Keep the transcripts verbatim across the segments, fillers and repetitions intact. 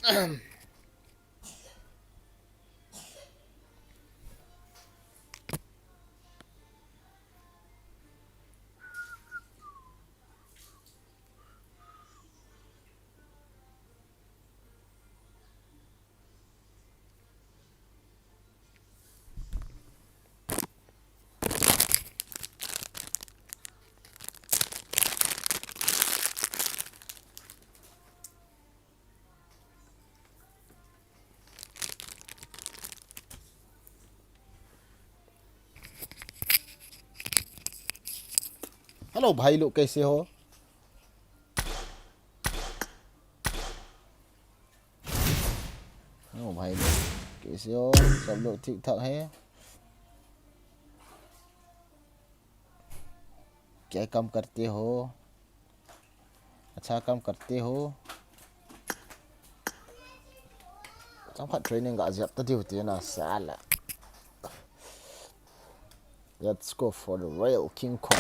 हेलो भाई लोग, कैसे हो? हेलो भाई लोग, कैसे हो? सब लोग ठीक ठाक है? क्या काम करते हो? अच्छा काम करते हो? Chomkhat training ga jep ta diu tina sala. Let's go for the real King Kong.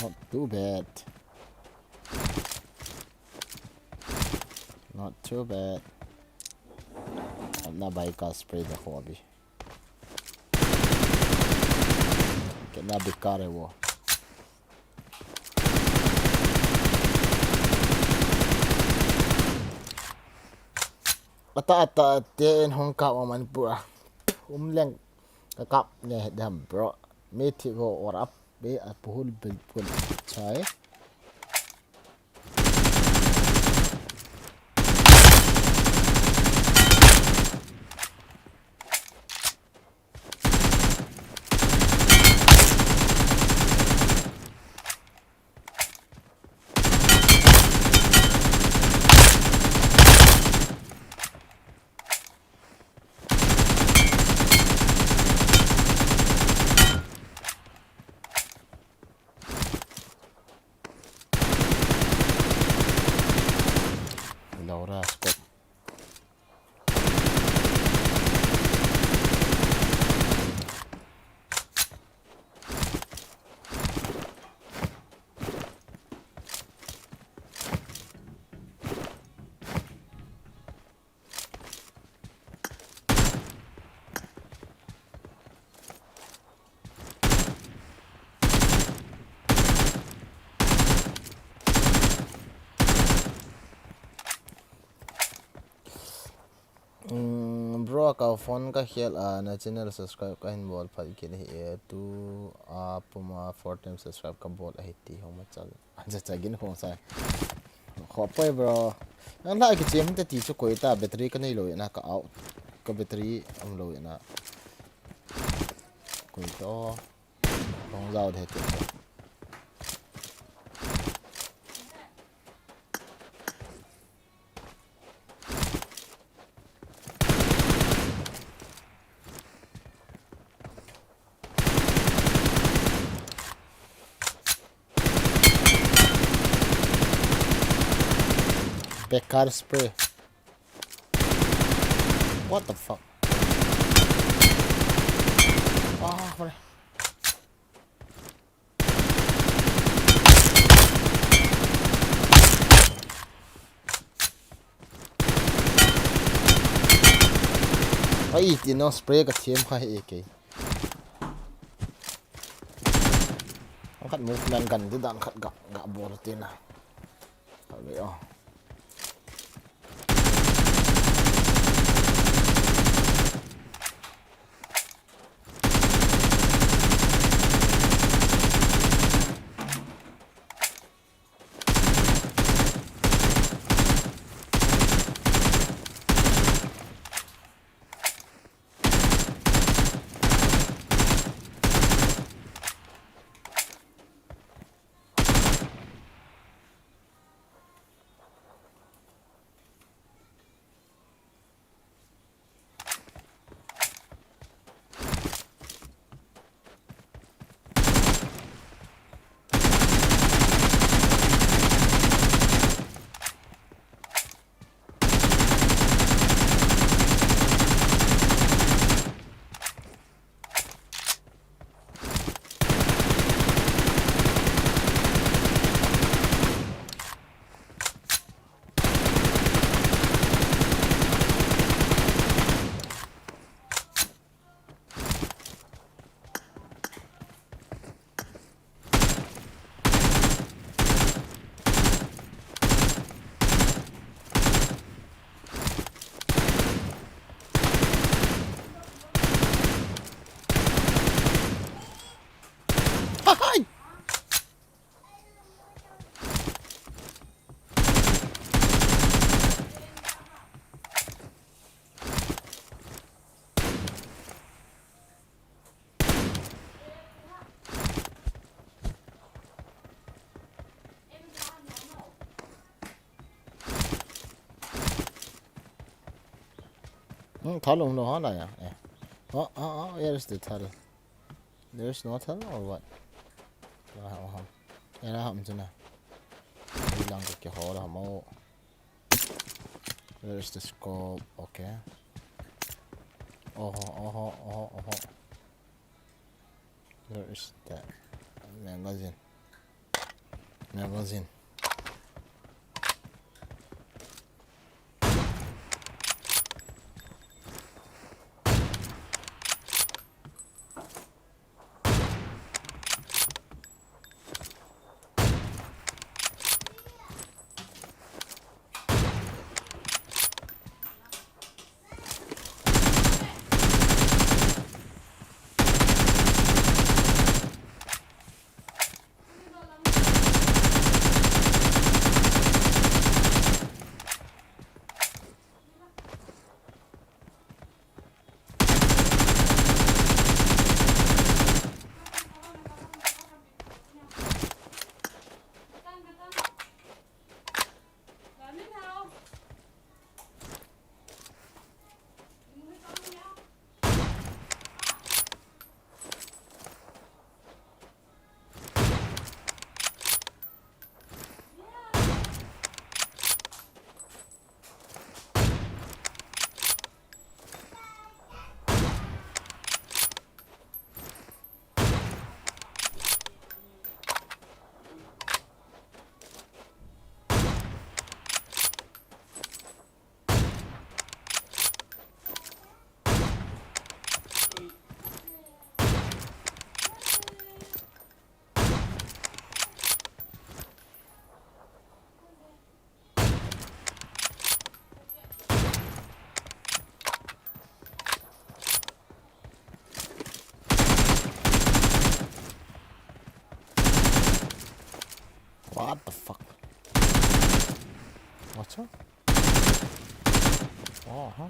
Not too bad. Not too bad. अपना भाई का spray देखो अभी। कितना बेकार है वो। Ata ata te in hung kap a Manipur a. Um leng ka kap ne dam bro. Me thi go or up be a puhul bil pun chai. Laura scope. Bro, ka phone ka khel a, na channel subscribe ka hin bol phat kit ahi e, tu a puma four times subscribe ka bol ahi ti hong ma chal. Acha cha gin khong sai. Khopoi bro. Nang la ki chem te ti chu koi ta battery ka nei lo na ka out. Ka battery um lo na. Koi to. Khong zau de te. Bekar spray. What the fuck? Ah, kore. Ai, ti no spray ka thiam kha hi e kei. Ang khat movement kan di dan khat ga, ga bol ti na. Kha ve o. Hmm, thal um lou ha la ya. Eh. Oh, oh, oh, where is the thal? There is no thal or what? Where ham? Where ham chuna? Ilang ka kihol ham o. Where is the scope? Okay. Oho, oho, oho, oho. Where is that magazine? Magazine. What the fuck? What's up? Oh, huh?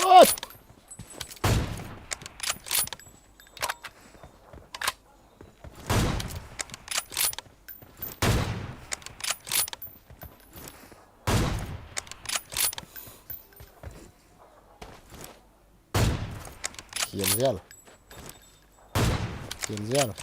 What? Kill zel. Kill zel.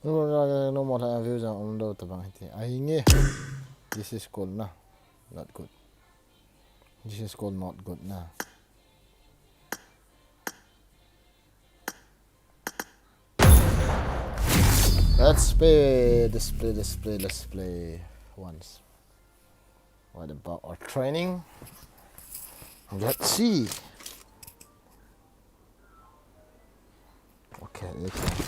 No, no, no, no more views on the tabang hiti. Ahinge. This is called na. Not good. This is called not good na. Let's play, let's play, let's play, let's play once. What about our training? Let's see. Okay, okay.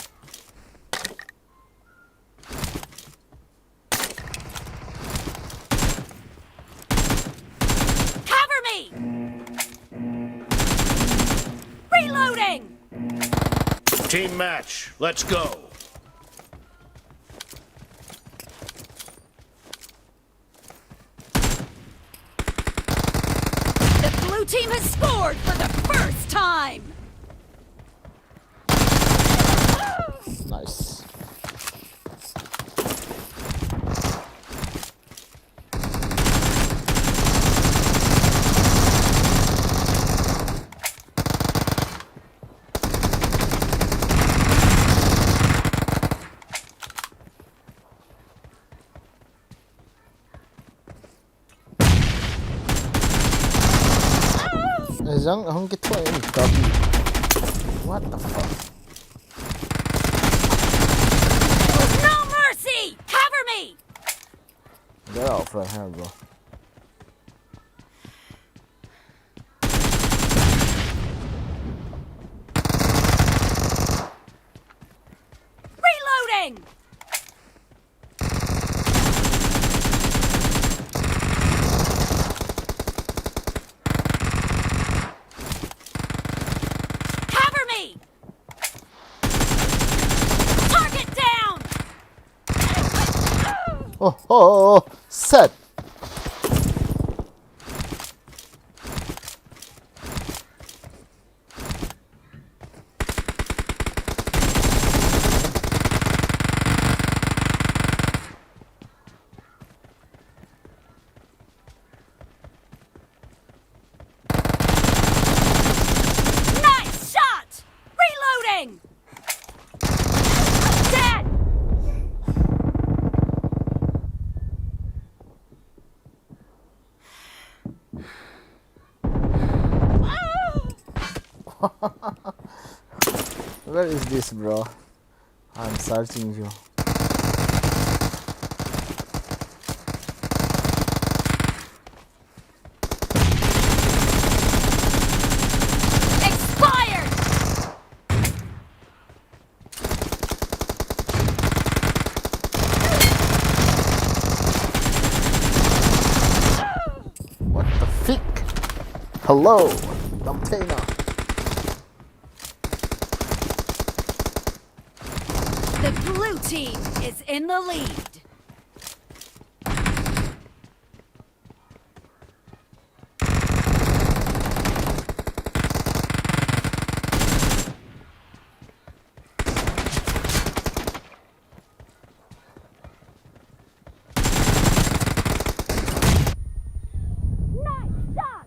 Cover me! Reloading! Team match, let's go! The blue team has scored for the first time! Nice. Eh, Zhang, ahung kithoh in copy. What the fuck? No mercy! Cover me! Get out from here, bro. Reloading! Cover me! Target down! Oh, oh, oh, oh. Set. Nice shot! Reloading! Dead! Where is this, bro? I'm searching you. Expired! What the fuck? Hello, Domtena. The blue team is in the lead. Nice shot!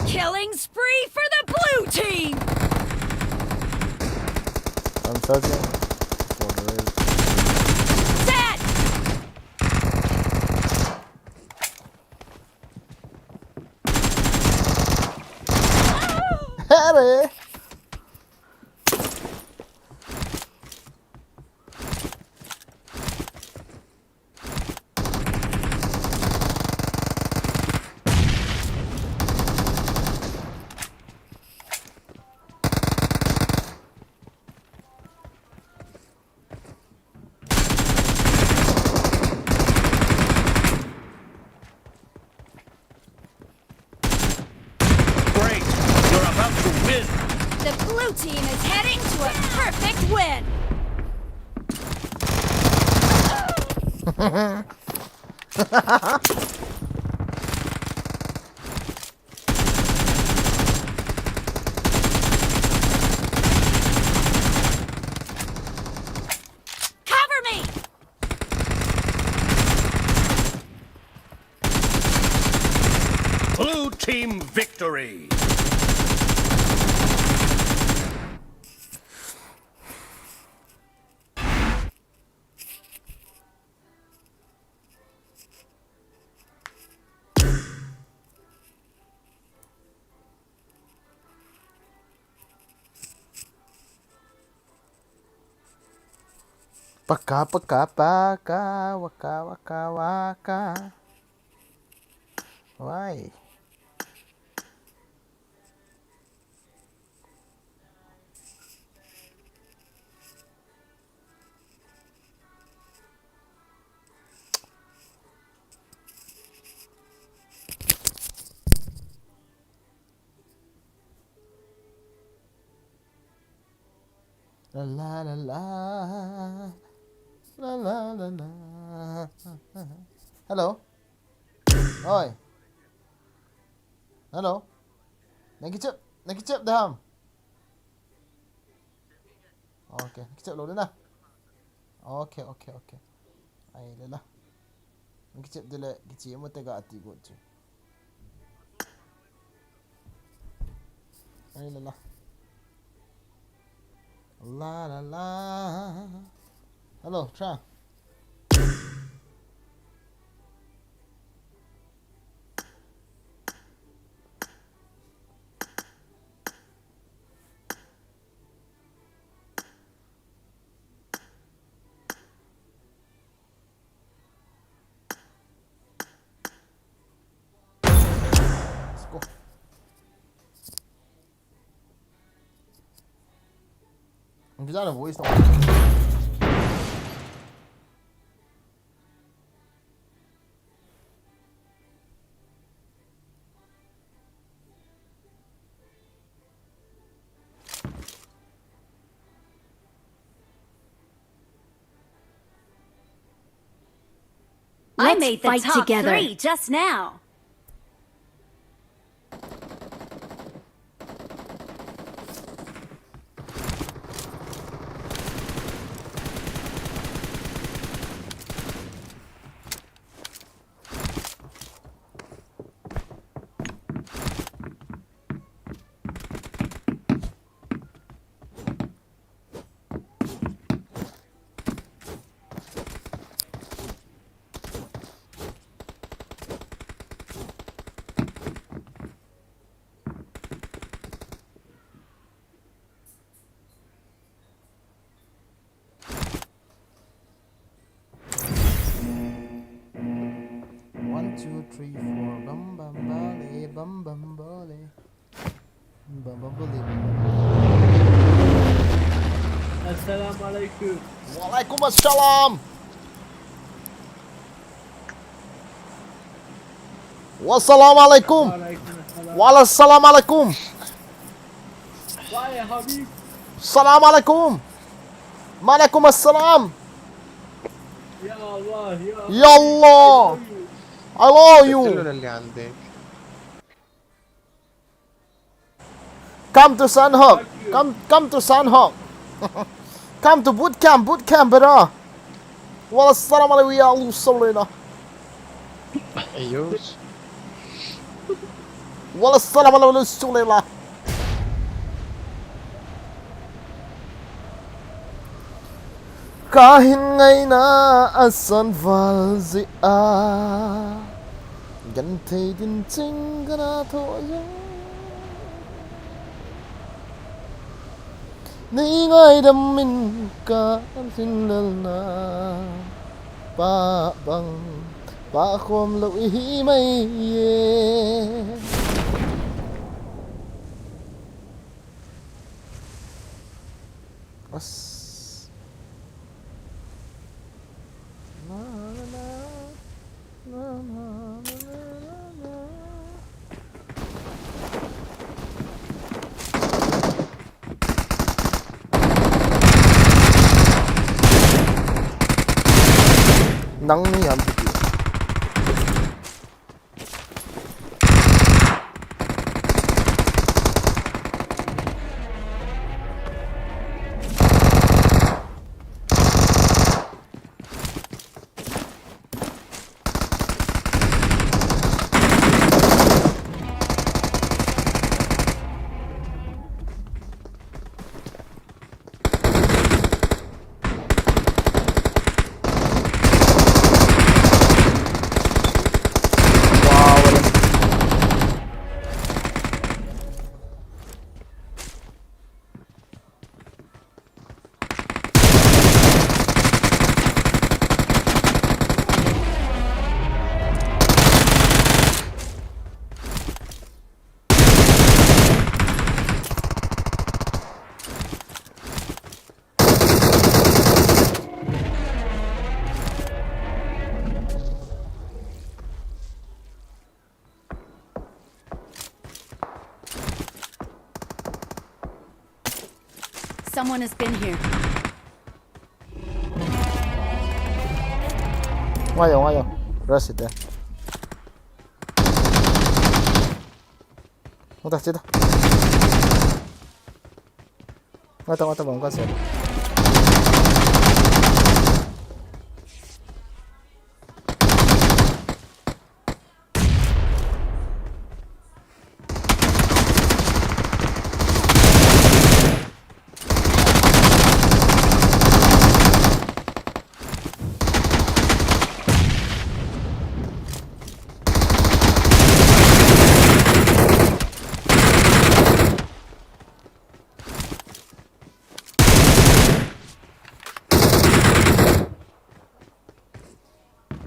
Killing spree for the blue team! I'm searching for the raid. Dead! Harry! Great! You're about to win! The blue team is heading to a perfect win! Cover me! Team victory. Paka, paka, paka, waka, waka, waka. Why? La la la la. La la la la. Hello. Oi. Hello. Nang kichep, nang kichep dam. Okay, nang kichep lou ding na. Okay, okay, okay. Ai le la. Nang kichep dile kichep mo te ga ati go chu. Ai le la. La la la. Hello, Tra. Let's go. Ang ganda ng voice ng I Let's made the fight top together. Three just now. One, two, three, four. Bam, bam, bale, bam, bam, bale. Bam, bam, bale, bam, bam, bale. Assalamu alaikum. Wa alaikum assalam. Wa salam alaikum. Wa alaikum assalam. Wa salam alaikum. Why, Habib? Salam alaikum. Wa alaikum assalam. Ya Allah, ya Allah. Ya Allah. I love you. I love you. Come to Sanhok. Come, come to Sanhok. Come to boot camp, boot camp, brother. Wa salam alaikum ya Allah, salam alaikum. Ayos. Wa salam alaikum, salam alaikum. Kahin ngaina asan val jia. Genthei din ching kana tho jong. Nei ngaidam in kalhin lelna. Pa bang, pa khom lou ihi mai e. As. Na, na, na. Nangni ham kiti. Someone has been here. Ngai yo, ngai yo. Rush ite. Ngai ta, che ta. Ngai ta, ngai ta, bang ka se.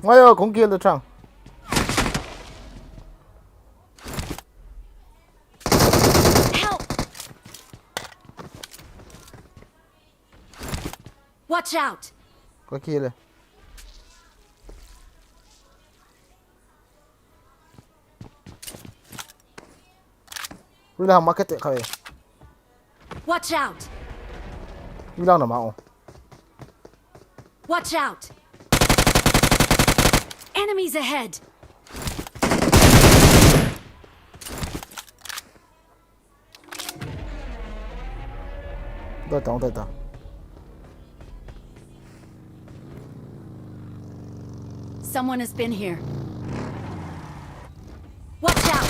Ngai yo, kong kill the chang. Help! Watch out! Kong kill le. Rila market te khai. Watch out! Rila na ma o. Watch out! Enemies ahead! Doi tong, doi tong. Someone has been here. Watch out!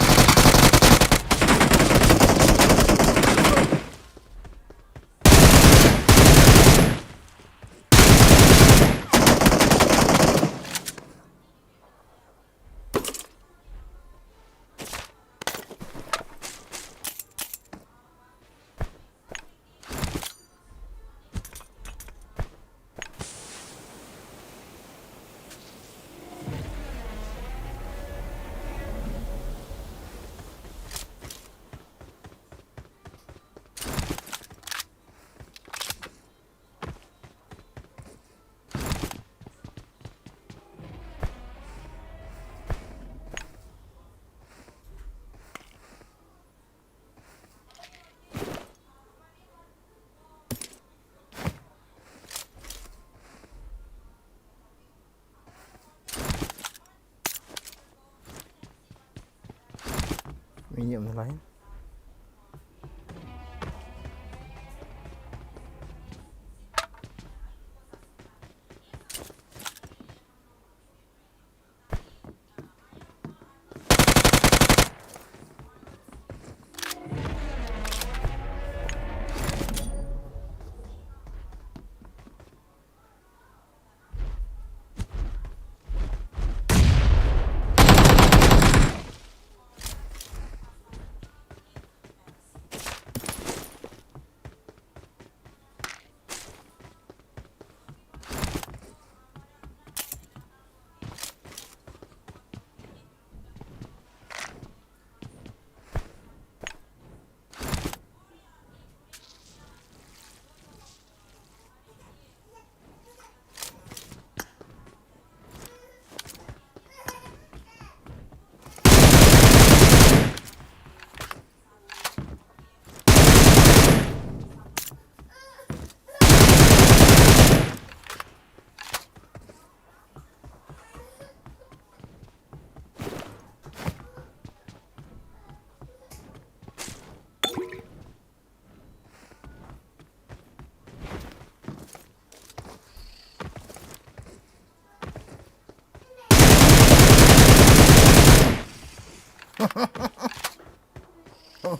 Medium line.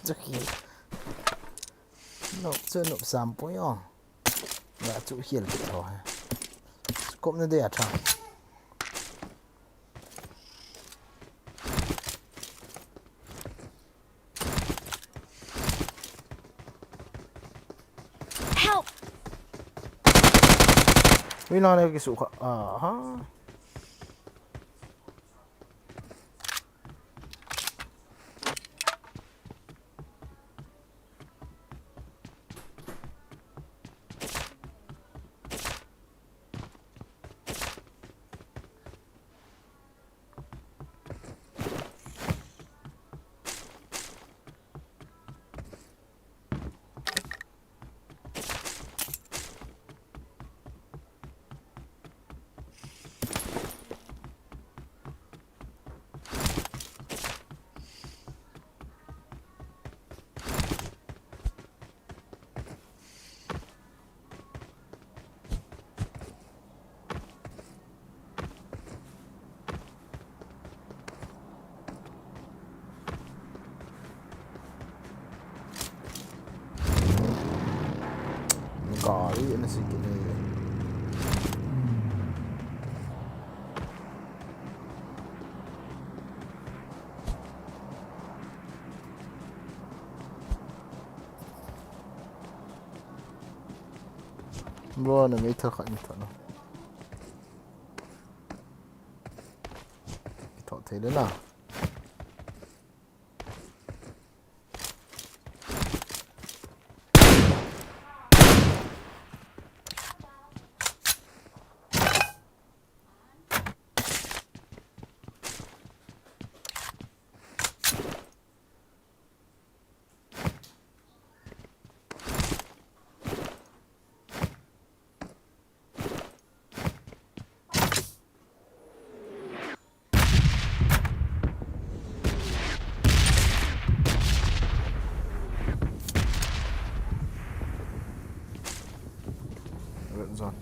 Chu khi. Nop chu nop sam poi o. Nga chu hial kit tho ha. Scope na dei a tha. Help! Ui, na le kisu kha. Aha. Nasi kit le. Bro, na mei thakhat ni thana. Kithoh thei le na. Red zone.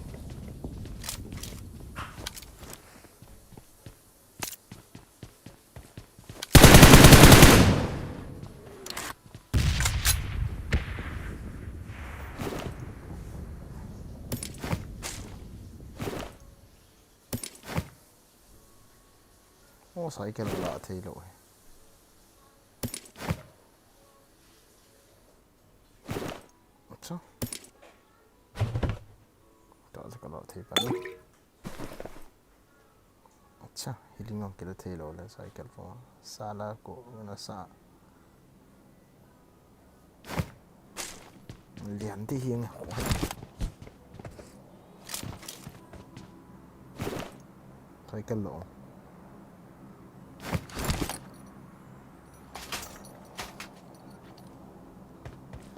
Oh, cycle la thei lou hi. Acha. Ta sa ka la thei pa ni. Acha, healing ang kila thei lou le cycle pa. Sala ko na sa. Lian ti hi nge. Thoi kal lo.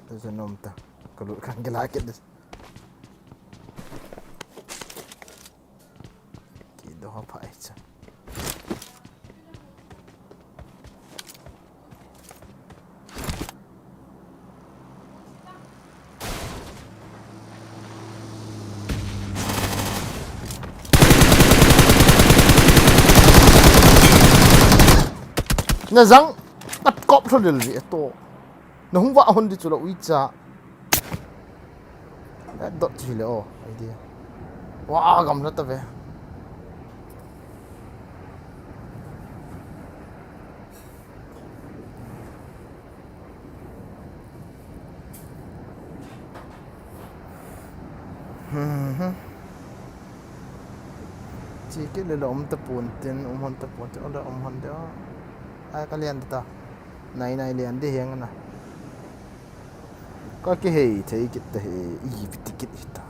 There's a nom ta. Kalu kan gila kit this. Kido ha phai cha. Na zang, na kop thlo lel vi to. Na hung va hon di chu lo ui cha. Eh, dot chu le o, idea. Wa, gamla ta ve. Hmm. Chi kit le lo um ta pon tin, um hon ta pon tin, o le um hon de o. Ai ka lian ta. Nai nai lian de heng na. Ka kihei thei kit ta hi, i viti kit hi ta.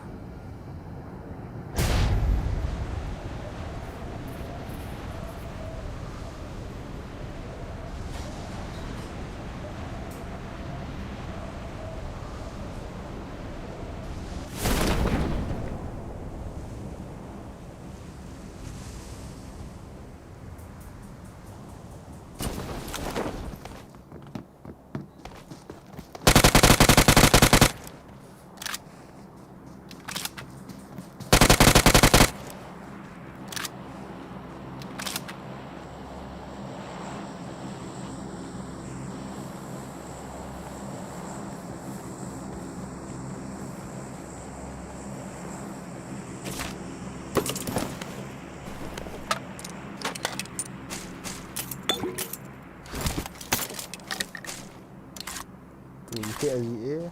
Tui te ahi e.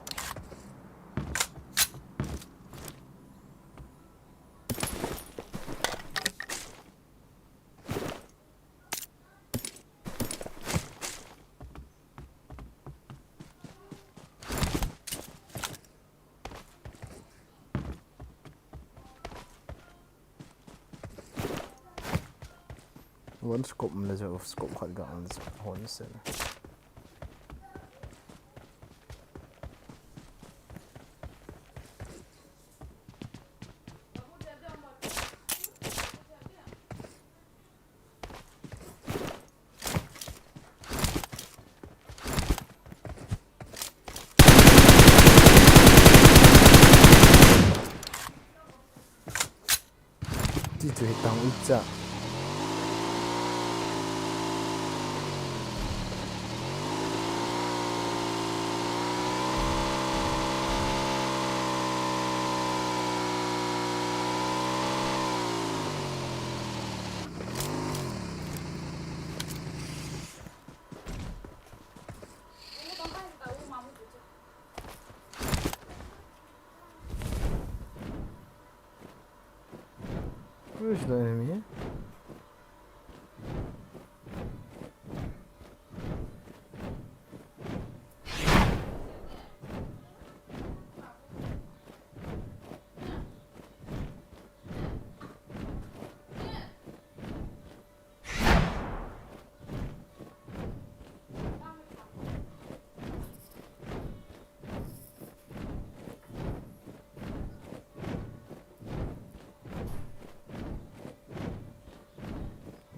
One scope le jo, scope khat ga le jo, hon se. Ti chu hi tang ucha. Where's the enemy?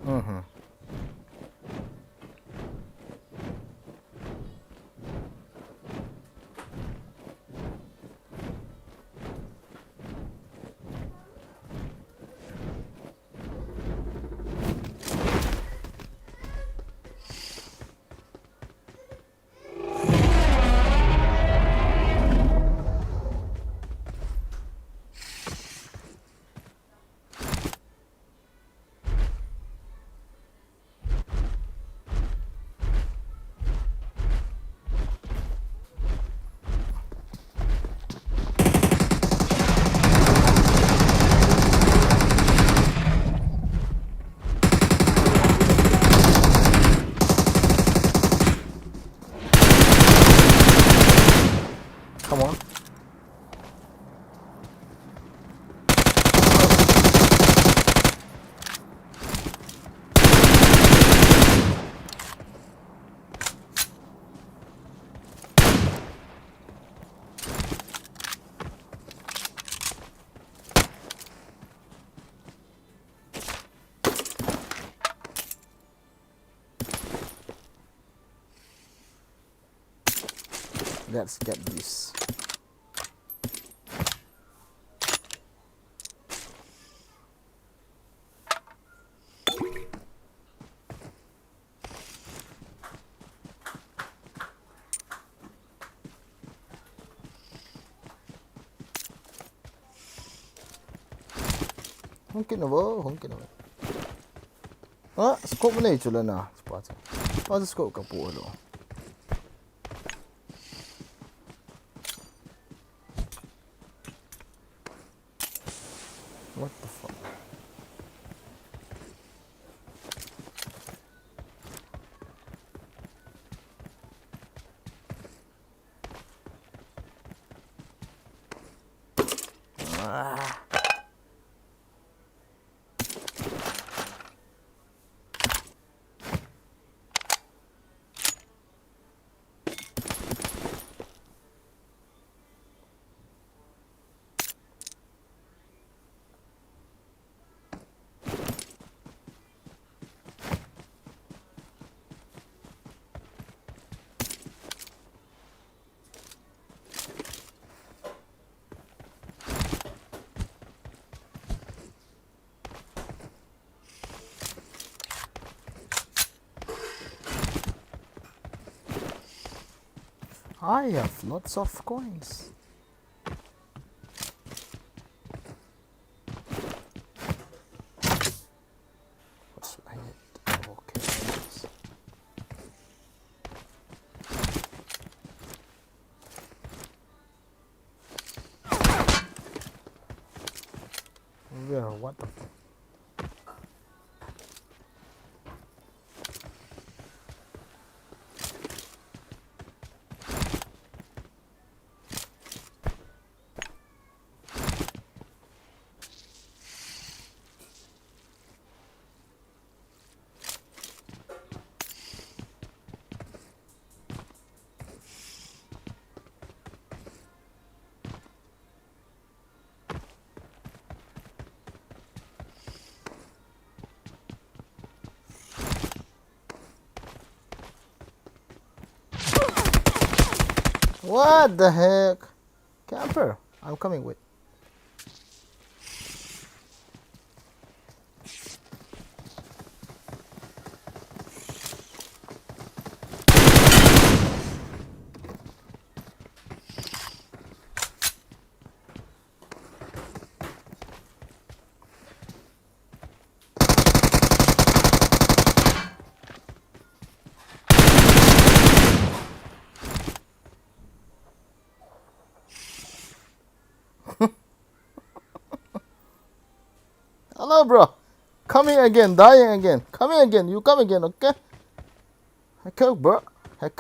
Mhm. Come on. Let's get this. Hung kit na vo, hung kit na vo. Ah, scope nei chu la na. Pa chu. Pa chu scope ka pu lo. What the fuck? Ah. I have lots of coins. What's behind it? Okay. Where? What the fuck? What the heck? Camper, I'm coming with. Oh, bro. Coming again, dying again. Coming again, you come again, okay? Heck, bro. Heck.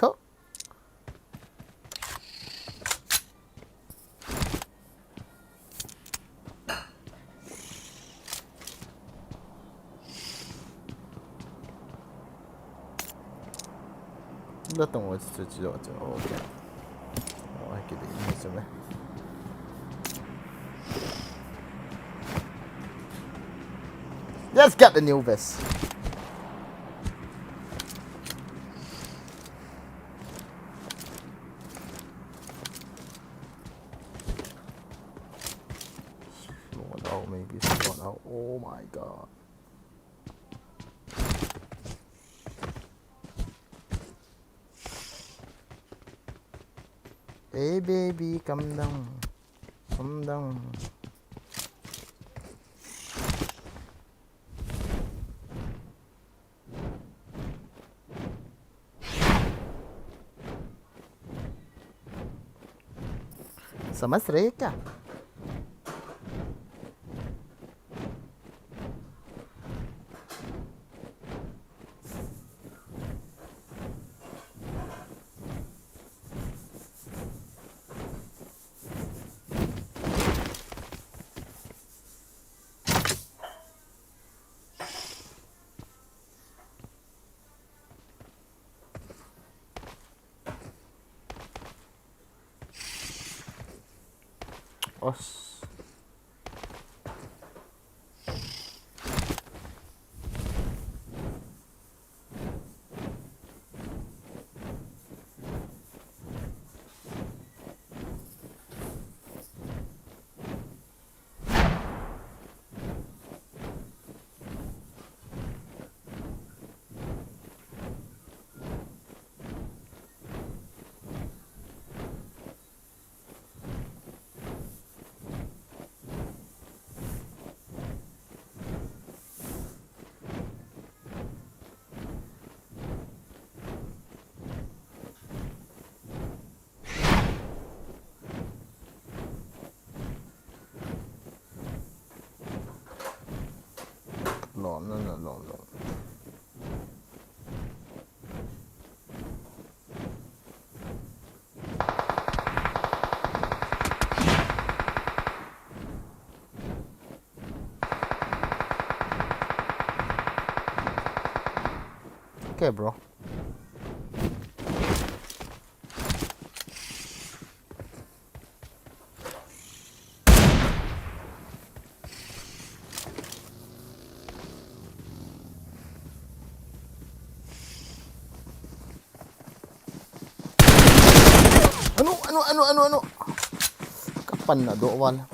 Dah tong, oh, okay. Oh, okay, deh, ini semua. Let's get the new vest. Someone out, maybe someone out. Oh my God. Hey, baby, come down. Come down. समझ रहे क्या? Os. Lom na, na lom lom. Okay, bro. Anu, anu, anu, anu, anu. Kapan na do wan.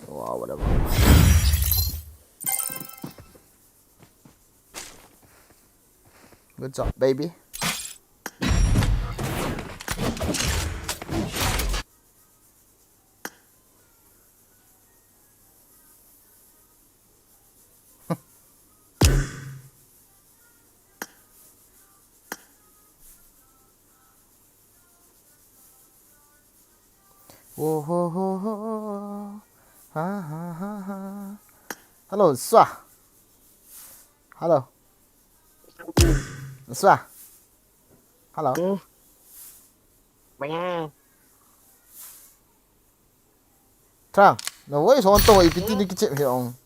Wow, whatever. Good job, baby. Oh, ho, ho, ho. Ha, ha, ha, ha. Hello, sir. Hello. Sir. Hello. Hmm. Maya. Thang, na voice on to, ipi ti ni kichep hi ong.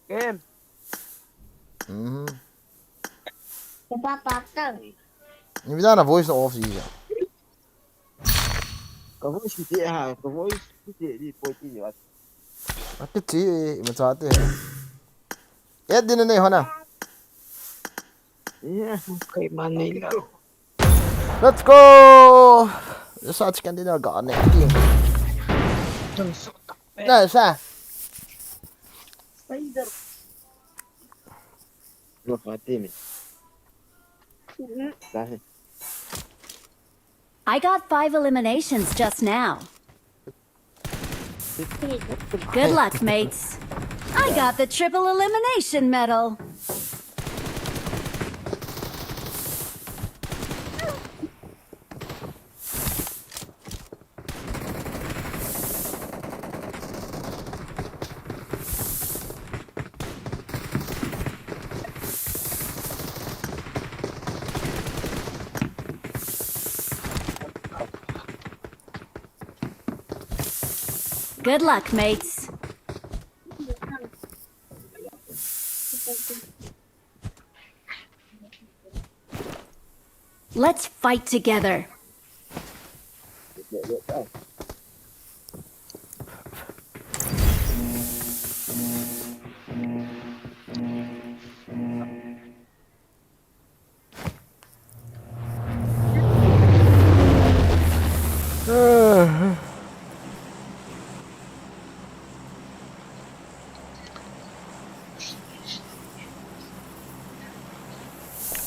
Game. Mhm. Papa, Papa. Ni vida na voice off ji ja. Ka voice ti ha, ka voice ti di po ti ni wat. Ati ti, ma cha ti. Add din nei hona. Yeah. Kei man nei la. Let's go! Sa chicken dinner ga ne. Na sa. Lo fa ti mi. Dai. I got five eliminations just now. Good luck, mates. I got the triple elimination medal. Good luck, mates. Let's fight together.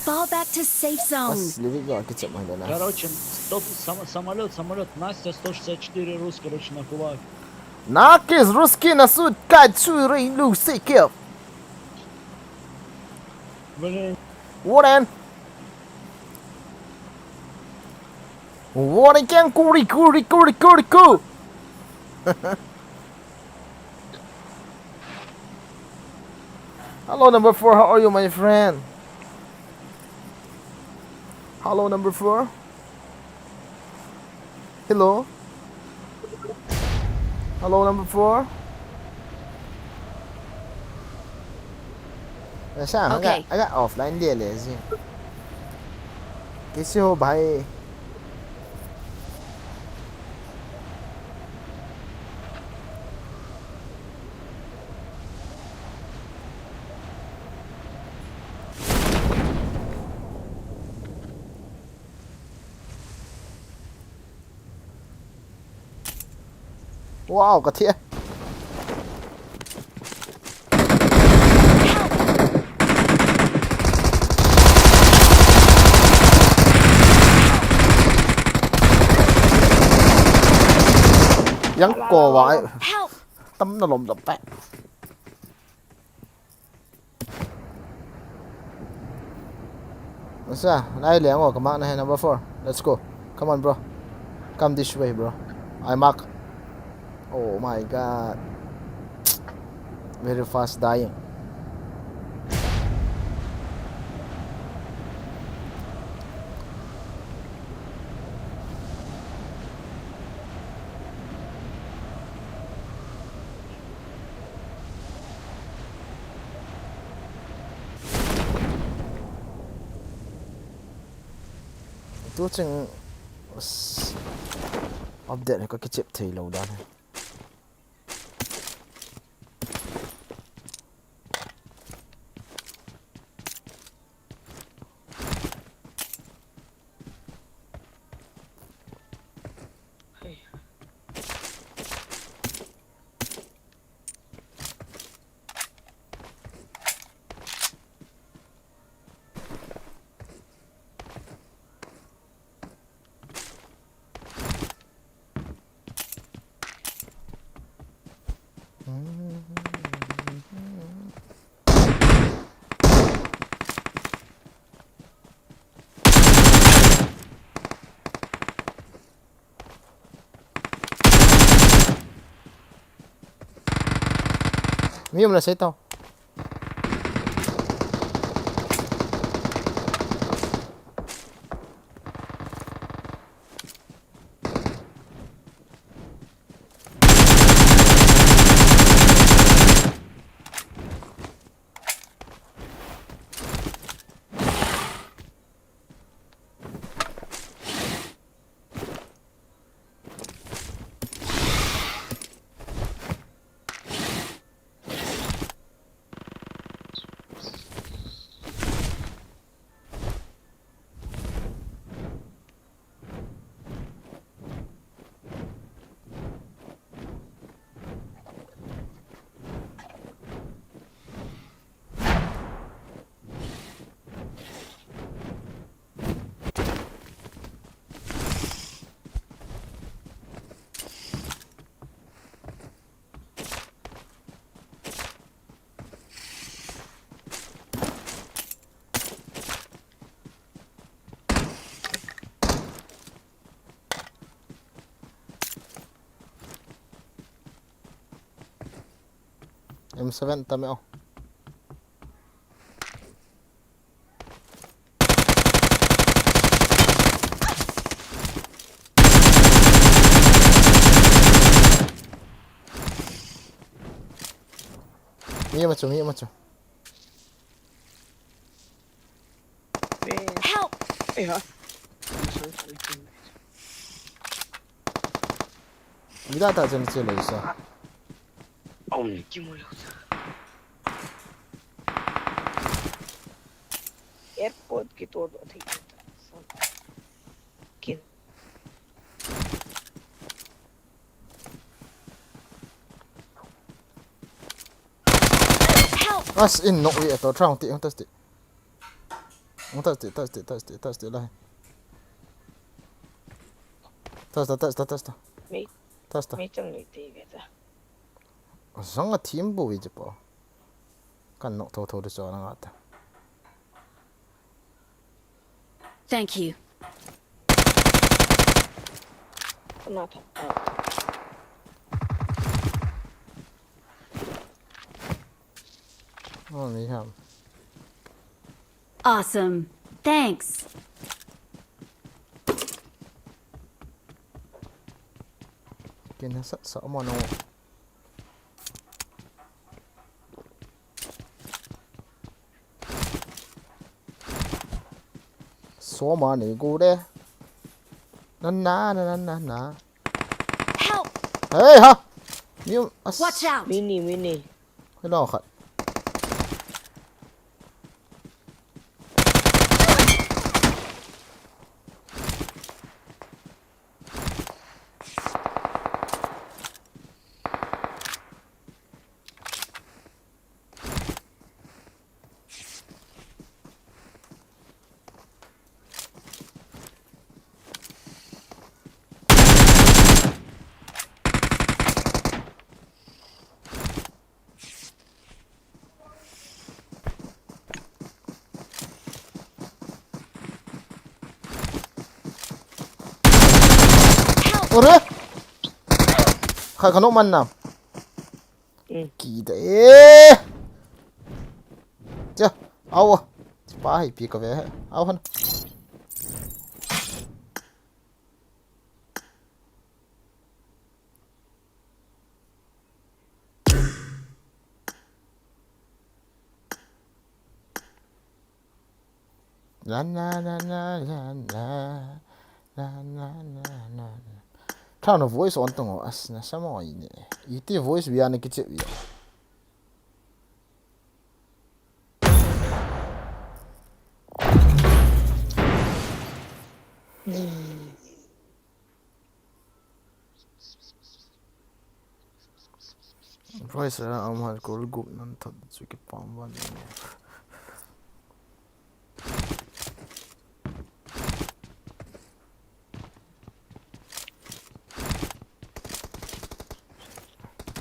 Fall back to safe zone. As, leave it go, kichep mai da na. Короче, стоп, само-, самолёт, самолёт, Настя сто шестьдесят четыре рус, короче, на кулак. Накис, русский на суд, качу, рей, лу, сикев. Блин. Уоррен. Уоррен, кен, кури, кури, кури, кури, ку. Hello, number four. How are you, my friend? Hello, number four. Hello. Hello, number four. Asa, okay. Aga, aga offline dia le si. Kaise ho, bhai? Wow, ka thi e. Yang ko wa. Help! Tam na lom lom pa. Asa, lai leng o, ka mark na he, number four. Let's go. Come on, bro. Come this way, bro. I mark. Oh my God. Very fast dying. Tu cheng, s-, update hi ka kichep thei lou dan hi. Mi um na sei tau. M seven tam e o. Mi ama chu, mi ama chu. Help! Ei ha. Mida ta chen che le sa. Aum ki mo lo. Airport ki to do thei. Kin. As in nok wi ato trong ti, tas ti. Ong tas ti, tas ti, tas ti, tas ti lai. Tas ta, tas ta, tas ta. Mei. Tas ta. Mei chang lei ti ve ta. Zang a thim bu wi je po. Kan nok tho tho de so na nga ta. Thank you. Kana tha. Oh, ni ham. Awesome. Thanks. Kin ha sa sa mo no. So ma ni gu de. Na na na na na na. Help! Hey ha. Ni as. Watch out! Mini, mini. Hello khat. Ore! Khai khanok man na. Mm. Ki da e. Cha, au. Pa hai pi ka ve. Au han. La na na na la na. La na na na na. Thao na voice on tong as na sama ine. Iti voice via na kiche via. Voice a um hal kol gup nan thot chu ki pam van.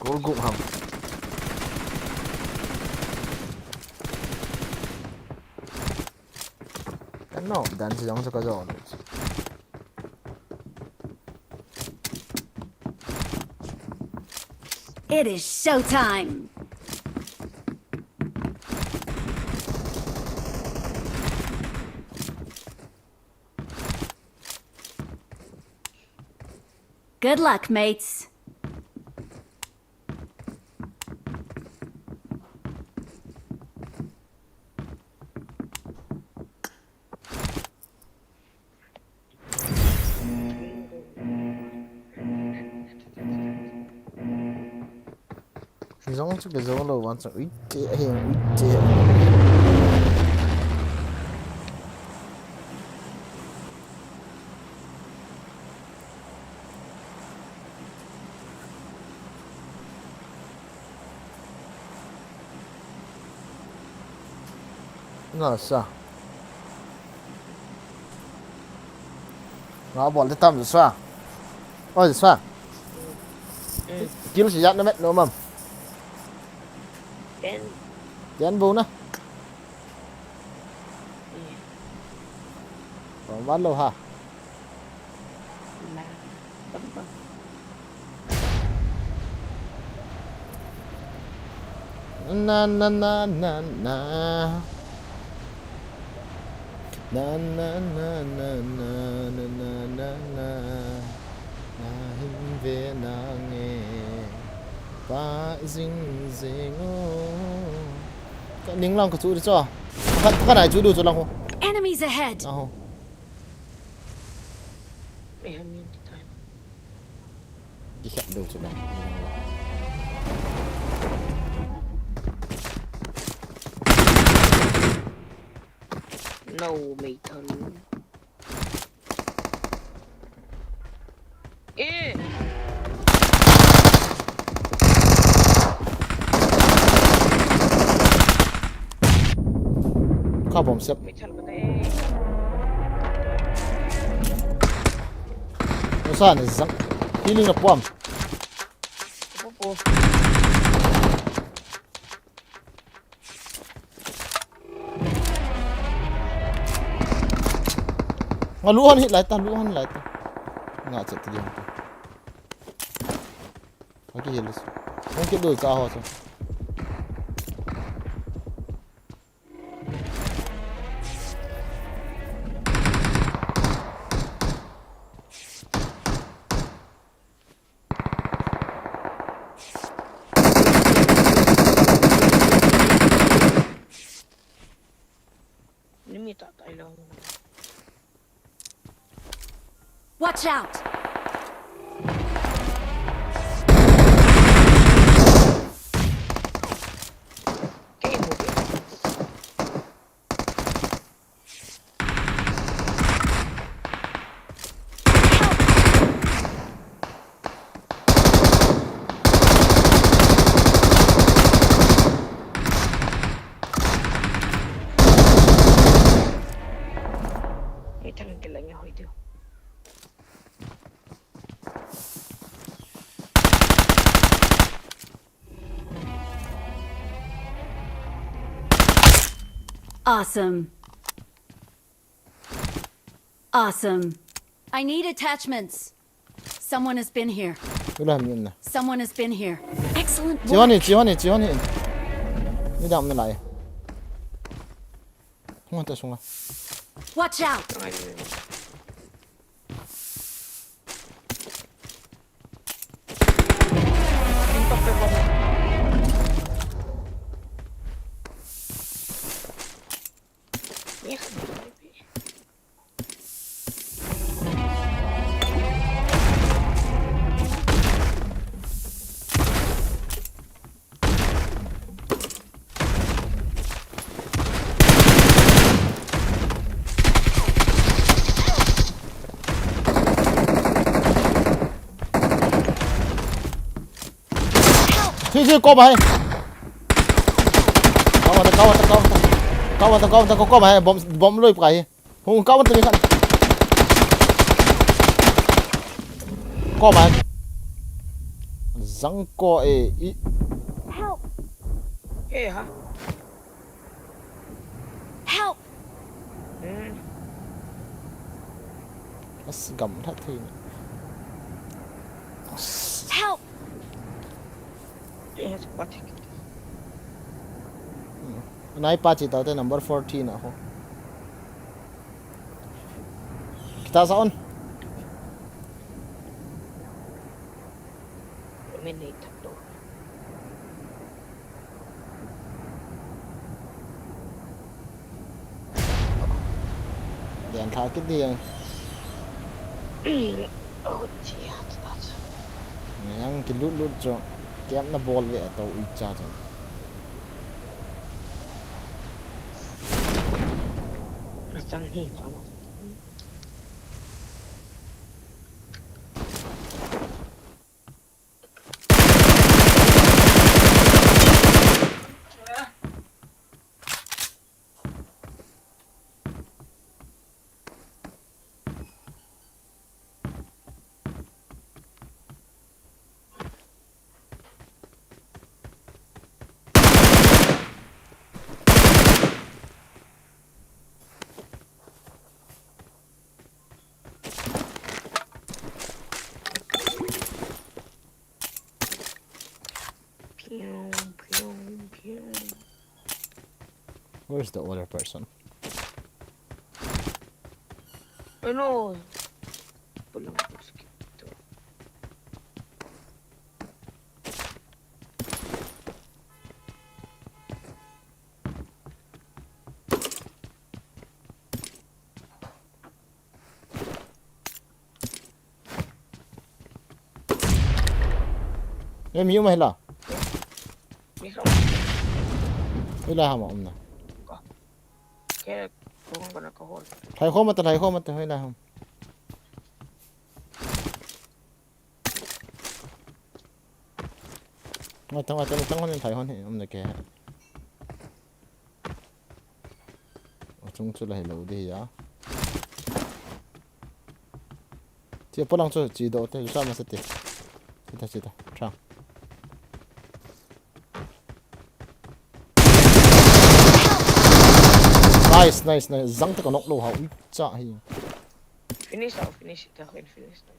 Kol gup ham. Kan no dan si jong sa ka jong. It is showtime! Good luck, mates! Zong chu ke zong lo wan chu ui te a heng ui te. Na sa. Nga bol te tam sa. Oi sa. Kil si yat na met no mam. Ten. Ten bo na. Wan lo ha. Na na na na na. Na na na na na na na na na. Na hin ve na nge. Pa jing jing o. Ka ning lang ka chu di chu. Ka, ka nai chu du chu lang ho. Enemies ahead. Aho. Ki khat du chu lang. No, mei thal. Eh. Kha bom sep. Mei thal ka te. Nusa ni zang. Healing na puam. Opo. Nga lu hon hit lai ta, lu hon hit lai ta. Nga chet ti ding ta. Aki heal su. Hung kit du cha ho su. Ni mi ta tai lo. Watch out! Kei mu be. Ei thang ke la nge hoi diu. Awesome. Awesome. I need attachments. Someone has been here. Tula ham yun na. Someone has been here. Excellent work. Chi hon hi, chi hon hi, chi hon hi. Ni dam na lai. Hung ta sunga. Watch out. Chui, chui, kop ahi. Kop ahi, kop ahi, kop ahi. Kop ahi, kop ahi, kop ahi. Bom, bom loi pa ahi. Hung, kop ahi, kop ahi. Kop ahi. Jang ko e, i. Help. Eh, ha. Help! Hmm. As gam that thing. Help! Yes, what? Hmm. Nai pa chi ta te number fourteen a ho. Kita sa on. Minute. Dian tha kit ding. Oh, dear, that's Nang kilut lut chu. Kiam na bol ve a to i cha chu. Achang hi, chang. Pew, pew, pew. Where's the other person? I know. Pulang ko sa kito. Em, hiu mai la. Ni kha. Hoi la ham um na. Ke kong kana ka hol. Thai khom ta, thai khom ta, hoi la ham. Ngai tang, ngai tang, tang hon thai hon hi um na ke. Chung chu la hi lo di ya. Chi polang chu chi do te sa ma sa te. Chi ta, chi ta. Thang. Nice, nice, nice. Zang ta ka nok lo ha. Ui cha hi. Finish out, finish it, finish it.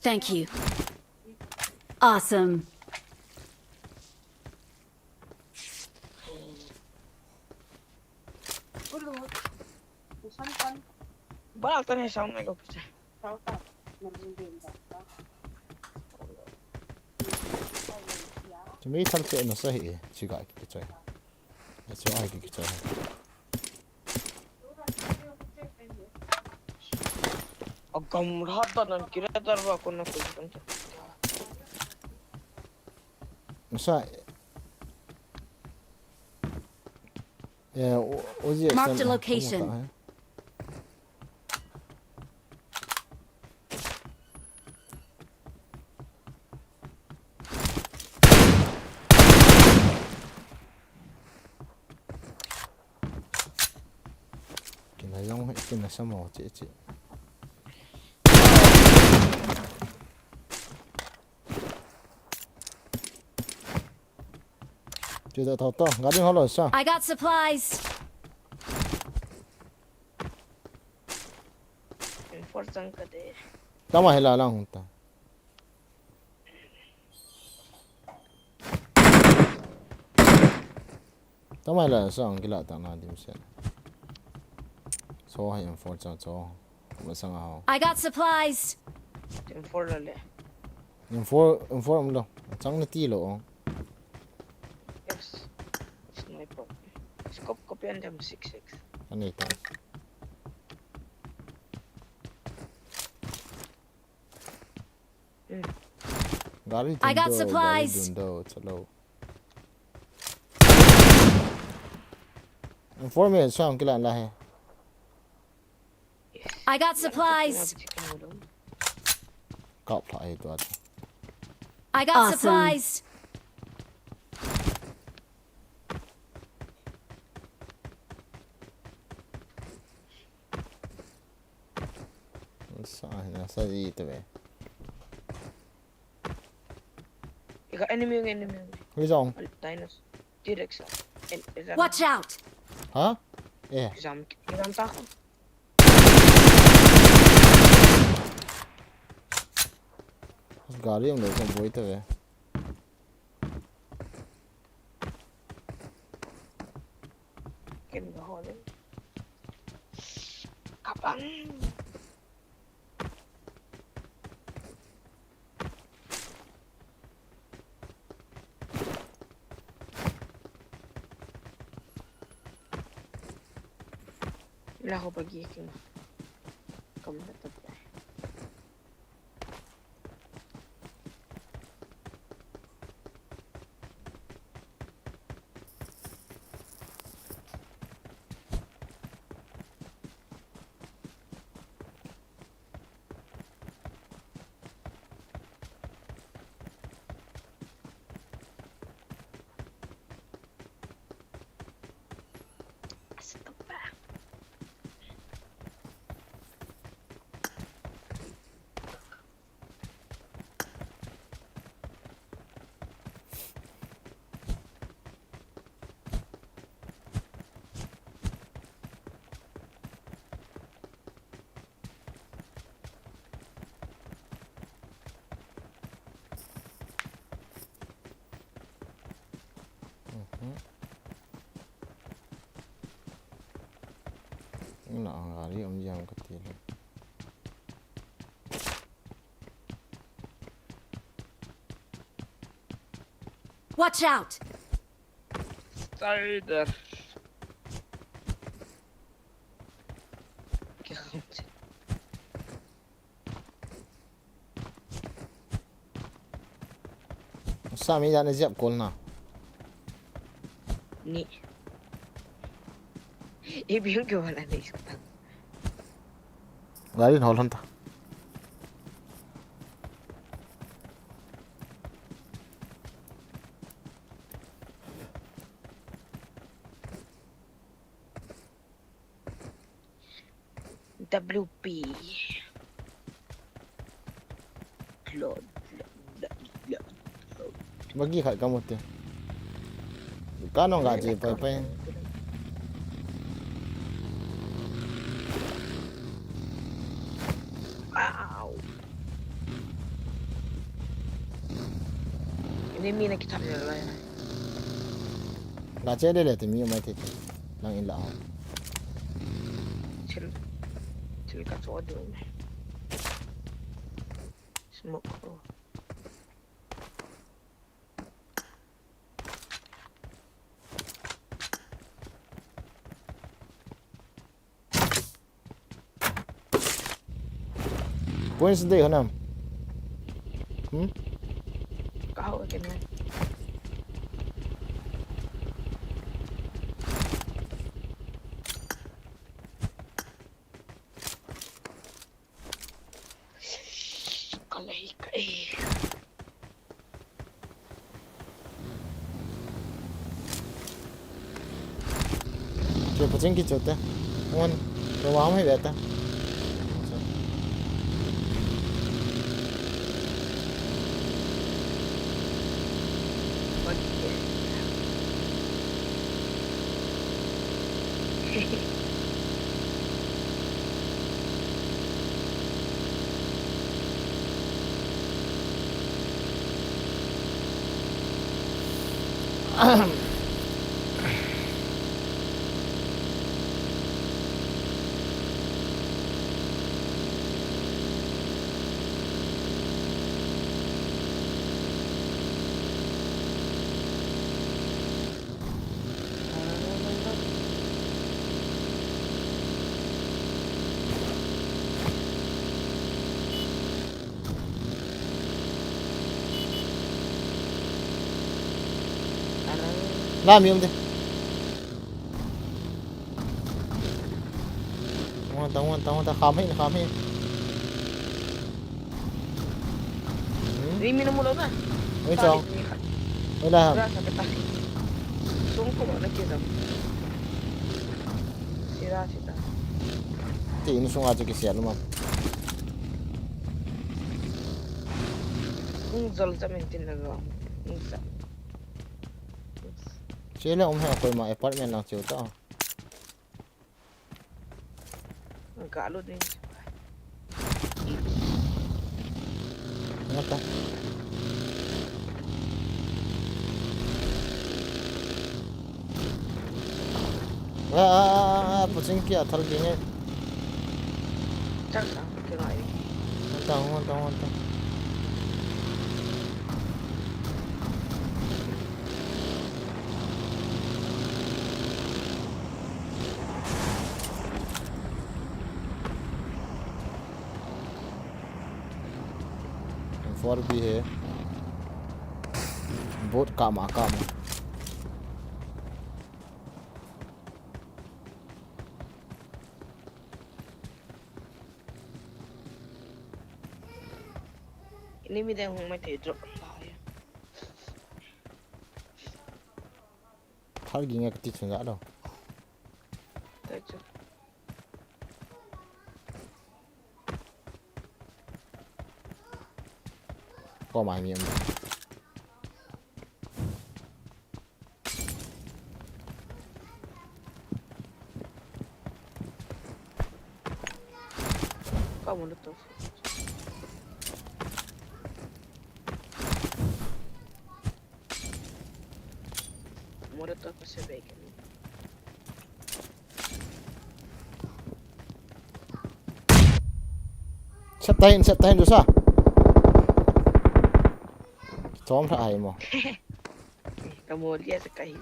Thank you. Awesome. Balak tane sound mai ko puse. Chumi tham che na sa hi, chi ga ki choi. Chu ai ki choi. Agam rata nan kira darwa ko na ko kan. Sa. Eh, o, o ji. Marked a location. Kina jong, kina samo che che. Che da tho to, gari holo sa. I got supplies. Fortune ka de. Tama hela lang ta. Tama hela sa ang kila ta na dim sen. So hai M four cha cho. Masang aho. I got supplies. M four la le. M four, M four um lo. Chang na ti lo. Yes. Sniper. Scope ko pian dem six six. Ani ta. Mm. Gari I got dun do, supplies. Gari dun do, chalo. Information sang kila la hai. I got supplies. Kap pha ai to at. I got supplies. Sa na sa di to be. Ika enemy, enemy. Hui jong. Dinos. T-Rex. Watch out. Ha? Eh. Jam, jam ta. Gari ang lo sa boy to be. Ken ga hole. Kapang. Laho pagi king. Kamu tetap. Na ang gari um jam ka ti le. Watch out. Spider. Tami jana jep kol na. Ni. Ibi hung kyo wala ni sukta. Gari hol hon ta. W P. Lord, Lord, Lord, Lord. Bagi khat kamu te. Kanong ga je pai pai. Wow. Ini mina kita ni lah. Ga che le le te mi mai te te. Nang in la ho. Thil, thil ka cho ding. Smoke. Points dei ho nam. Hmm? Ka hau ke na. Ka lei ka e. Che paching ki chote. Ngon, lo wa mai beta. Lam yum de. Hung ta, hung ta, hung ta, kham hi, kham hi. Hmm? Ni mina mu lou na. Oi, chong. Oi, la. Ra sa ka ta. Sung ko na ke jam. Sira sita. Ti in sung a chu kisian ma. Kung jol jam in tin na lo. Kung sa. Che le um he koima apartment lang cheu ta. Ga lo ding. Ngata. Ah, ah, ah, ah, paching kia thal ding e. Chak sa, ke ngai. Ngata, ngata, ngata. Four B hai. Boat kama, kama. Enemy dang hung mai thei drop. Thal ging e kati chun ja lo. Tai chu. Ko mai mi um. Ka Molotov. Molotov pa se bacon. Sep tahin, sep tahin, Joshua. Chom tha ai mo. Ka mo lia sa ka hi.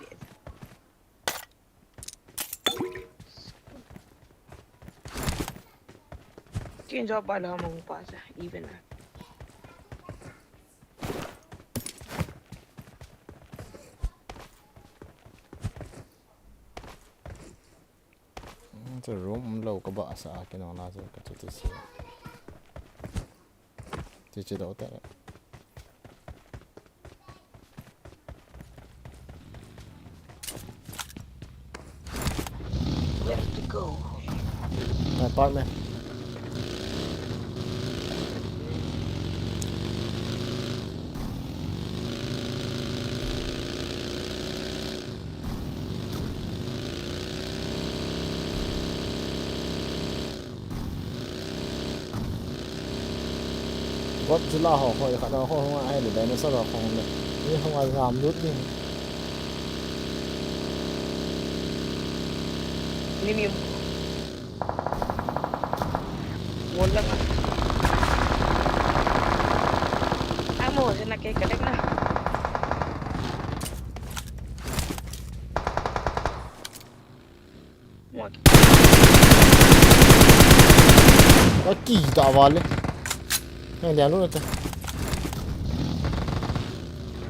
Kin jo ba la mo pa sa, even na. Chu room umlou ka bahsa a kinong na chu ka chuti si. Chuti dou ta. Where to go? Apartment. Godzilla ho, ho, khat ho, ho, ho, ai le dinosaur ho, ho, le. Ni ho, ai, ngam lut ni. Ni mi. Wala ka. Amo, sina ke kalek na. Aki ta vale. Nang lian lu ta.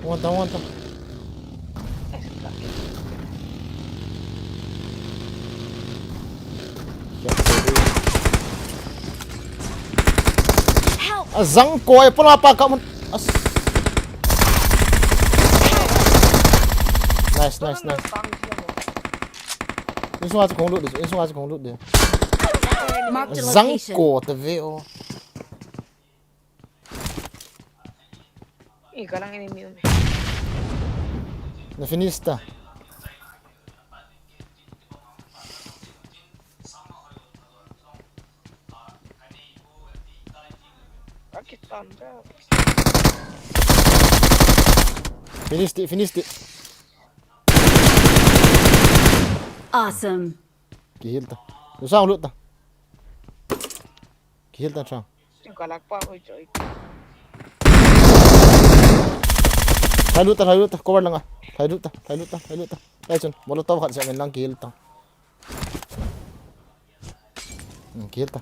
Wanta, wanta. Help! A zang koi pula pa ka mun. As. Nice, nice, nice. Insung a chu kong lut di, insung a chu kong lut di. Marked a location. Zang ko te ve o. Eh, kalang enemy um. Na finish ta. Finish it, finish it. Awesome. Kihil ta. Lusang lut ta. Kihil ta chang. Ka lak pa, oi, choi. Lhai lut ta, lhai lut ta, cover langa. Lhai lut ta, lhai lut ta, lhai lut ta. Lhai chun, molotov khat seh men lang kihil ta. Hmm, kihil ta.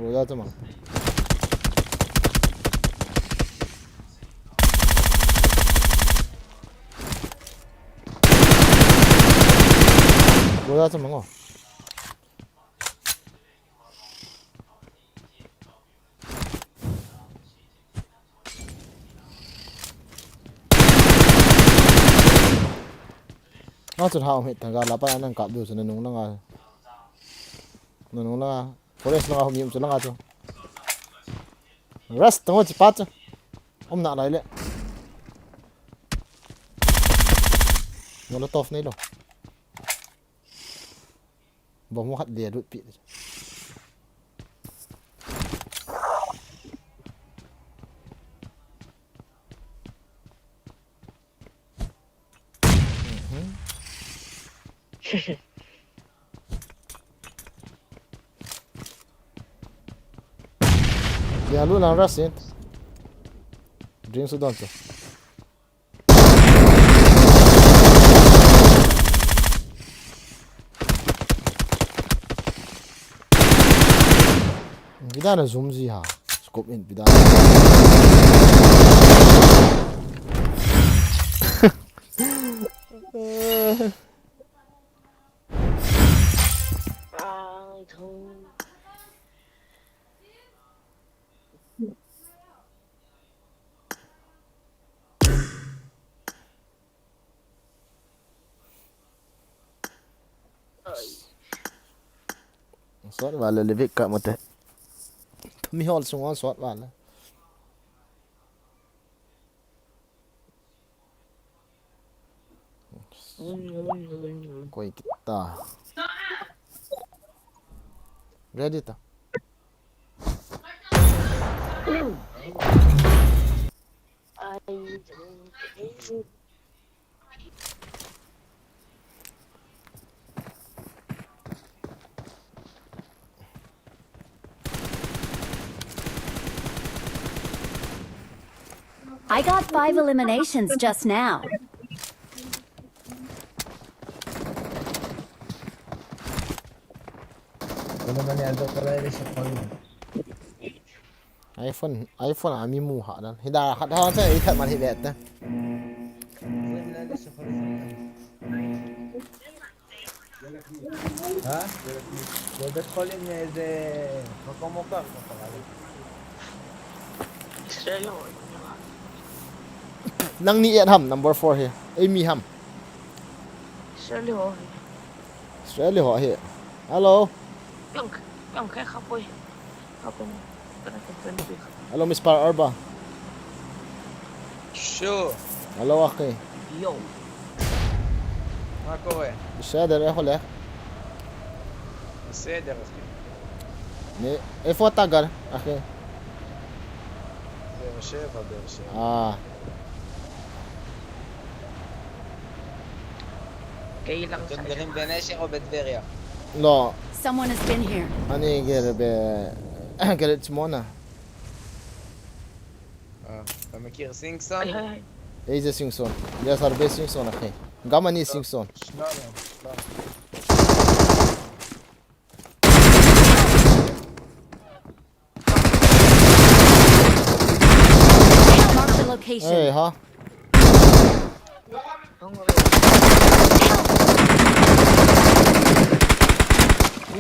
Roja chu mang. Roja chu mang o. Nga chun ha um hita ga la pa nang kap diu chu nanung langa. Nanung langa. Forest langa hum yum chu langa chu. Rest tango chi pa chu. Um na lai le. Molotov nei lo. Bomb khat le lut pi. Mhm. Ya lu lang rush in. Drink su don chu. Pidana zoom ji ha. Scope in pidana. Sot vale le vik ka mate. Mi hol sungon sot vale. Koi kita. Ready ta. I got five eliminations just now. Ano man yan, Doktor Iris, sa Panginoon? iPhone, iPhone a mi mu ha dan. Hi da, ha da, ha da, i khat man hi vet ta. Ha? Yo bet calling me de, no como cargo, para. Nang ni et ham, number four hi. Ei mi ham. Australia ho hi. Australia ho hi. Hello. Piang, piang khai khapoi. Khapoi. Kana ka friend pi. Hello, Miss Par Arba. Sure. Hello, akhi. Yo. Mako eh. Share dere ho le. Share dere. Ni, איפה אתה גר, אחי? באר שבע, באר שבע. אה. אתם גרים בנשר או בטבריה? לא. Someone has been here. אני גר ב... גר בדימונה. אה, אתה מכיר סינגסון? היי, היי, היי. איזה סינגסון? יש הרבה סינגסון, אחי. גם אני סינגסון. שלמה, שלמה. Mark the location. Hey, ha.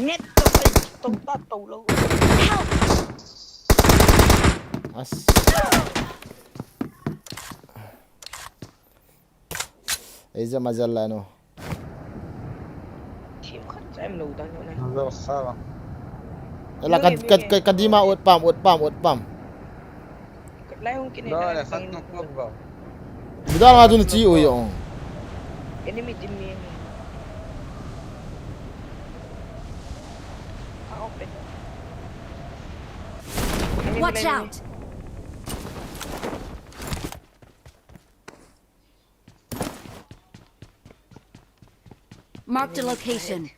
Net to, ay, to, to, to, lo. Help! As. Ei, jam a jal la no. Team khat cha em lo dan lo ne. Lo sa ba. Ela ka, ka, ka, ka dima ut pam, ut pam, ut pam. Ka lai hung kine. Lo, na le, khat no ko ba. Bidal nga dun chi u yong. Enemy team ni. Ka open. Enemy, watch enemy. Out. Marked a location.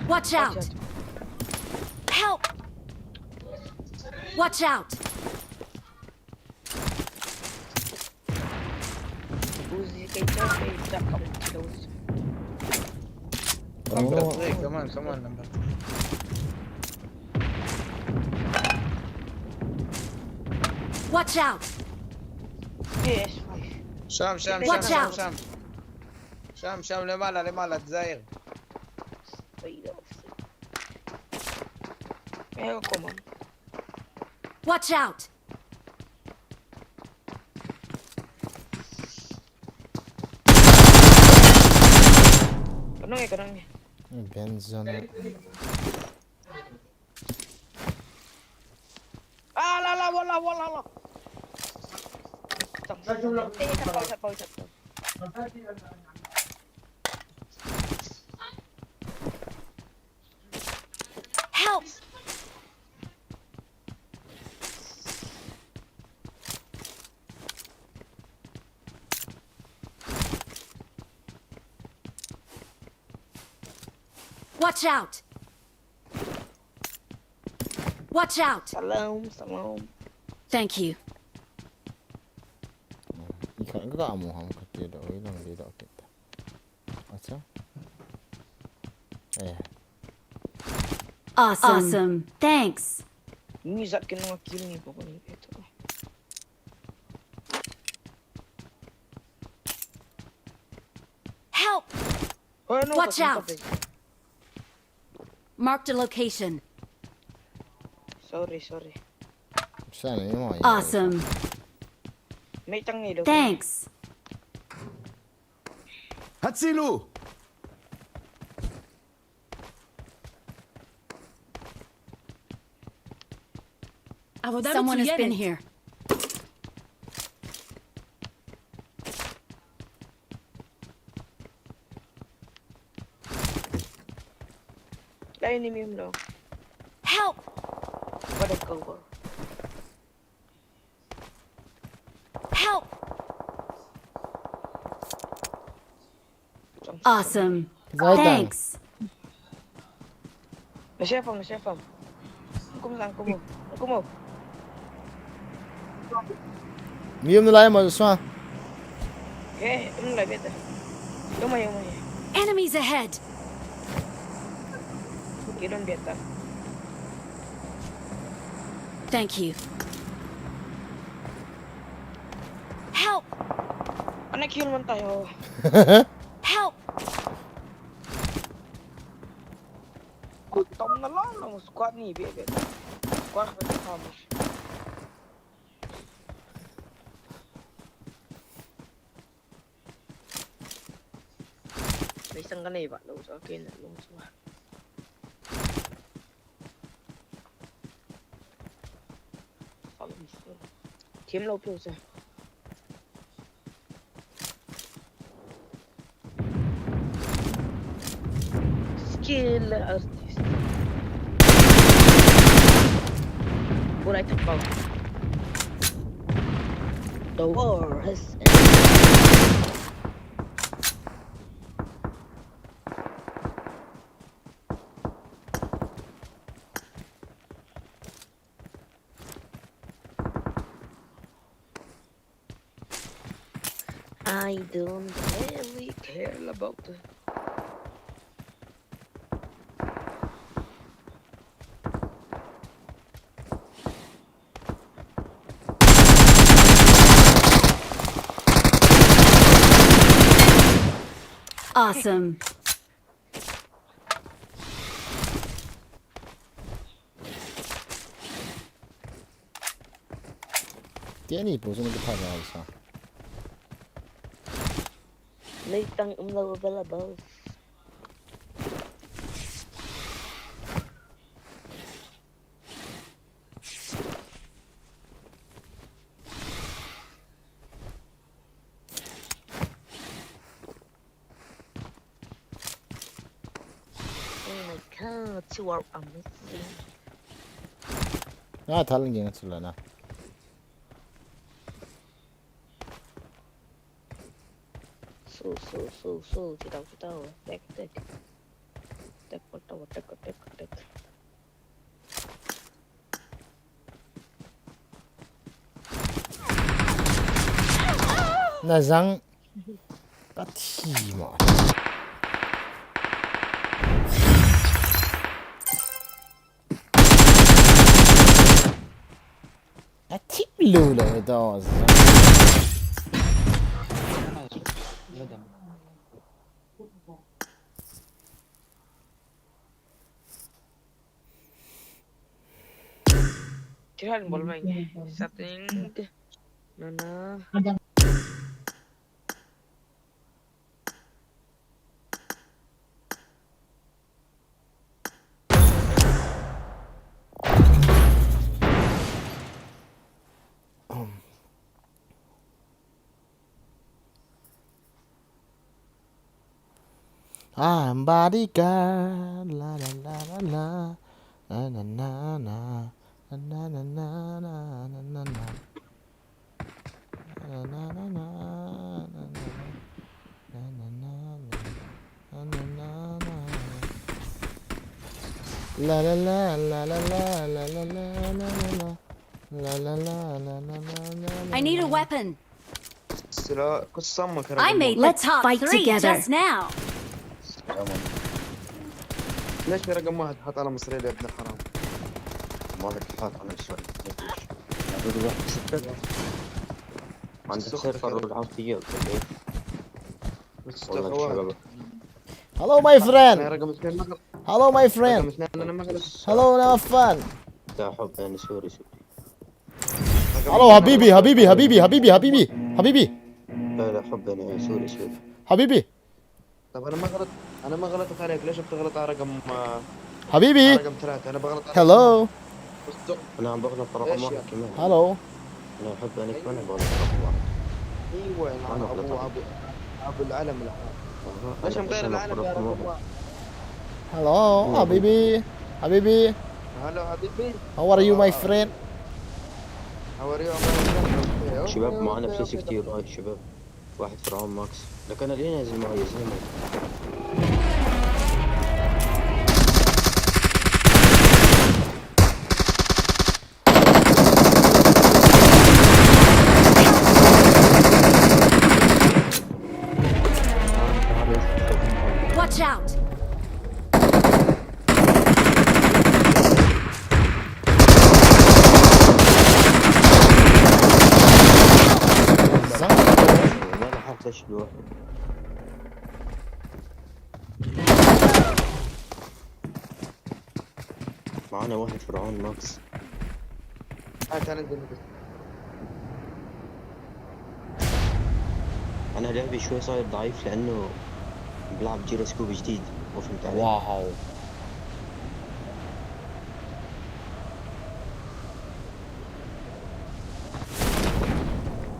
Watch out! Help! Watch out! Uzi kay Chong, kay Jack, kay Chong. Number three, come on, come on, number three. Watch out! Yes, five. שם, שם, שם, שם, שם. שם, שם, למעלה, למעלה, תזהר. Watch out! Kanong eh, kanong eh. Benzon. Ah, la, la, wala, wala, la. Isang, isang, isang. Eh, isa pa, isa pa, isa pa. Help! Watch out! Watch out! Salam, salam. Thank you. Ikan ga amu ham kati da, oi lang di da kita. Acha. Eh. Awesome. Awesome. Thanks. Ni zat ke nunga kill ni ko ko ni ito. Help! Oh, no, watch out! Marked a location. Sorry, sorry. Sana ni mo. Awesome. May tang ni lo. Thanks. Hatsilu! Someone has been here. Help! What a cover. Help! Awesome. Thanks. Nasa farm, nasa farm. Kumo, kumo. Kumo. Mium na lai mo swa. Eh, um lai beta. Yoma, yoma. Enemies ahead. Kilon beta. Thank you. Na kill man tayo. Help! Tom na lang, lang squad ni be be. Squad ko ta mo. May isang kanay ba? Lungswa, okay na, lungswa. Team low close. Skill artist. What I talk about? The war has ended. I don't really care about the Awesome. Tiani po sung ke phara sa. Leitang umlo available. Oh my God, you are amazing. Na thal nge chula na. So, so, so, so, chitao, chitao. Tek, tek. Tek, tek, tek, tek, tek. Na zang. Ka thi ma. A thip lu lo he to. Kiran bol mai nge. Something. Na na. I'm bodyguard, la la la la la, na na na na, na na na na na, na na na. La la la la la la la la la la la la la la la la la la. I need a weapon. Sila kusama kara. I made the top three just now. Sila man. ليش يا رقم واحد حاط على مصري يا ابن الحرام؟ مالك حاط على مصري. عندك سيرفر والعافية ولا إيه؟ والله شباب. Hello, my friend. Hello, my friend. Hello, Nafan. لا حب، يعني، سوري، سوري. Hello, حبيبي، حبيبي، حبيبي، حبيبي، حبيبي، حبيبي. لا، لا حب، يعني، سوري، سوري. حبيبي. طب أنا ما غلط، أنا ما غلطت عليك، ليش بتغلط على رقم، آه، حبيبي. على رقم ثلاثة؟ أنا بغلط على Hello. أنا عم بغلط على رقم واحد كمان. Hello. أنا أحب أنا كمان بغلط على رقم واحد. أيوة، أنا أبو، أبو، أبو العلم الأحمر. ليش مغير العلم يا رقم واحد؟ Hello, حبيبي. حبيبي. Hello, حبيبي. How are you, my friend? How are you, my friend? Okay, okay, شباب، معانا okay, فلوس okay. كتير، هاي شباب. واحد فرعون ماكس. لك أنا ليه نازل معي يا زلمة؟ Watch out! لا، لا، حرب معانا واحد فرعون ماكس. هاي، تعال ننزل نجلس. أنا لعبي شوي صاير ضعيف لأنه بلعب جيروسكوب جديد، ما فهمت علي؟ واو.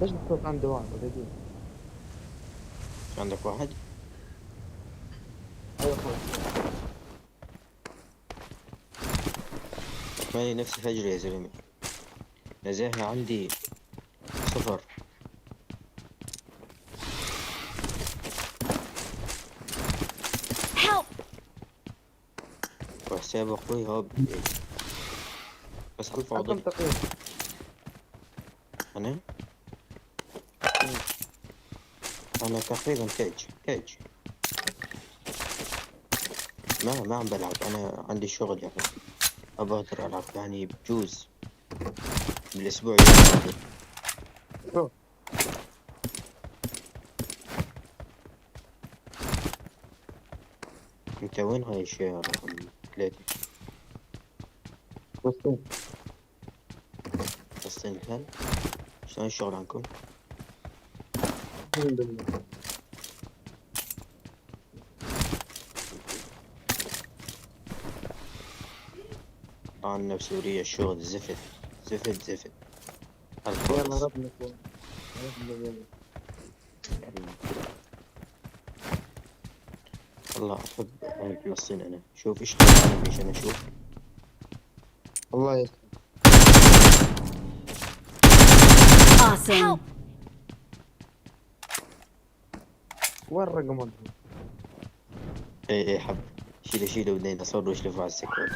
ليش الصوت عندي واحد؟ عندك واحد؟ أيوة، أخوي. مالي نفسي فجر يا زلمة. نزاهة عندي صفر. Help! وحساب أخوي هو ب-، بس على الفاضي. أنت متقين. أنا؟ أنا تقريبًا كيج، كيج. ما، ما عم بلعب، أنا عندي شغل يعني. ما بقدر ألعب، يعني بجوز بالأسبوع يوم واحد. شو؟ أنت وين عايش يا رقم ثلاثة؟ فلسطين. فلسطين الحين؟ شلون الشغل عندكم؟ الحمد لله. عندنا بسوريا الشغل زفت، زفت، زفت. يلا، ربنا يكون. ربنا يكون. والله أحب أهل فلسطين أنا. شوف إيش، إيش أنا أشوف. الله يستر. Awesome. وين الرقم أنت؟ إيه، إيه، حب. شيله، شيله، بدينا نصور وش لفع السكوت.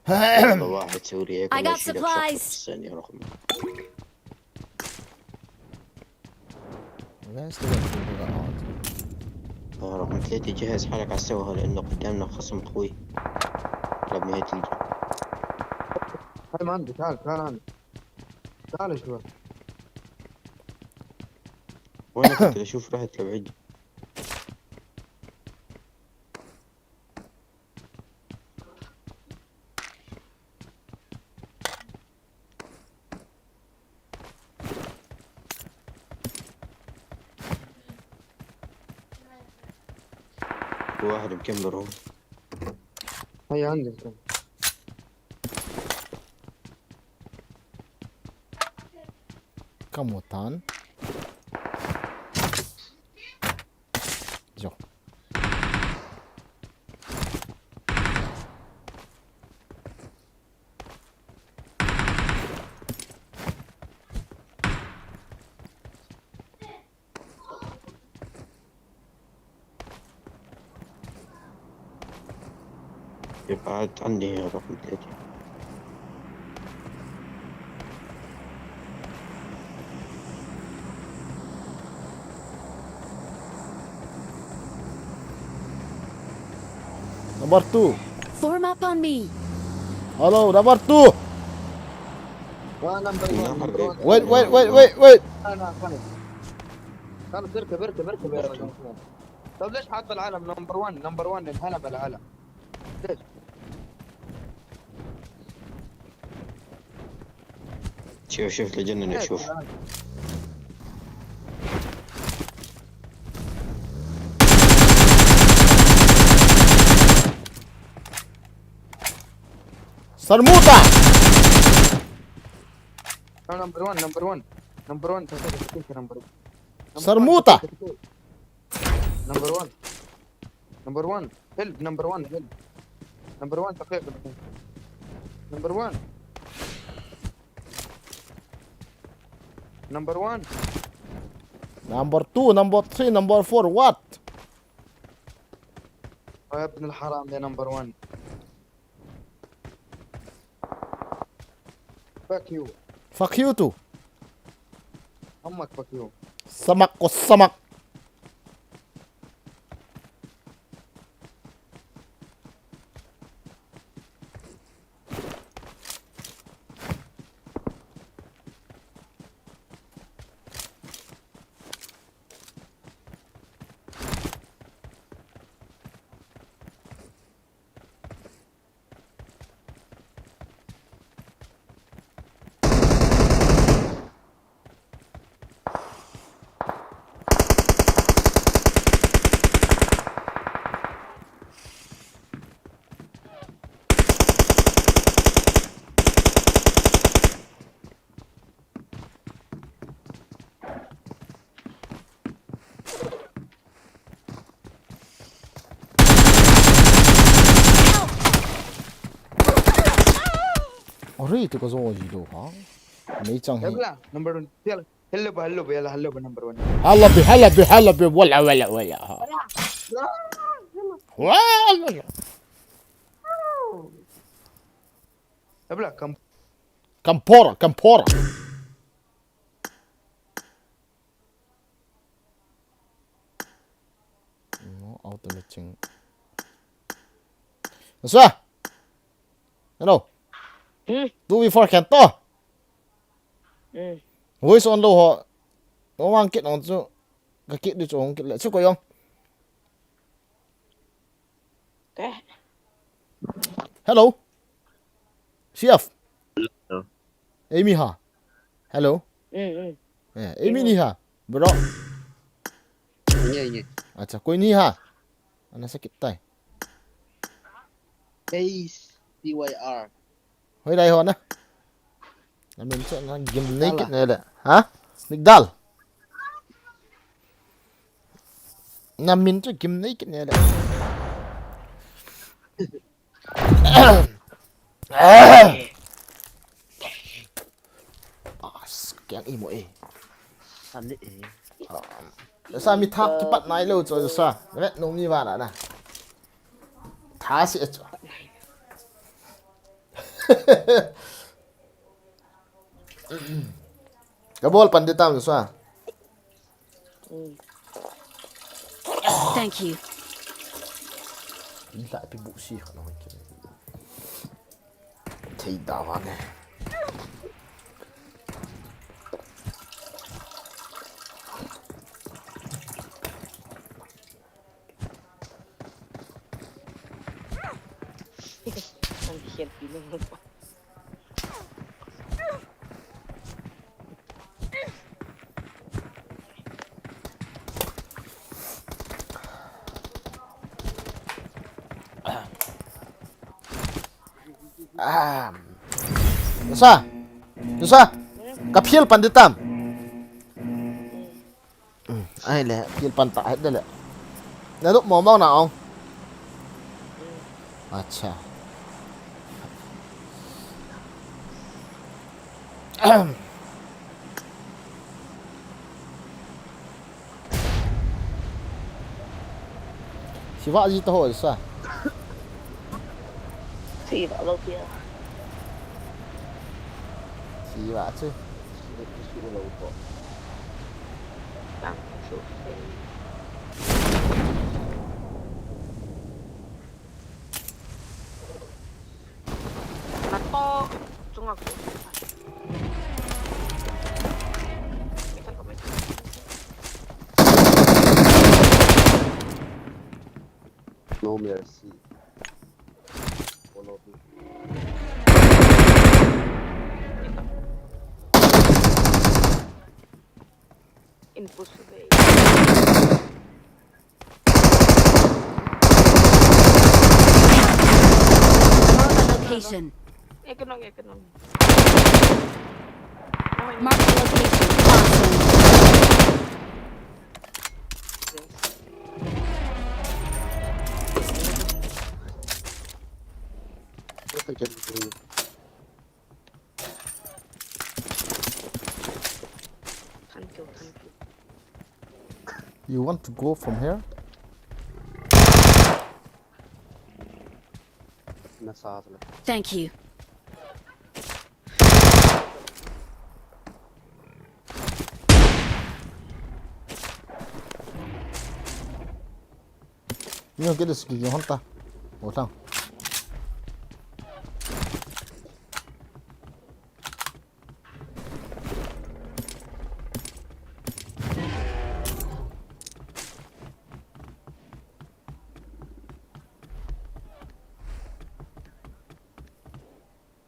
والله واحد سوري هيك I الله got يشيلك شر supplies. الصين يا رقم. لا، استوى الفوق الأرض. يا رقم ثلاثة، جهز حالك على السوهة لأنه قدامنا خصم قوي. طلب نهاية الجيم. هاي ما عندي، تعال، تعال عندي. تعال شوي. وينك أنت؟ شوف رحت لبعيد. في واحد مكمل هون. هيا عندك. Kamutan. Jo. يبعد عني يا رب العالمين. Number two. Form up on me. Hello, number two. آه، number one، number one. Wait, wait, wait, wait, wait. أنا، أنا. خلص، اركب، اركب، اركب يا رجل. طب ليش حاط العلم number one، number one، الهنا بالعلم؟ ليش؟ شوف، شوف، تجنن، ليش شوف. العلم؟ صرموطة! لا، number one، number one، number one، تكتيك، تكتيك، number one. صرموطة! Number one. Number one. Help, number one, help. Number one، دقيقة، دقيقة. Number one. Number one. Number two, number three, number four, what? يا ابن الحرام يا number one. Fuck you. Fuck you too. أمك fuck you. سمك والسمك. Ri tu ka zo ji lo ha. Mei chang hi. Hello, number one. Hello, hello, hello, hello, number one. Hello, hello, hello, wala, wala, wala. Ha. Wala. Abla, kam. Kampora, kampora. No, auto matching. Sa. Hello. Hmm. Two v four khen to. Hmm. Voice on lo ho. No mang kit on chu. Ka kit di chu hong kit le. Chu ko yong. Te. Hello. C F. Hello. Amy ha. Hello. Hmm, hmm. Eh, Amy ni ha. Bro. Inge, inge. Acha, koi ni ha. Ana sakit tai. H C Y R. Hoi dai ho na. Na min chu na gim nei kit ne le. Ha? Migdal. Na min chu gim nei kit ne le. As, kiang imo e. Sani e. Sa mi thap kipat nai lo chu sa. Vet nung ni vana na. Tha si e chu. Ka bol pan di tam sa. Thank you. Inla pi bu si kha no ki. Thei da wa ne. Ang hiyan pinang. Ah. Nusa. Nusa. Ka phil pan di tam. Ai le, phil pan ta het de le. Na duk mo mo na ong. Acha. Siva ji to ho sa. Siva lo pia. Siva chu. Siva lo to. Tang su. Nato chunga ko. No mercy. Follow me. Impossible. Mark the location. Economic, economic. Mark the location. Awesome. What I can do? Thank you, thank you. You want to go from here? Thank you. Ni hong kit le ski hon ta. O thang.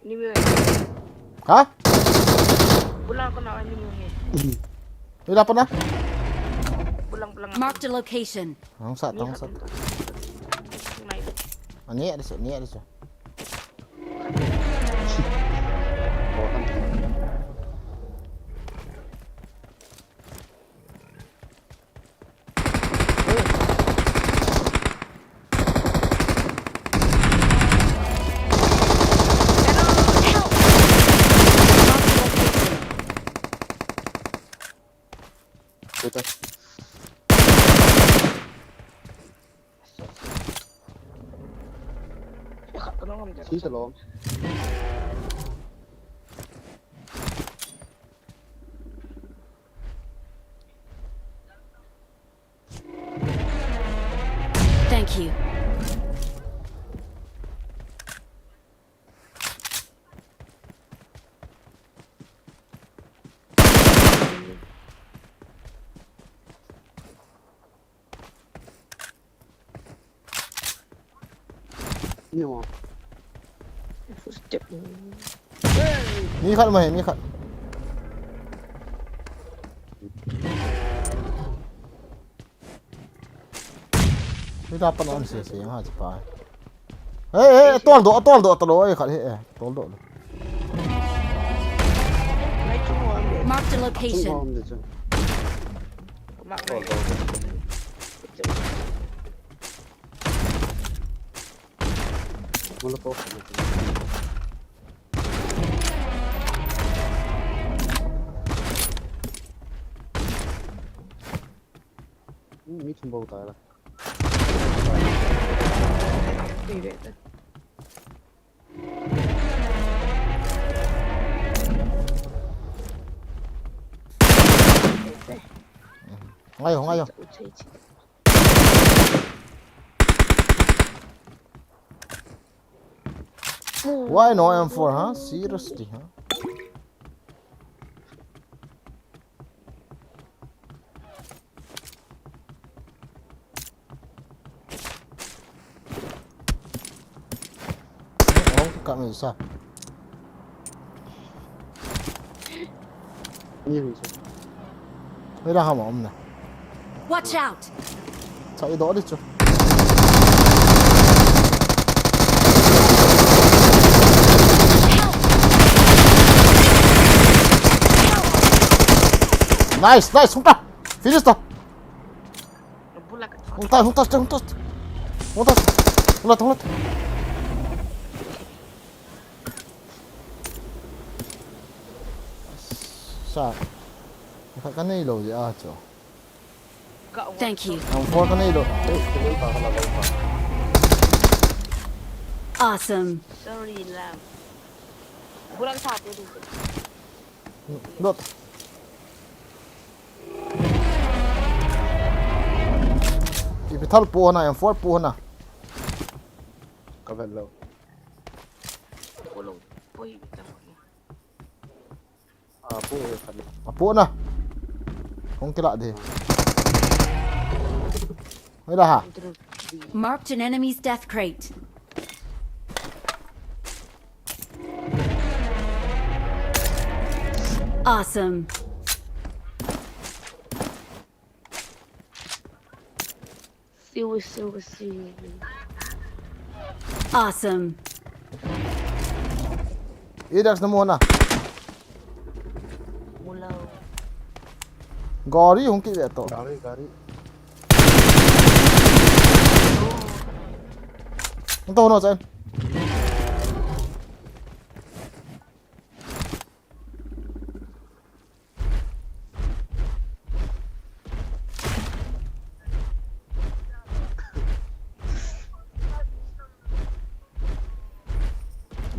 Ni me. Ha? Pulang ko na ni me. Ila pa na? Pulang, pulang. Mark the location. Hong sat, hong sat. Ani, ada su, ni ada su. Si talom. Thank you. Mi khat ma he, mi khat. Hita pan on se se ha chi pa. Hey, hey, tol do, tol do, tol do, ei khat he, eh, tol do. Marked a location. Molotov. Hmm, mi thum bou tai la. Ngai ho, ngai ho. Why no M four, huh? Seriously, huh? Hung kikap mai sa. Hoi la ham a um na. Watch out! Sa i do di chu. Nice, nice, hung ta. Finish ta. Hung ta, hung ta, hung ta. Hung ta. Hung ta, hung ta. Sa. Ka, ka nei lou dia chu. Thank you. Ang four ka nei lou. Awesome. Sorry, love. Bulang satu tu. Dot. Ipi thal pu na, M four pu na. Ka vet lou. Pu lou. Poi, ipi thal. Apu na. Hung kila di. Hoi la ha. Marked an enemy's death crate. Awesome. Siu, siu, siu. Awesome. Idax na muna. Mulou. Gari hung ki ve to. Gari, gari. Hung to no chan.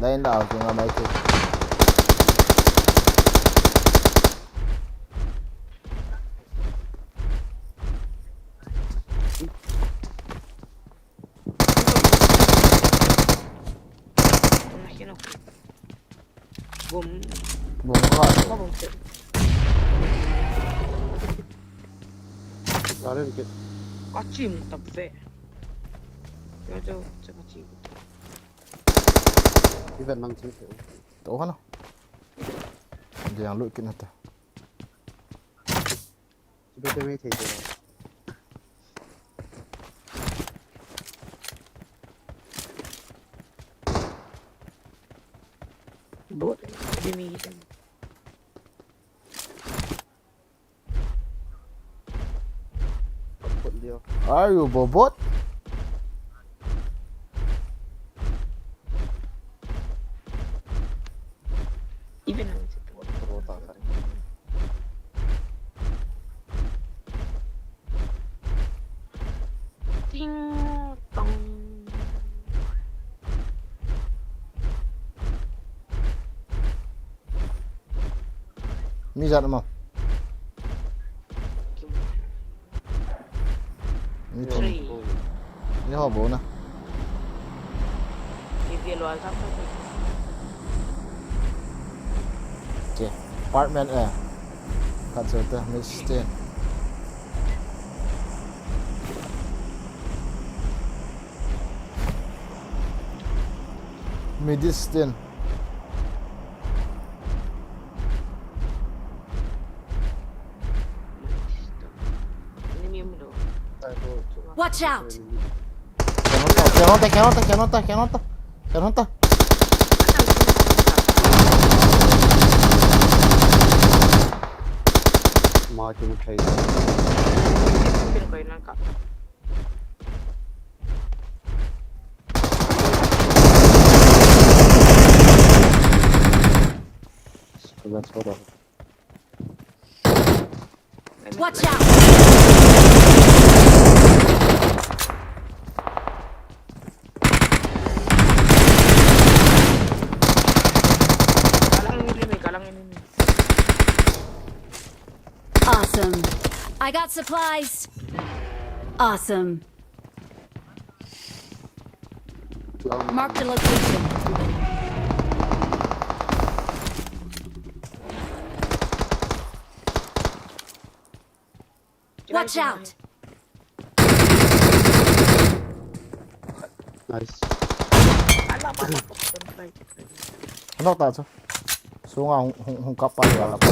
Lain la, okay, nga mai tu. Bom. Bom ka. Bom. Karen ke. Kachim tap ve. Yo, yo, yo, kachim. Even nang chim. To hana. Dia lu kit na ta. Chibai te mai thei te. Bot, dia mai thei. Are you bobot? Even Ting tong. Mi ijat um am? Mi thum. Three. Ni ho bou na. Ki view lo a tam tam. Okay. Apartment eh. Khat chu ta, mi sixteen. Mi sixteen. Watch out! Kian hon ta, kian hon ta, kian hon ta, kian hon ta, kian hon ta, kian hon ta. Mark him, trace. Let's go. Watch out! Kalang enemy, kalang enemy. Awesome. I got supplies. Awesome. Mark the location. Watch out! Nice. Knock ta chu. Sunga hung, hung, hung kap pa, hung kap pa.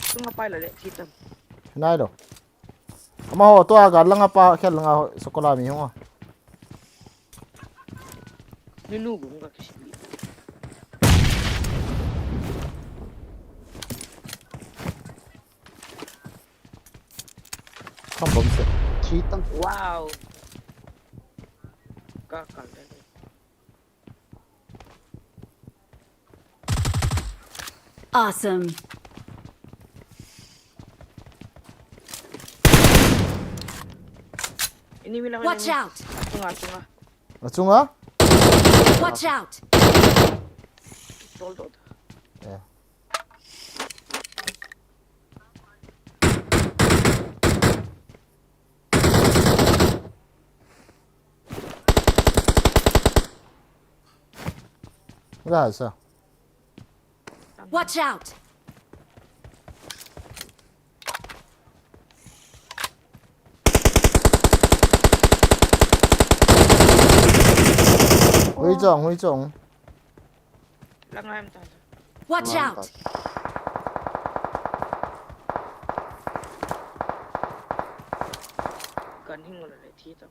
Sunga pai la le, thi tam. Nai lo. Amaho tua ga langa pa, khel langa ho, sokola mi hung a. Nunu gum ga kisi. Kam bom se. Thi tam. Wow. Ka ka le. Awesome. Enemy lang, watch out! Chunga, chunga. Achunga? Watch out! Tol, tol. Yeah. Wala sa. Watch out! Hui chong, hui chong. Lang em ta. Watch out! Kan hing wala le thi ta.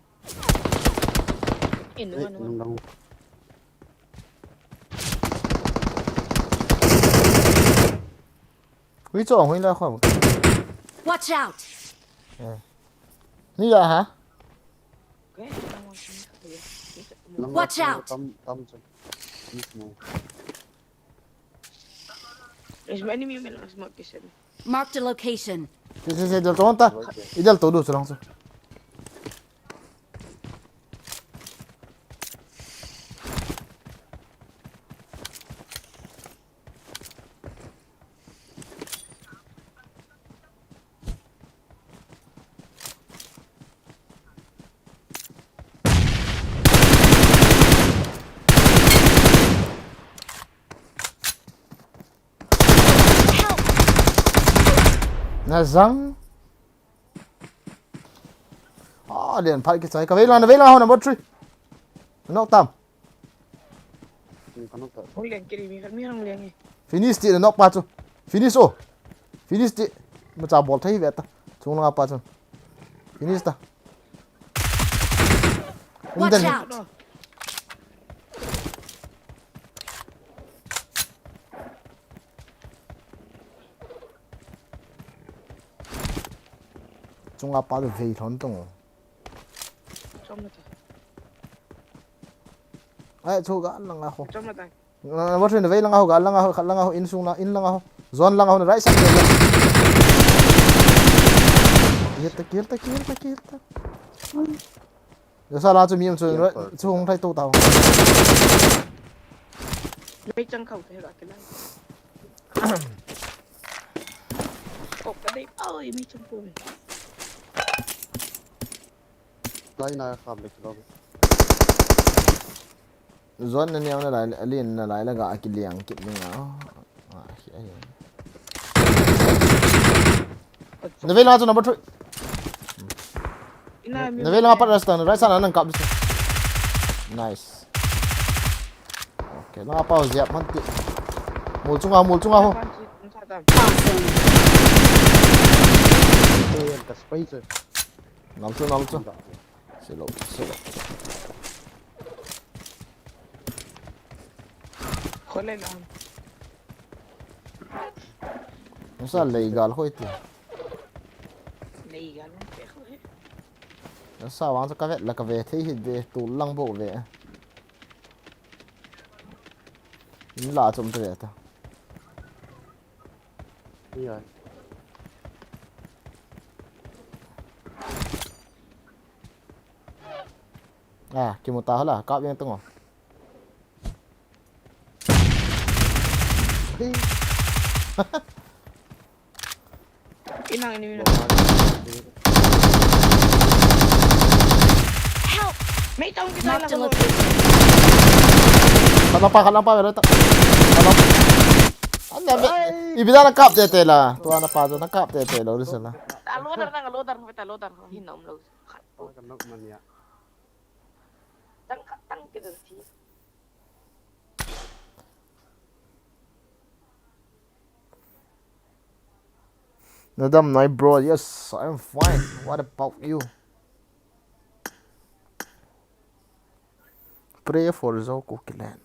In one, one. Hui chong, hui la khom. Watch out! Eh. Ni ya ha? Watch out! Tam, tam chu. Is my enemy, man, is my kisen. Marked a location. Se, se, se, del to ta. Idel to du, chulang chu. Na zang. Ah, lian phat kichai. Ka vei lang, na vei lang ho number three. Knock tam. Hung liang kiri mi, mi hung liang e. Finish ti na knock pa chu. Finish o. Finish ti. Macha bol thei ve ta. Chung langa pa chu. Finish ta. Watch out! Chunga pa chu vei lhon tong. Chom na ta. Ai, chu ga langa ho. Chom na ta. Na, na, watch in, vei langa ho, ga langa ho, khat langa ho, in sung la, in langa ho. Zone langa ho, na right side. Kill ta, kill ta, kill ta, kill ta. Yo sa la chu mi um chu, chu hung thai to tao. Mei chang khau te la ke la. Ko ka dei pau mei chang ko. Lai na kham le kilo. Zon na niang na lai, alin na lai la ga kiliang kit ling a. Ah, hi ai. Na vei langa chu number three. Ina mi Na vei langa pat rest na right side na nang kap. Nice. Okay, langa pa ziap man ti. Mul chunga, mul chunga ho. Awesome. Ei, ka spray chu. Nam chu, nam chu. Silo, silo. Khole lam. Nasa lei gal khoi ti. Lei gal khoi. Nasa wang sa ka vet la ka ve thei hi de tu lang bo ve. In la chom te ve ta. Iya. Ah, kimu ta hala, kap yang tengok. Inang ini minum. Help! Mei tong kita Marked a lang. Location. Khat lang pa, khat lang pa, meron ta. Khat lang. Ang dami. Ay! Ibida na kap tete la. Tua na pa, na kap tete la, ulit sila. Alo dar, alo dar, alo dar. Hinam lo. Kanok man ya. Tang, tang kita si. Nadam nai, bro. Yes, I'm fine. What about you? Pray for Zo Kukiland.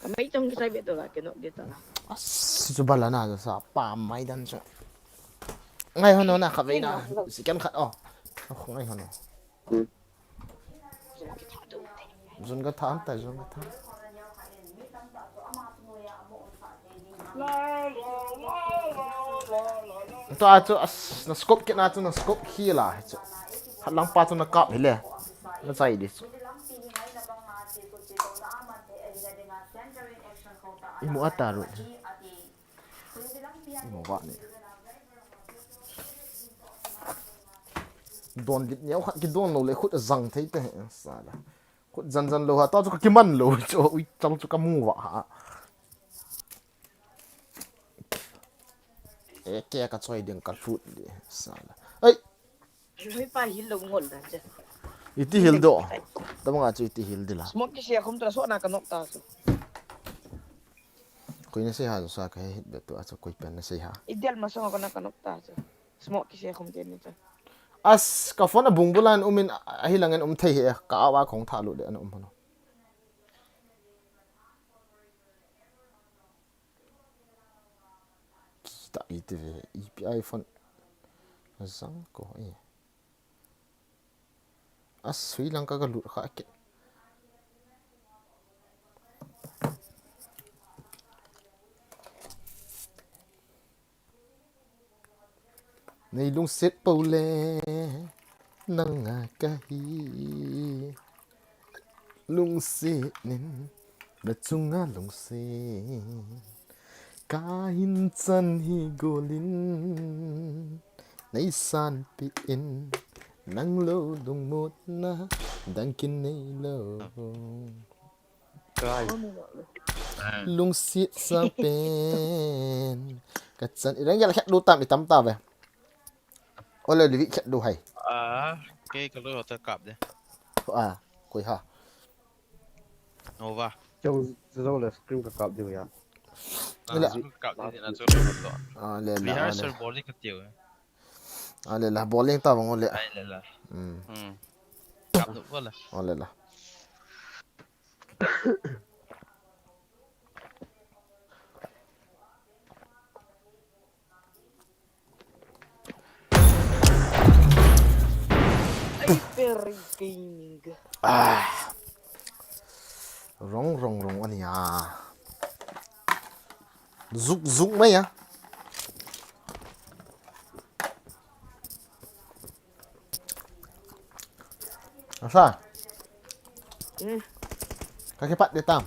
Kamei tong kisai beto la, kenok deta la. As, chu bala na sa pa mai dan chu. Ngai hono na kavei na. Sikan khat oh. Oh, ngai hono. Zun ka tha an ta, zun ka tha. Tua chu as, na scope kit na chu na scope hi la hi chu. Khat lang pa chu na kap hi le. Na chai di chu. Imu ata ru. Imu va ni. Don dit neo khat kidon lo le khut zang thei te sa la. Khut zan zan lo ha, ta chu ka kiman lo chu, ui, chang chu ka mu va ha. E ke ka choi ding ka lut le, sa la. Ai! Hui pa hil lo ngol da che. Iti hil do. Tabang a chu iti hil di la. Smoke kise khum tra so na ka nok ta chu. Koi na sei ha sa ka he hit be tu a chu koi pen na sei ha. Idel ma so ka na ka nok ta chu. Smoke kise khum te ni chu. As ka phone a bung bulan umin a hi langen um thei he ka awa khong tha lu de an um hano. Kita iti ve ipi iPhone. Zang ko e. Asui lang ka ka lut kha ke. Nei lungset pou le nanga kahi. Lungset nin na chunga lungset. Kahin chan hi golin. Nei sanpi in nang lo lungmotna dang kin nei lo. Kai. Lungset sang pen. Ka chan i rang yal khat lu tam i tam ta ve. Ole livi khat lu hai. Ah, ke ka lu ta kap de. Ah, koi ha. Nova. Chong zo le screen ka kap de ya. Ah, le. Screen ka kap de na so lo to. Ah, le la. Rehearsal bol ka tiu. Ah, le la bowling ta bang ole. Ai le la. Hmm. Hmm. Kap du ko la. Ole la. Hyper Gaming. Ah. Wrong, wrong, wrong ania. Zuk, zuk mai a. Asa. Hmm. Kakipat di tam.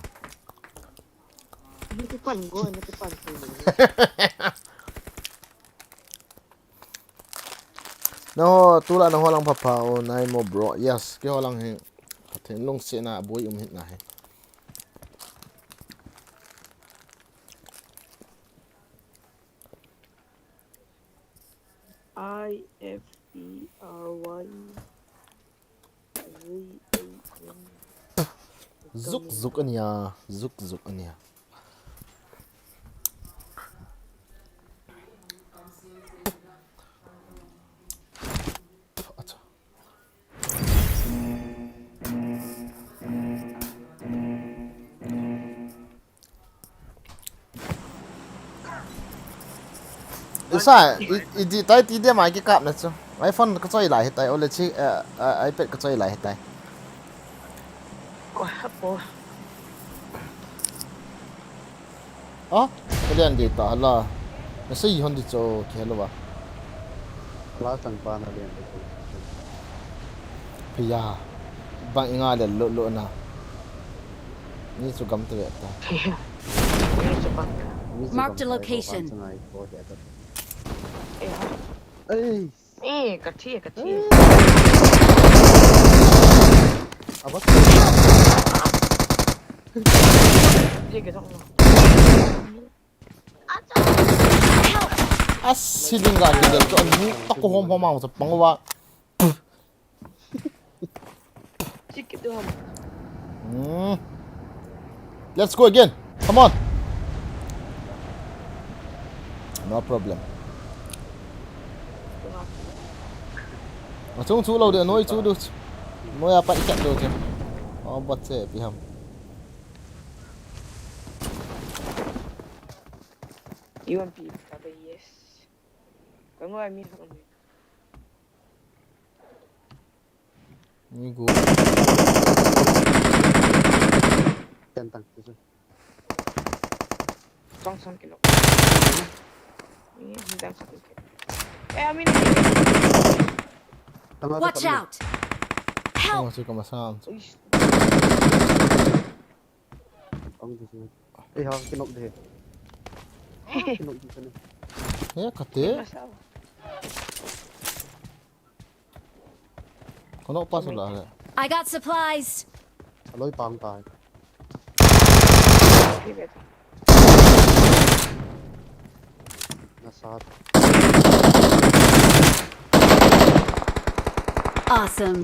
Nakipan go, nakipan go. Naho, tula naho lang pha pha o, nai mo bro. Yes, keiho lang hi. Pathen lungsetna boi um hih na hi. I F E R Y. Zuk zuk ania, zuk zuk ania. Acha. Isa, i, i di tai ti dia mai ki kap na chu. Ai phone ka choi lai hi tai, ole chi, eh, eh, iPad ka choi lai hi tai. Ko ha po. Ah, kalian di ta hala. Na sei hon di cho ki hello ba. Last time pa na lian. Pia. Bang inga le lo lo na. Ni chu gam te ta. Ni chu bang. Marked a location. Ei. Ei, ka thi, ka thi. Aba. Ye ke thong. A ceiling ga ke del to anu ta ko hom hom ang sa pang wa. Chik ke tu ham. Hmm. Let's go again. Come on. No problem. Achung chu lo de noi chu du. Noi a pat khat du chu. Oh, but che pi ham. You want people to be yes. Kangoi mi hak ni. Ni go. Tentang tu. Tong sang kilo. Ni hindang sang kilo. Eh, amin. Watch out! Help! Oh, si kamasam. Uish. Ang gusto. Eh, ha, kinok de. Kinok de sana. Eh, kate? Masal. Kono pa sula le. I got supplies. Aloi pang tai. Nasat. Awesome.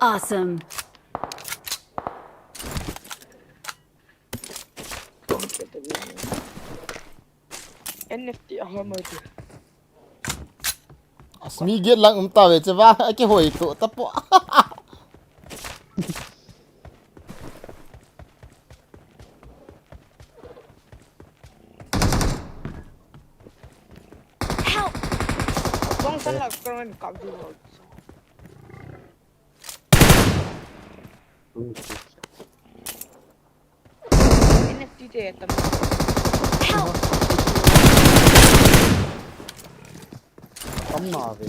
Awesome. N F T aham oi tu. Asmi gate lang um ta ve che va, a kihoi tu ta po. Help! Bong san la kron kap du. N F T te tam. Help! Tam na ve.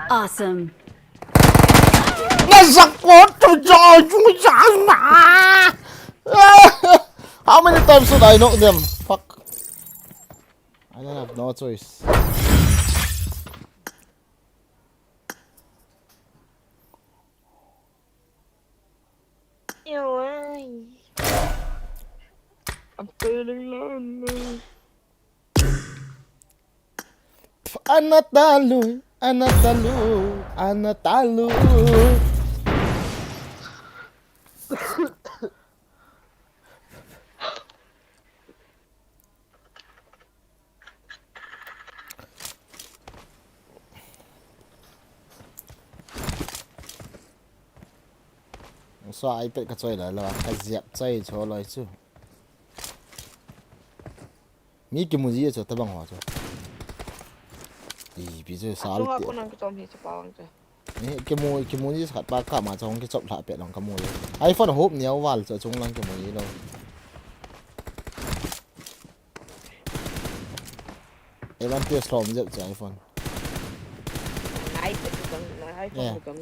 Awesome. Nasakot tu jauh jauh na. How many times should I knock them? Fuck. I don't have no choice. Yo, ay. I'm feeling lonely. Anatalu, anatalu, anatalu. Chua iPad ka choi lai lou a, ka ziap chai cho loi chu. Mi kimu ji chu tabang ho chu. Ipi chu sal Chunga ti. Ko nang kichom hi chu pa ang chu. Ni kimu, kimu ji khat pa ka ma chong kichop lha pe long ka mu le. iPhone hop niau val chu chung lang kimu ji lou. Advantage lom jep chu iPhone. Nai pe chu gang, nai pe Yeah. chu gang.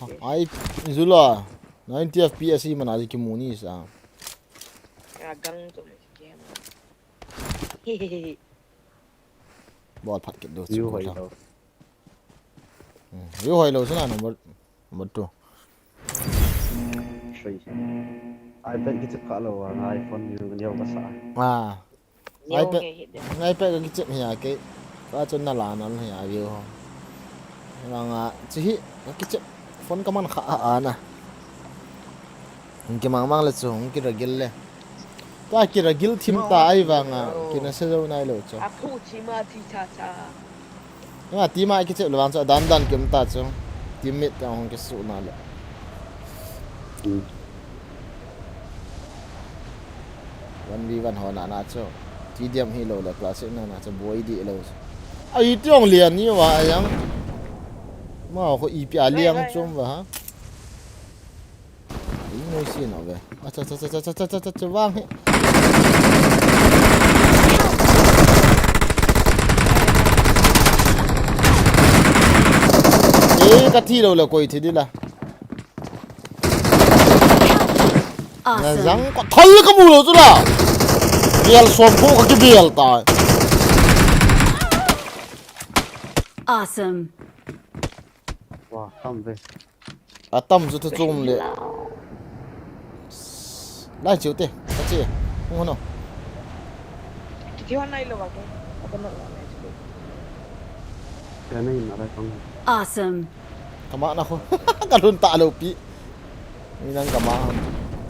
Ah, ai, Zula, ninety F P S hi mana ji kimu ni sa. Ya gang chu me ki ma. Bol phat kit lou chu View ko hoi lou. lou. Hmm, view hoi lou chu na number, number two. Shui. iPad kichep kha lou a, iPhone view kan yau ka sa. Ah. Neo iPad, nge hi de. iPad ka kichep hi a ke. Ka chun na la na hi a view ho. Langa, chi hi, ka kichep phone ka man kha a, a na. Hung kimang mang le chu, hung kiragil le. Tua kiragil thim ta ai vanga, Oh. kina se jo nai lou chu. A phu chi ma chi cha cha. Nga team a kichep le vang chu, dan dan kim ta chu. Teammate te hung kisu na le. Hmm. One v one ho na na chu. T D M hi lou le classic na na chu boi di lou chu. Ai tiong lian ni va yang. Ma ko ipi a Rai, liang rai, chum rai. va ha. Ui, noi si na ve. Acha, cha, cha, vang hi. Eh, ka thi lou le koi thi di la. Na Awesome. zang ko thal ka mu lou chu la. Bial som ko ka ki bial ta. Awesome. Wa, tam ve. A tam chu thu chum le. Lai chiu te, ka chi. Hung hon o. Ki ki hon nai lo ba ke. Ka ban nai lo nai chu. Ka nai na lai kong. Awesome. Ka ma na kho. Ka lhun ta lou pi. Mi nang ka ma ham.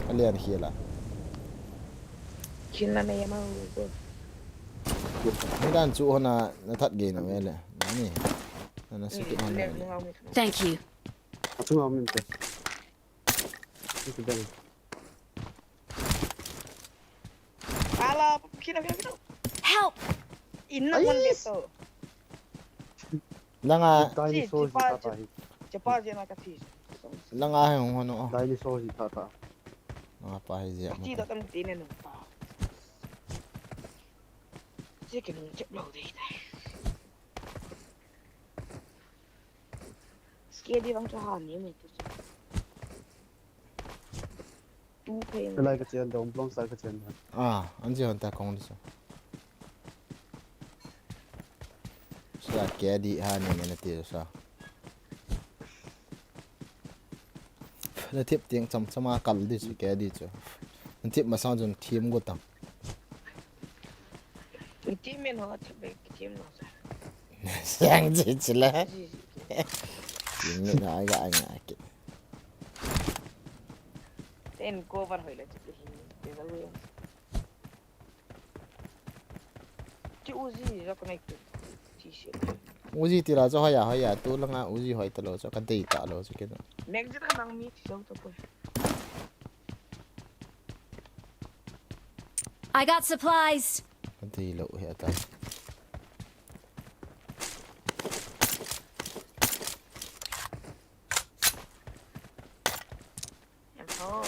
Ka lian khia la. Chin na nei ma u ko. Mi dan chu hon a na that ge na ve le. Ni. Na na sikit hon le. Thank you. A chunga min te. Iti dang. Ala, kina, kina, kina. Help! Inna Ai! Mon beto. Langa. Dinosaur Chi, chi pa, ji ta ta chi, hi. Chi pa ji na ka thi. Langa he hung hon o. Dinosaur ji ta ta. Langa pa he ji. Chi da tam ti ne no pa. Chi ke nung chep lo dei dai. Skedi bang chu ha ni me tu chu. Tu phe. Lai ka chen dong blong sa ka chen. Ah, an ji hon ta kong di sa. Sa ke di ha ni me na ti sa. Na thip tiang cham chama kal di chu ke di chu. Na thip masang chun thim go tam. Thim men ho thip be thim no sa. Sang ji chi la. Ji, ji. Thim ni na ga nga ki. Ten cover hoi la chu hi. Te ga lu. Ki Uzi ja ko nai tu. Ti se. Uzi ti la chu hoi a, hoi a, tu langa Uzi hoi ta lo chu, ka dei ta lo chu kei no. Next jira nang mi ti jo to ko. I got supplies. Ka dei lo he ta. Em ho.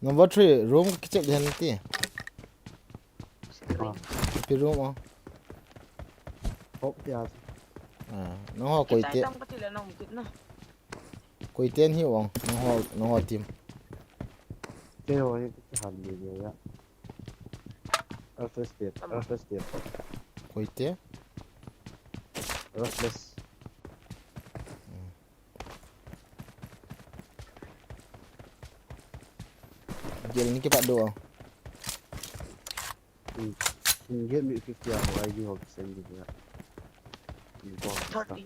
Number three, room ka kichep den ti. Ah. Pi room o. Hop ti a. Ah, nangho koi te. Kichai tam ka ti le nang kit na. Koi ten hi ong, nangho, nangho team. Te ho hi ki hal ni le ya. Alpha step, Tama. Alpha step. Koi te? Restless. Gel ni kipat do. Hmm. Hmm, get me fifty ako, I D ako, send it ya. Hmm, ko. Thirty.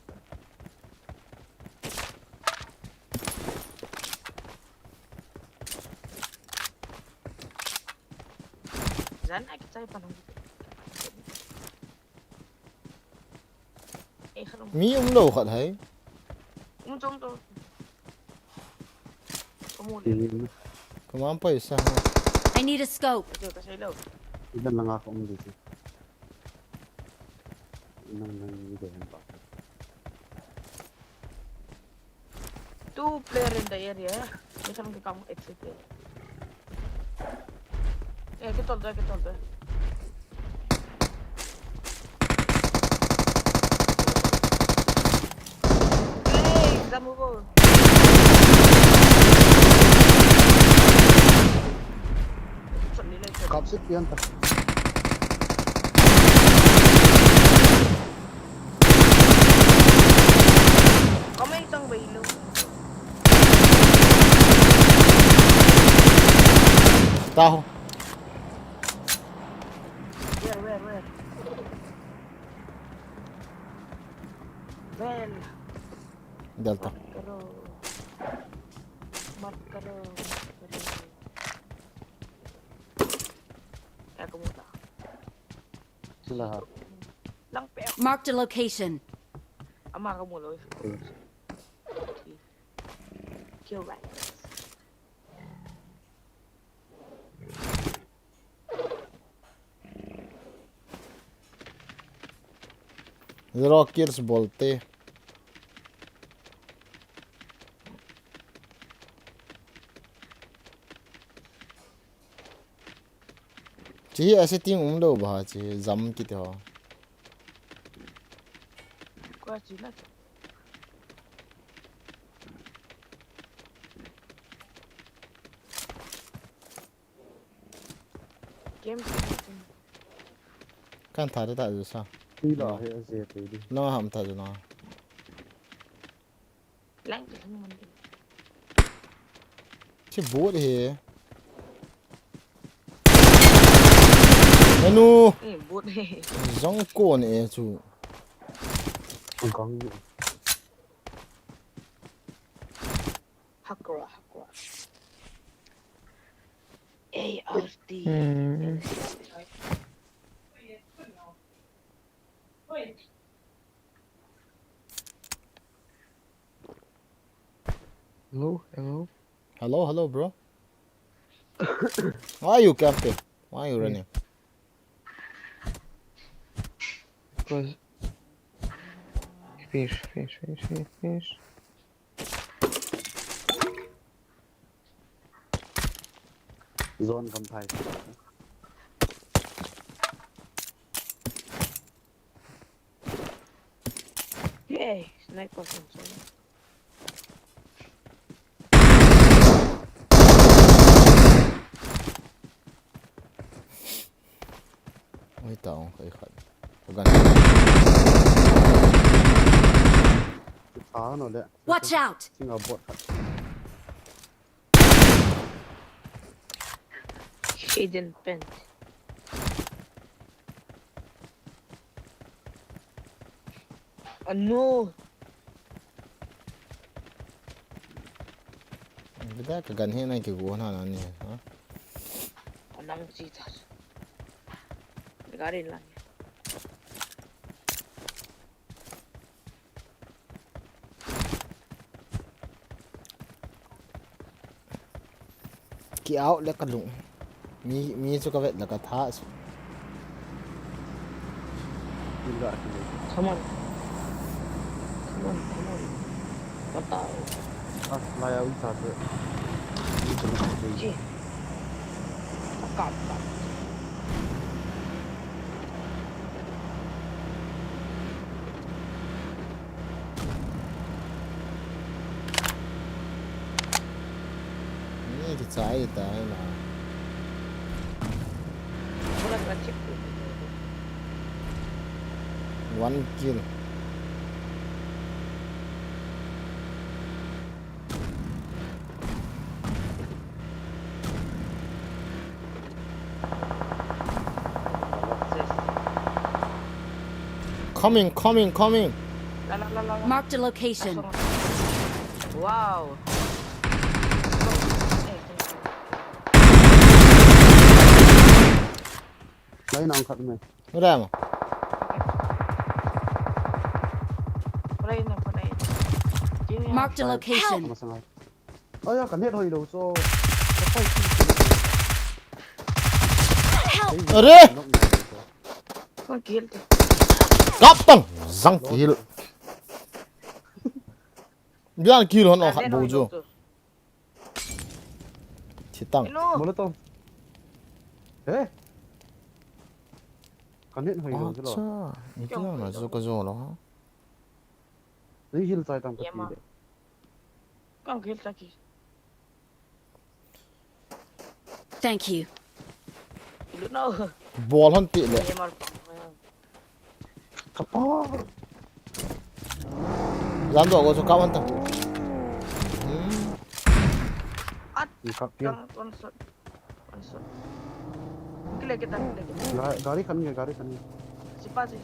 Jan, ay, kita pa nang. Eh, Mi um lou khat hai. Um, um, um. Kamu le. Kaman paisa ha. I need a scope. Ka sei lou. Idan langa ka um de. Nang nang ni de han pa. Two player in the area. May isang kikang exit eh. Eh, kitol doon, kitol doon. Hey, kamu ko. Kapsit yan ta. Kamay itang baylo. Taho. Where, where, where? Well. Delta. Mat karo. Mat karo. Mat karo. Eh, kamu ta. Sila ha. Lang pe. Marked a location. Ama kamu lo. Kill right. Zero kills bolte. Chi hi setting um lou ba chi hi jam kiti ho. Kwa chi na. Game, game, game. Kan tha de ta ju sa. Ti la he je te di. Long ham ta ju na. Lang ti lang man di. Chi bot he. Anu. Eh, bot he. Jong kon e chu. Kang. Hakra, hakra. A R T. Hmm. Hello, hello. Hello, hello, bro. Why are you camping? Why are you running? Because finish, finish, finish, finish, finish. Zone kam phai. Hey, sniper from somewhere. Oi, ta ong kai khat. Ka gan. Sa no le. Watch out! Singa bot khat. Hidden pen. Anu. Bida ka gan hi na ki go na na ni, ha? Anang chi ta. Gari lang. Ki out le ka lung. Mi, mi chu ka vet le ka tha chu. Come on. Come on, come on. Ka ta. Ah, lai a wi ta te. Chi. Ka ka. Ni kichai tai na. One kill. Coming, coming, coming. La, la, la, la, la. Marked a location. Wow. Lai nang khat mai. Ura mo. Marked a location. Masang ai. Aya, ka net hoi lou chu. Ka pai. Are! Kon kihil te. Kap tang! Zang kihil. Bian kihil hon o khat bou chu. Thi tang. Bolo to. Eh? Ka net hoi lou chu lo. Acha, ni ti na chu ka zo lo ha. Ni hil chai tang ka ti de. Kon kihil ta ki. Thank you. Ilu na. Bol hon ti le. Ye mar pa. Kapa. Zan do ko chu kap hon ta. Hmm. At. Ni kap pia. Kon kon sot. Kon sot. Kile kita kile kita. Ga- Gari khan nge, gari khan nge. Sipa si.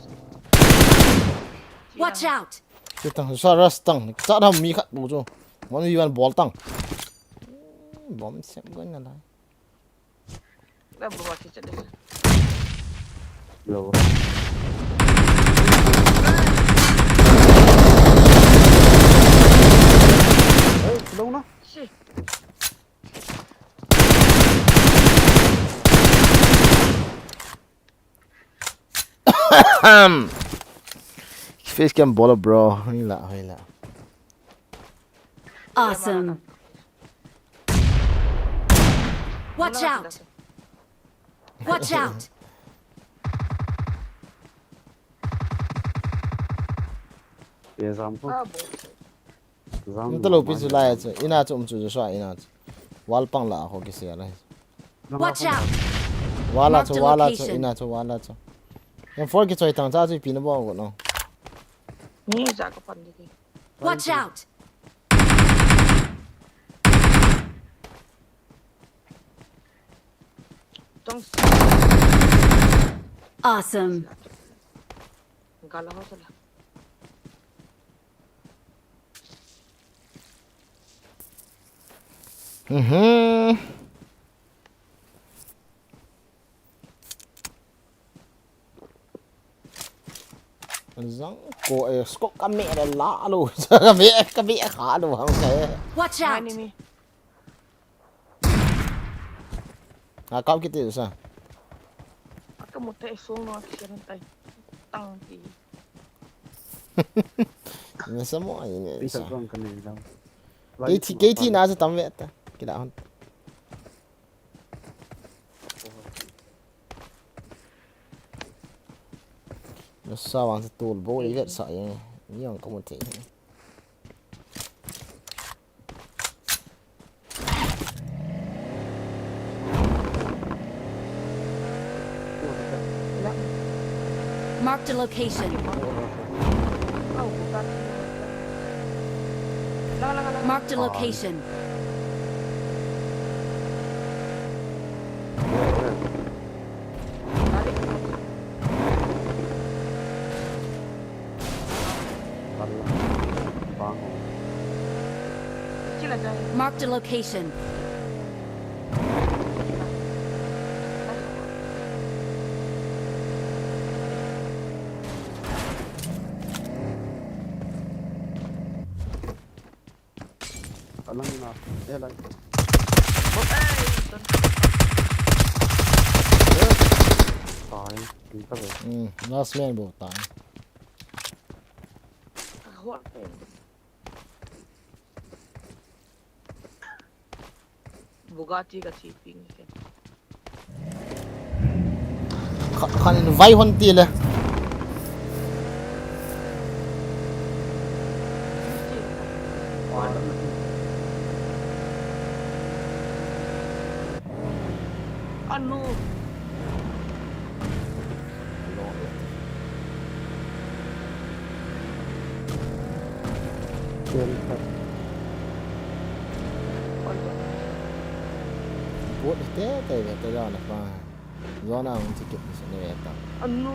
Watch out! Ti tang sa ras tang. Cha dam mi khat bou chu. Mon mi van bol tang. Hmm, bom sem gon na lai. Ba bu wa ki chale. Lo. Hey, slow na. Si. Face cam bol bro. Hoi la, hoi la. Awesome. Watch out! Watch out! Ye zam ko. Ah, bo. Zam. Nta lo pi chu lai chu. Ina chu um chu Joshua ina chu. Wall pang la ho ki se lai. Watch out! Wall a chu, Marked a wall a chu, location. Ina chu, wall a chu. Yang four ki choi tang cha chu pi na bo ko no. Ni za ka pan di. Watch out! Tong. Awesome. Gala ho sala. Mhm. Zang ko e sko ka me la la lo. Ka me ka me kha lo hang ka. Watch out! Enemy. A kap kiti sa. Aka mute song no action tai. Tang ti. Na sa mo ai ne Pisa sa. Kong kan ni dam. Kei thi kei thi na sa tam ve ta. Kila hon. Na sa wang sa tul bo i vet sa ye. Yang ka mo te. Marked a location. Marked a location. Marked a location. Alang na. Eh, lai. Tai, kita be. Hmm, last man bo tai. Bugatti ka thi ping ke. Kha- Khan in vai hon ti le. Anu. Bot te te ve te jana pa. Jana un ticket ni se ne ve ta. Anu.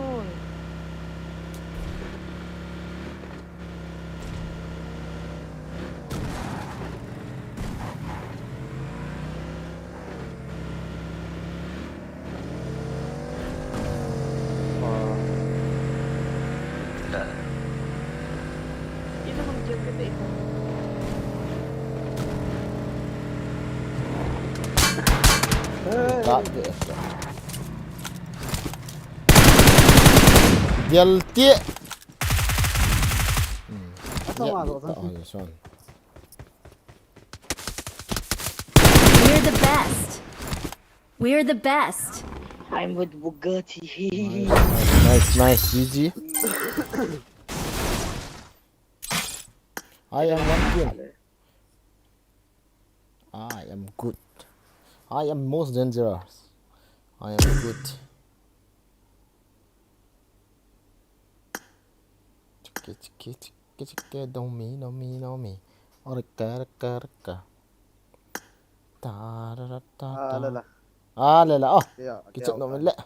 Ina hon keu ke te ko. Got this. Guilty. Hmm. Asa Yeah. ma zo san. Oh, this one. We're the best. We're the best. I'm with Bugatti. Nice, nice, nice, G G. I am one kill. I am good. I am most dangerous. I am good. Chiki, chiki, chiki, chiki, don't me, no me, no me. Orika, rika, rika. Ta, ra, ra, ta, Ah, ta. Lala. Ah, lala. Oh, Kaya, kichak kaya, no kaya. Mele. Ah.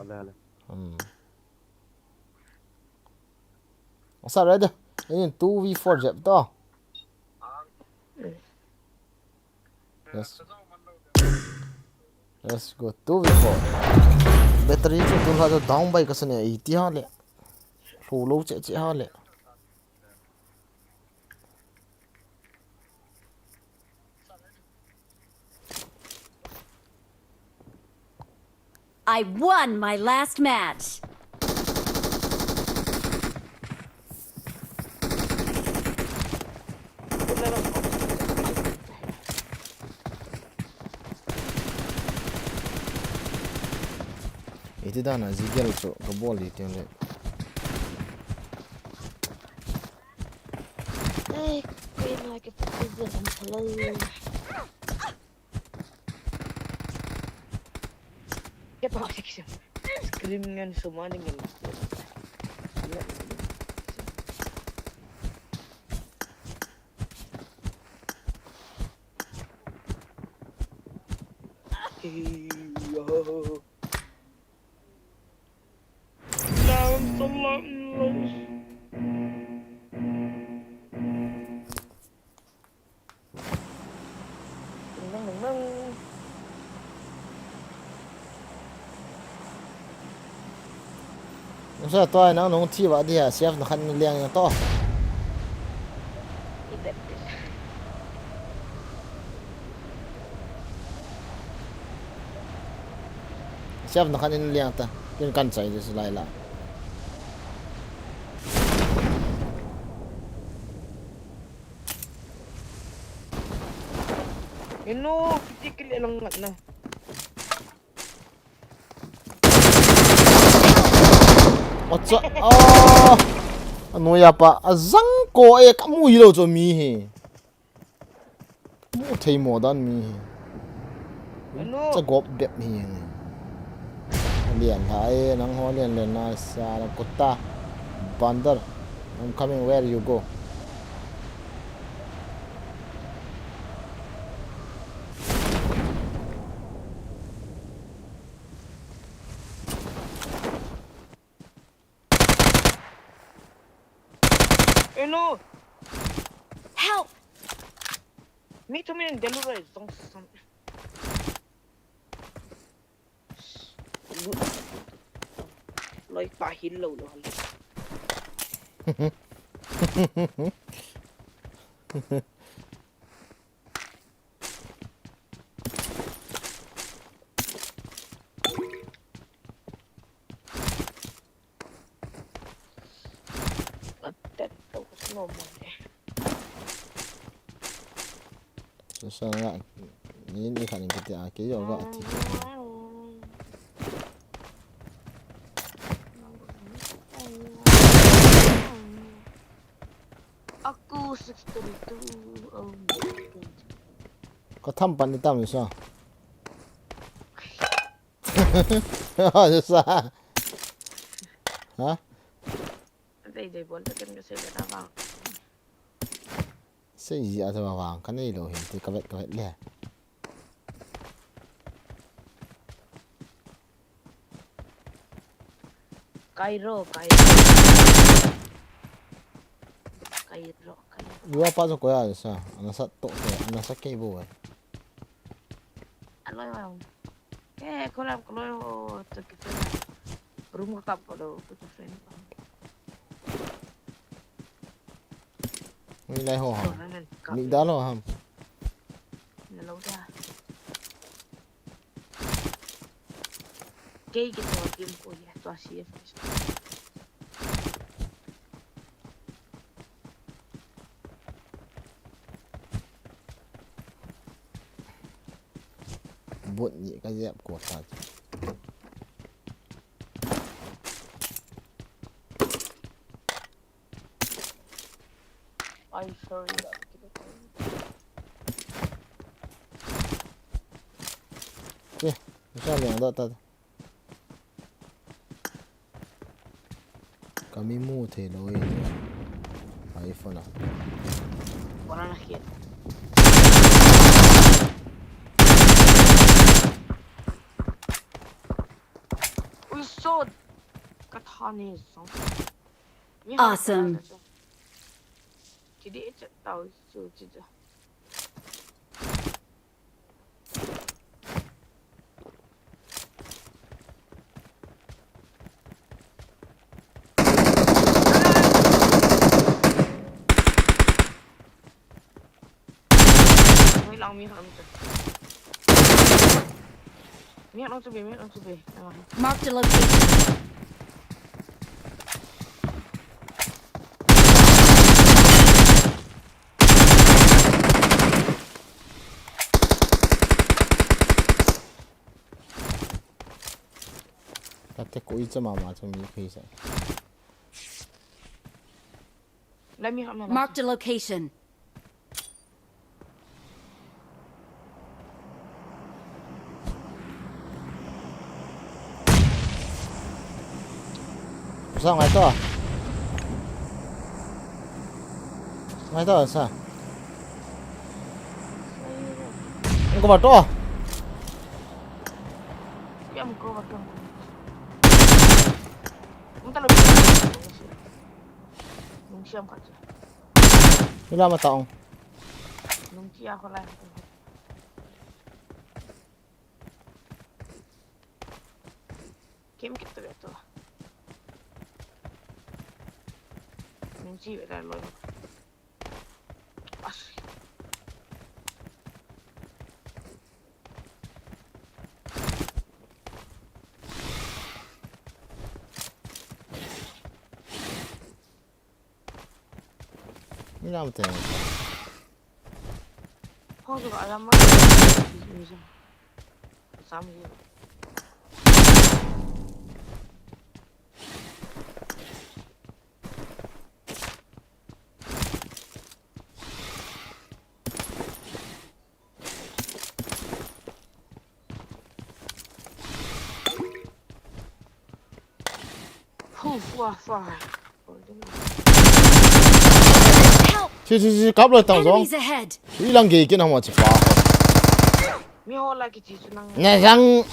Ale, ale. Hmm. Asa ready. Ini two v four jep to. Yes. Let's go. Two v four. Battery chu tu ha chu down by ka sane eighty ha le. Hlo lo che che ha le. I won my last match. Iti dan a zigel chu ka bol li tiang le. Ai, koi na ke pati zia lam thalai. Ke pa ke ke. Scream ngan suma ni ngan. Hey, yo. Down the line. Nang, nang, nang. Nasa to ai nang nung thi va dia, safe na khan liang yang to. Safe na khan in liang ta. Kin kan chai de sulai la. Eno, piti kile lang ngat na. Acha, ah. Anoiya pa, azang ko e, kamu hilo cho mi hi. Mu thei mo dan mi hi. Anu. Cha gop bep mi hi. Lian hai, nang ho lian lian na sa la kutta. Bandar. I'm coming where you go. Eno. Help! Mi tu min delu rai zong sam. Loi pa hil lo lo. Atet to ko sino mo ne. Sasa nga, ni ni khan kiti a ke yo ga ti. Aku sixty-two. Oh my God. Ko tham pan ni tam sa. Sa. Ha? Dei dei bon ta ken ka sei le ta vang. Sei ji a ta vang ka nei lo hin ti ka vet ka vet le. Kairo, Kairo. Kairo, Kairo. Yuva pa jo koya sa, ana sa to, ana sa ke bo ai. Alo, alo. Ke, kolam, kolam, to kita. Room ka kap ko do, ko friend. Ui, lai ho ham. Ko na men kap. Mi da lo ham. Na lo da. Kei kei tua team ko ya tua C F S. Bot ni ka jep ko ta. Ai, sorry. Okay, sa liang dot ta. Kami mu thei lou e. iPhone a. Wala na kit. Ui, so. Ka tha ni so. Awesome. Chidi e chat tau su chi ja. Hoi lang mi hang chu. Mi hang chu be, mi hang chu be. Marked a location. Kate ko i chama ma chu mi khui sa. Let me help you. Marked a location. Sa ngai to. Ngai to sa. Ko ba to. Yam ko ba to. Unta lo. Nung siam khat. Ila ma taong. Nung chia ko lai. Kim kit to to. Nung chi ve lai lo. As. Ni lam te. Hong tu alam ma. Sam ye. Hu, hu, hu. Help! Si, si, si, kap lo tang zong. Enemies ahead! Ilang gei kin hamo chi pa. Mi ho la ki chi chu nang. Na zang.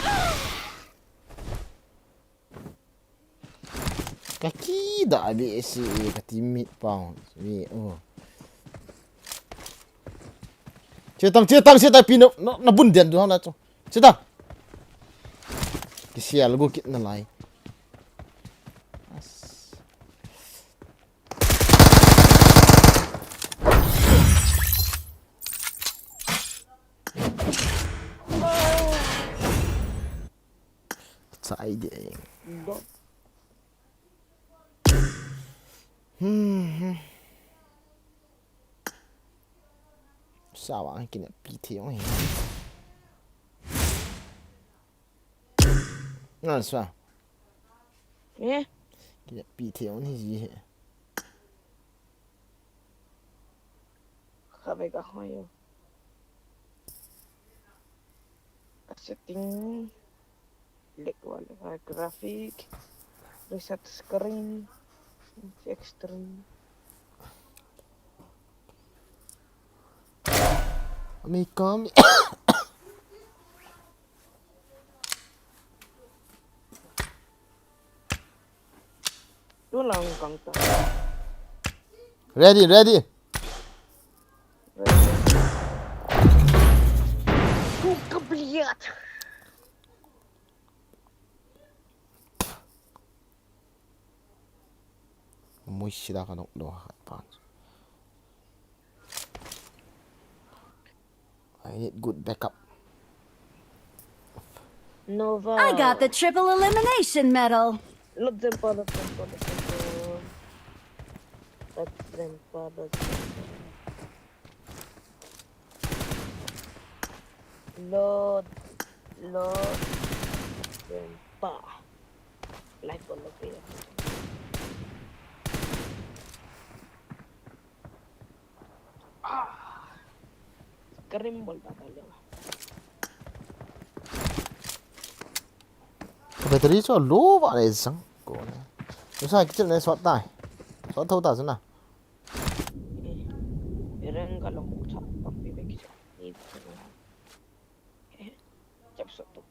Ka ki da be si ka ti mi pa. Mi, oh. Chetang, chetang, chetang, pi na, na, na bun den du hang na chu. Chita. Kisial gu kit na lai. As. Chai de. Hmm. Sawa kine pi thei ong hi. Nga sa. Eh? Kine pi thei ong hi ji he. Kha ve ka hoi yo. Setting. Lek wale ha graphic, reset screen, extreme. Ami kami. Tu lang kang ta. Ready, ready. Suka, блядь. Mui sida ka nok do ha pan. I need good backup. Nova. I got the triple elimination medal. Lot them pa, lot them pa, lot them pa. Lot them pa, lot them pa. Lot, lot them pa. Life bol lo pe. Ah. Scream bol ta ta lo. Ka battery chu low va le sang ko ne. Usa kichil ne sot tai. Sot tho ta chu na. Eh, reng ka long cha pa pe be kichil. Ni. Chap sot tu.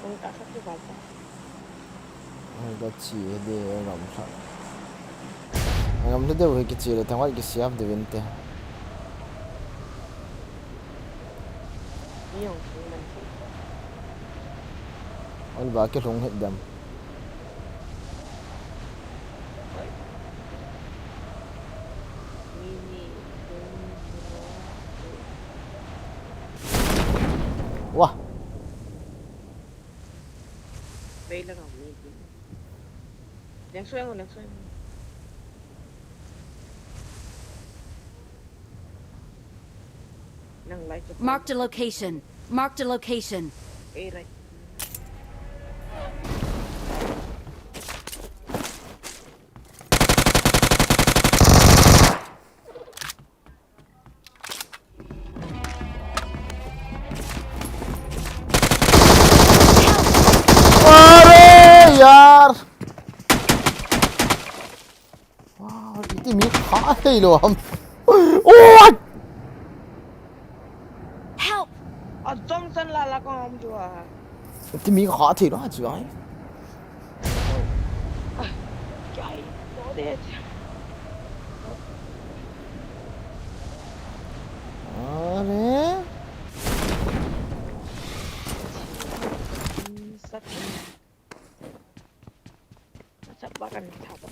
Kung ka sa tu ba ta. Ai, ka chi de ngam sa. Ngam de de ki chi le tang wa ki siap de vinte. Ni yong su man si. Ol ba ki lung het dam. Wah. Leng suang, leng suang. Marked a location. Marked a location. अरे यार। Wow, iti mi kha thei lou ham. Oh! Help! Ajong san la la ko ham jua. Iti mi kha thei lou jua. Ai. Kai, to de. Are. Sat. Sat ba kan tha ba.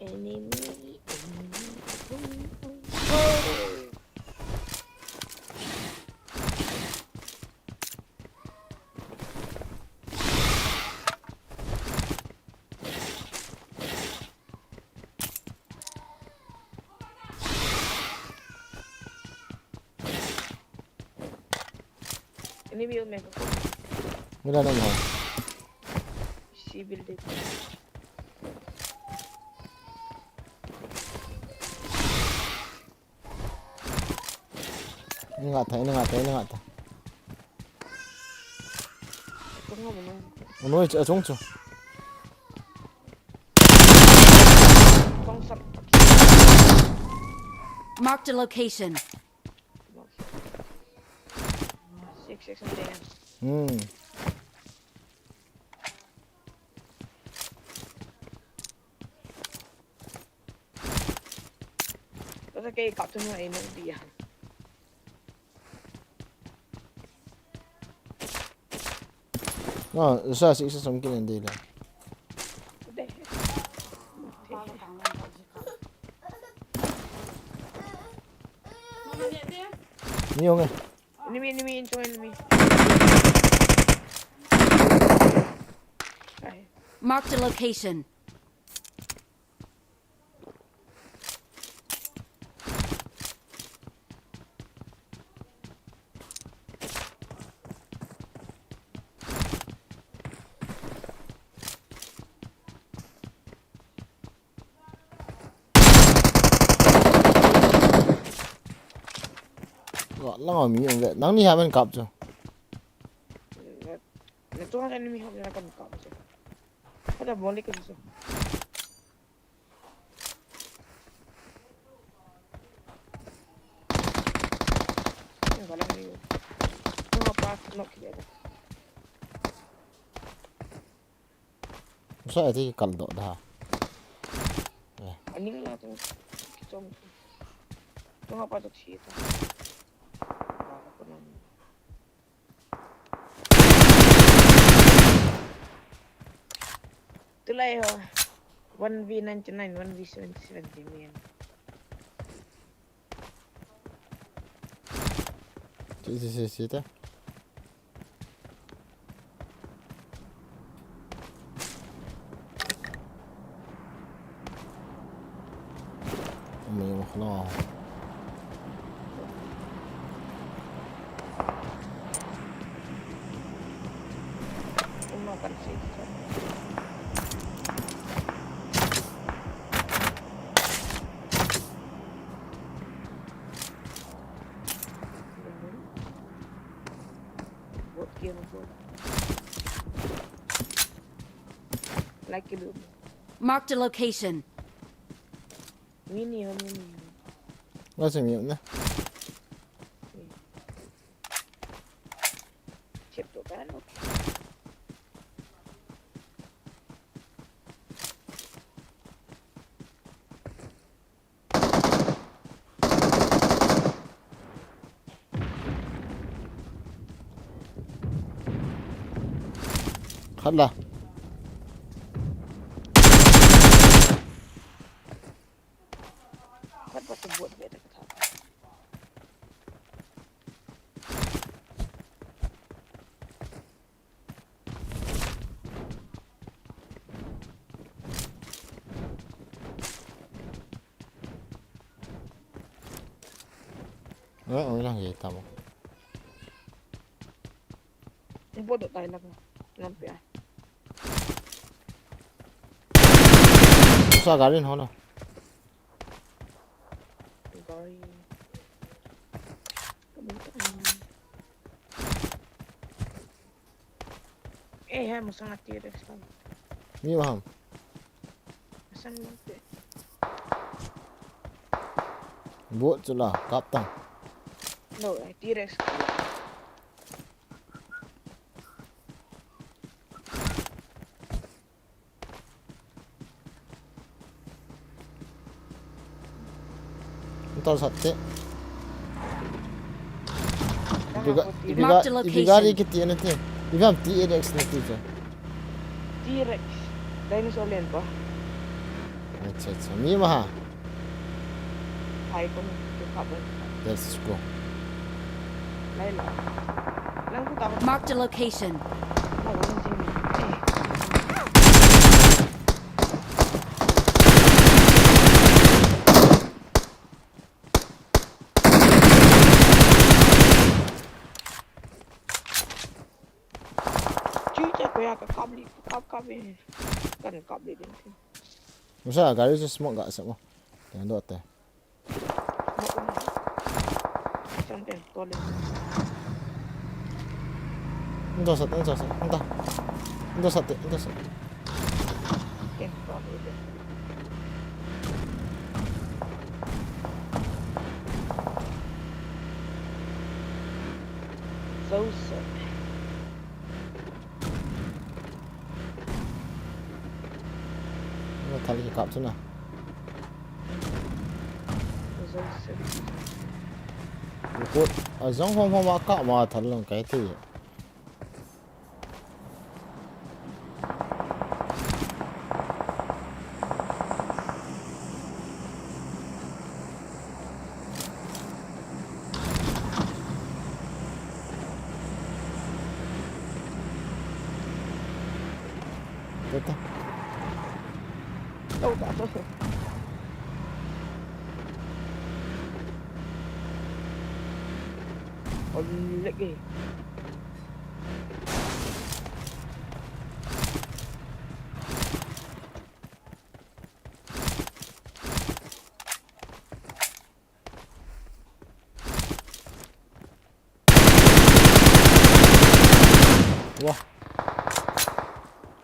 Enemy, enemy, enemy. Oh. Ini build me. Mila na mo. Si build it. Ini nga ta, ini nga ta, ini nga ta. Tung nga mo na. Ano, ito, atong to. Marked a location. Six, six, something. Hmm. Basta kei kap tu mo ai mo dia. Ah, sa six sa song kin dei la. Ni yong eh. Enemy, enemy, enemy, enemy. Ai. Marked a location. Wa, lang mi ang le. Nang ni ha man kap chu. Na tu ang enemy ha na kan kap chu. Kada boli ka chu. Sa ati kal do da. Eh. Aning la tu. Kichom. Tunga pa tu thi ta. Ba ka kunam. Tulai ho. One v ninety nine, one v seventy seven di men. Si, si, si, si, ta. Umi umi khlo. Umi kan si. Bot kira bot. Like it. Marked a location. Mini ho, mini ho. Nga sing yun na. Chip to kan, okay. Khat la. Khat pa tu bot be ta khat. Oi, oi, lang ye tamo. Bo do tai lang. Lampi ai. Sa garin hono. Gari. Eh, hai masang ati Rex lang. Mi maham. Masang lang te. Buat sula, kaptang. No, eh, T-Rex. Ntal satte. Ibiga, ibiga, Marked a location. Ibiga ri kiti anati. Ibam T X nati cha. T-Rex. Dinosaur len pa. Acha, acha. Mi maha. Hai kong ke pa ba. Let's go. Lai la. Lang ku ta. Marked a location. Lang ku ta. Chui cha ko ya ka kap li, kap, kap ni. Kan kap li din. Musa gari se smoke ga sa mo. Teng do te. Anda sat, anda sat, anda. Anda sat, anda sat. Joseph. Nga thal hi kap chu na. Report. A jong hom hom a kap ma thal lang kai ti. Tata. Tau ta to. Ol lek eh. Wah.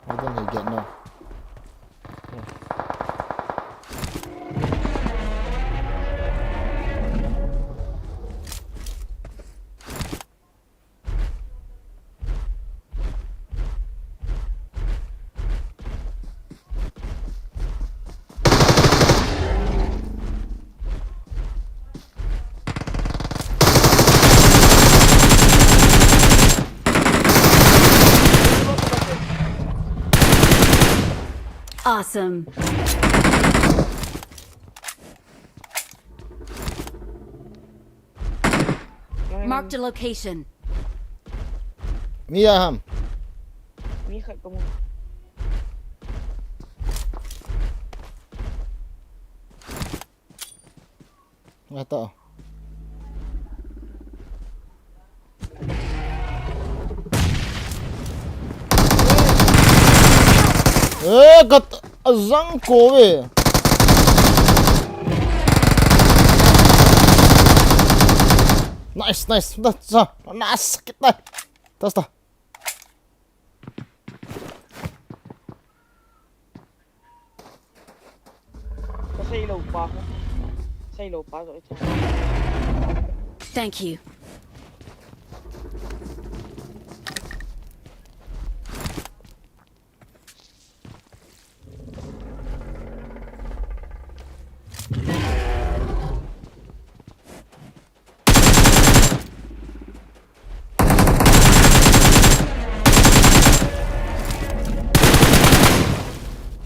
I don't get no. Awesome. Marked a location. Mi a ham. Mi khat ka mu. Nga ta. Eh, kat azang ko ve. Nice, nice. Da, sa, na sakit na. Tas ta. Ka sei lo pa ko. Sei lo pa ko. Thank you.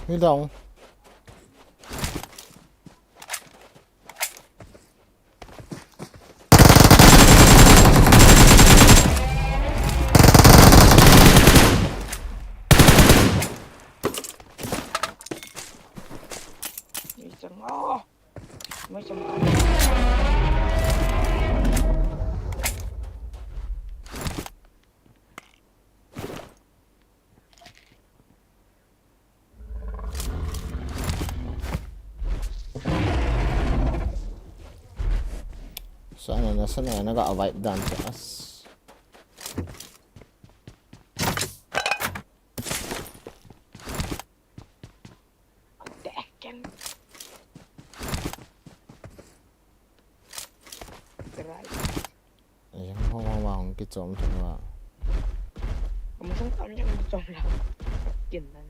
Mi down. Isang, oh! May isang. Sana na, sana na ka avoid dan sa as. Ayan, hong hong hong kichom chom wa. Kamu sang tam jang kichom la. Kin dan.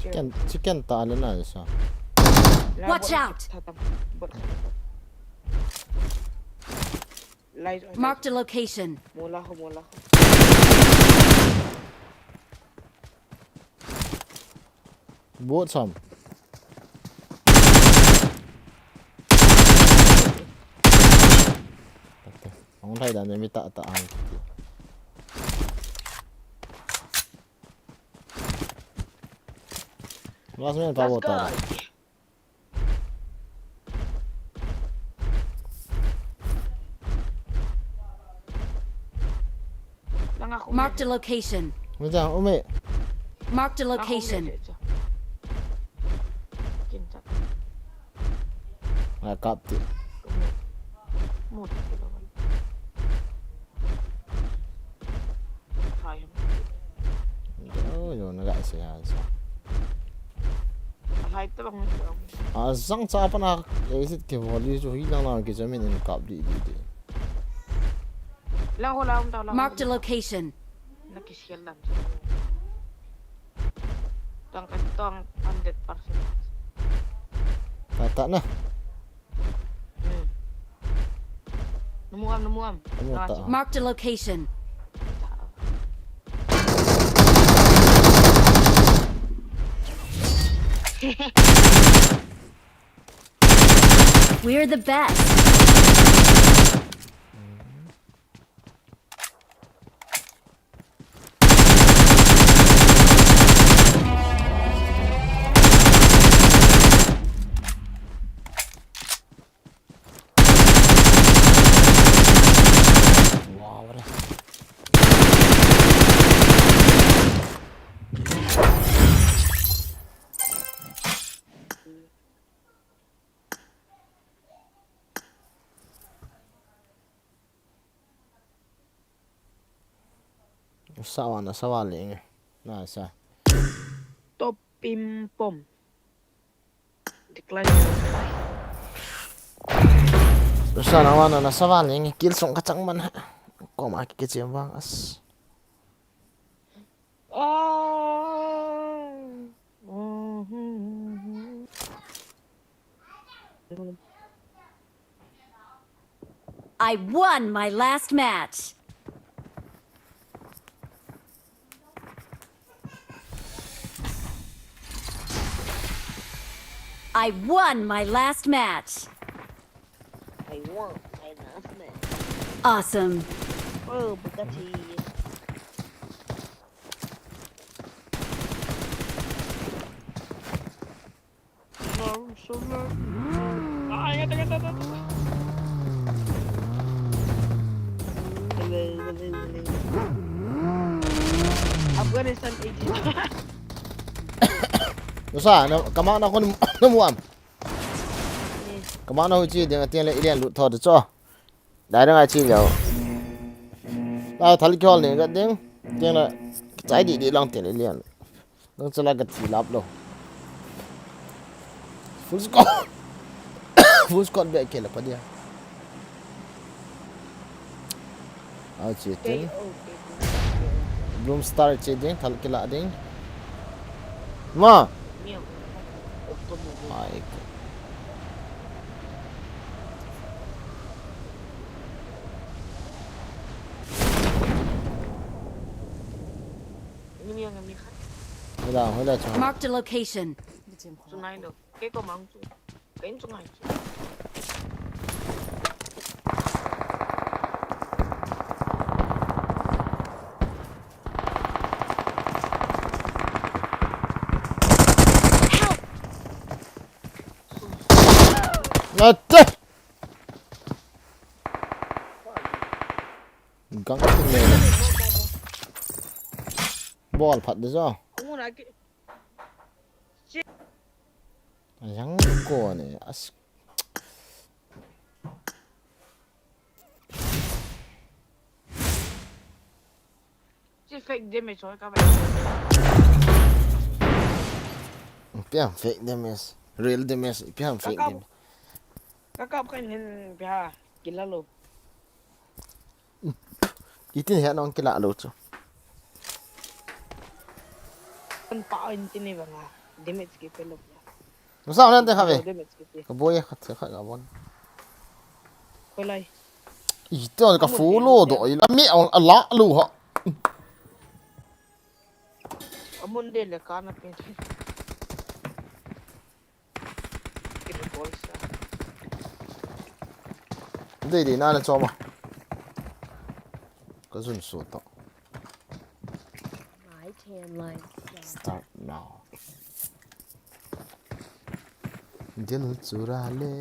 Chicken, chicken ta le na sa. Watch out! Marked a location. Mola ho, mola ho. Bot sam. Ang thai dan mi ta ta ang. Last man pa bot ta. Marked a location. Marked a location. Nga kap ti. Yo, yo, na ga se ha sa. Azang cha pa na exit ke volley chu hi lang lang ke jamin in kap di di di. Lang ho lang ta lang. Marked a location. Na kisial lang. Tang ka tang hundred percent. Ta ta na. Nemu am, nemu am. Nemu ta. Marked a location. We're the best. Sawa na sawa lenge. Na sa. Top pim pom. Decline. Sa na wa na na sawa lenge. Kill song ka chang man ha. Koma ki chem vang as. Ah. I won my last match. I won my last match. I won my last match. Awesome. Oh, Bugatti. Afghanistan eighty. Dosa, na, kama na kon na muam. Kama na hu chi ding, atiang le ilian lut tho de cho. Dai dang ai chi leo. La thal ki hol ni ga ding. Tiang la chai di di lang tiang le ilian. Nang chala ka thi lap lo. Full squad. Full squad be ke la pa dia. Au chi tin. Bloom star chi ding, thal ki la ding. Ma. Ai ko. Hola, hola, chong. Marked a location. Chunai lo. Kei ko mang chu. Kei chungai chu. Help! Ate! Gang tu le. Bol phat de jo. Ang una ki. Ayang ko ne. As. Chi fake damage hoi ka bai. Ipi ham fake damage. Real damage. Ipi ham fake damage. Ka kap kan hin ipi ha. Kila lo. Itin he nong kila lo chu. Kan pa in tin ni banga. Damage ki pe lo. Masa nan te khave. Damage ki pe. Ka boi khat khat ka bon. Koi lai. Ito ka follow do ila mi ala lo ha. Amun de le kana pe. Dei dei na na choma. Ka jun su to. My tan line. Start now. Dil chura le.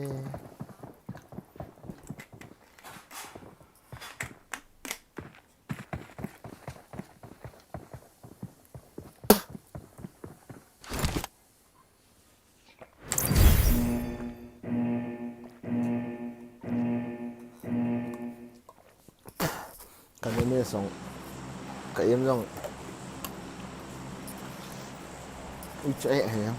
Ka nene song, ka im song. Ui, cha eh, eh.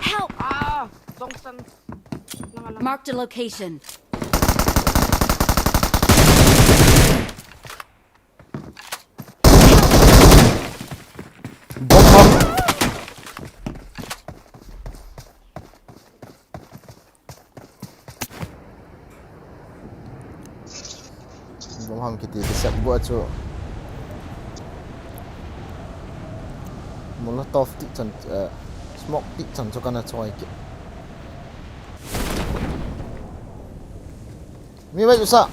Help! Ah, Zongsan. Marked a location. Bomb ham. Bomb ham kiti kisep bu chu. Molotov ti chan, eh, smoke ti chan chu kana choi ki. Mi mai usa.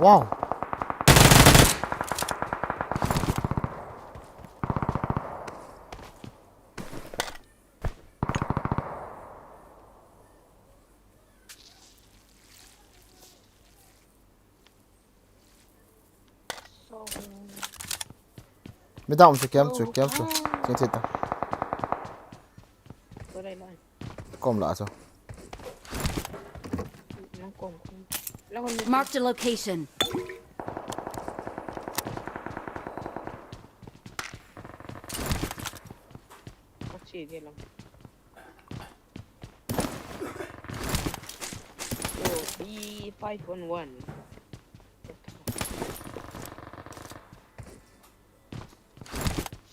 Wow. Mi down chu, kem chu, kem chu. Ching thei ta. Kom la chu. Marked a location. So, B five one one.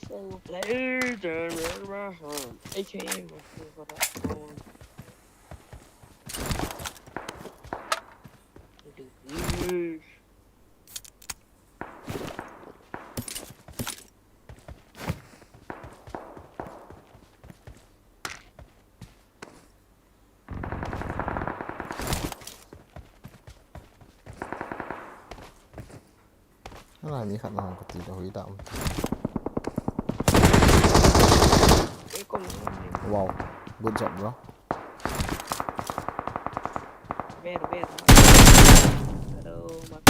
So, play the A K M for that one. Ala, mi khat na hong kati da hui da um. Wow, good job, bro. Where, where? Hello, Mark.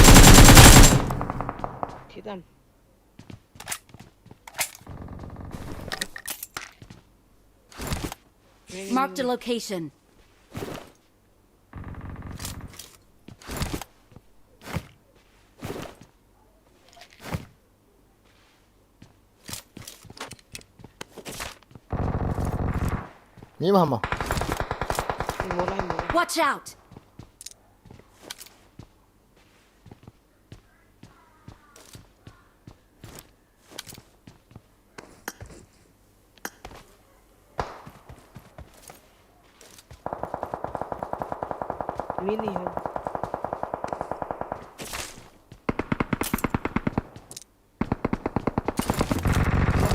Thitam. Marked a location. Mi ma ma. Watch out! Mini ho.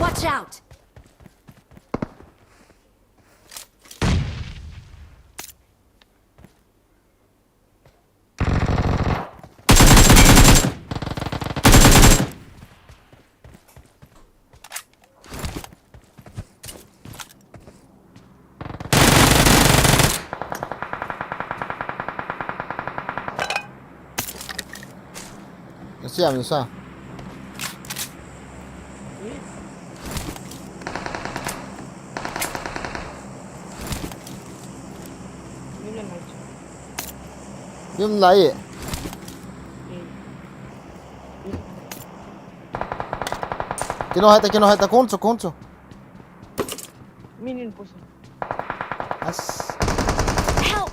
Watch out! Nasiam sa. Yum lai. Kino hai ta, kino hai ta, kon chu, kon chu. Minin push. As. Help!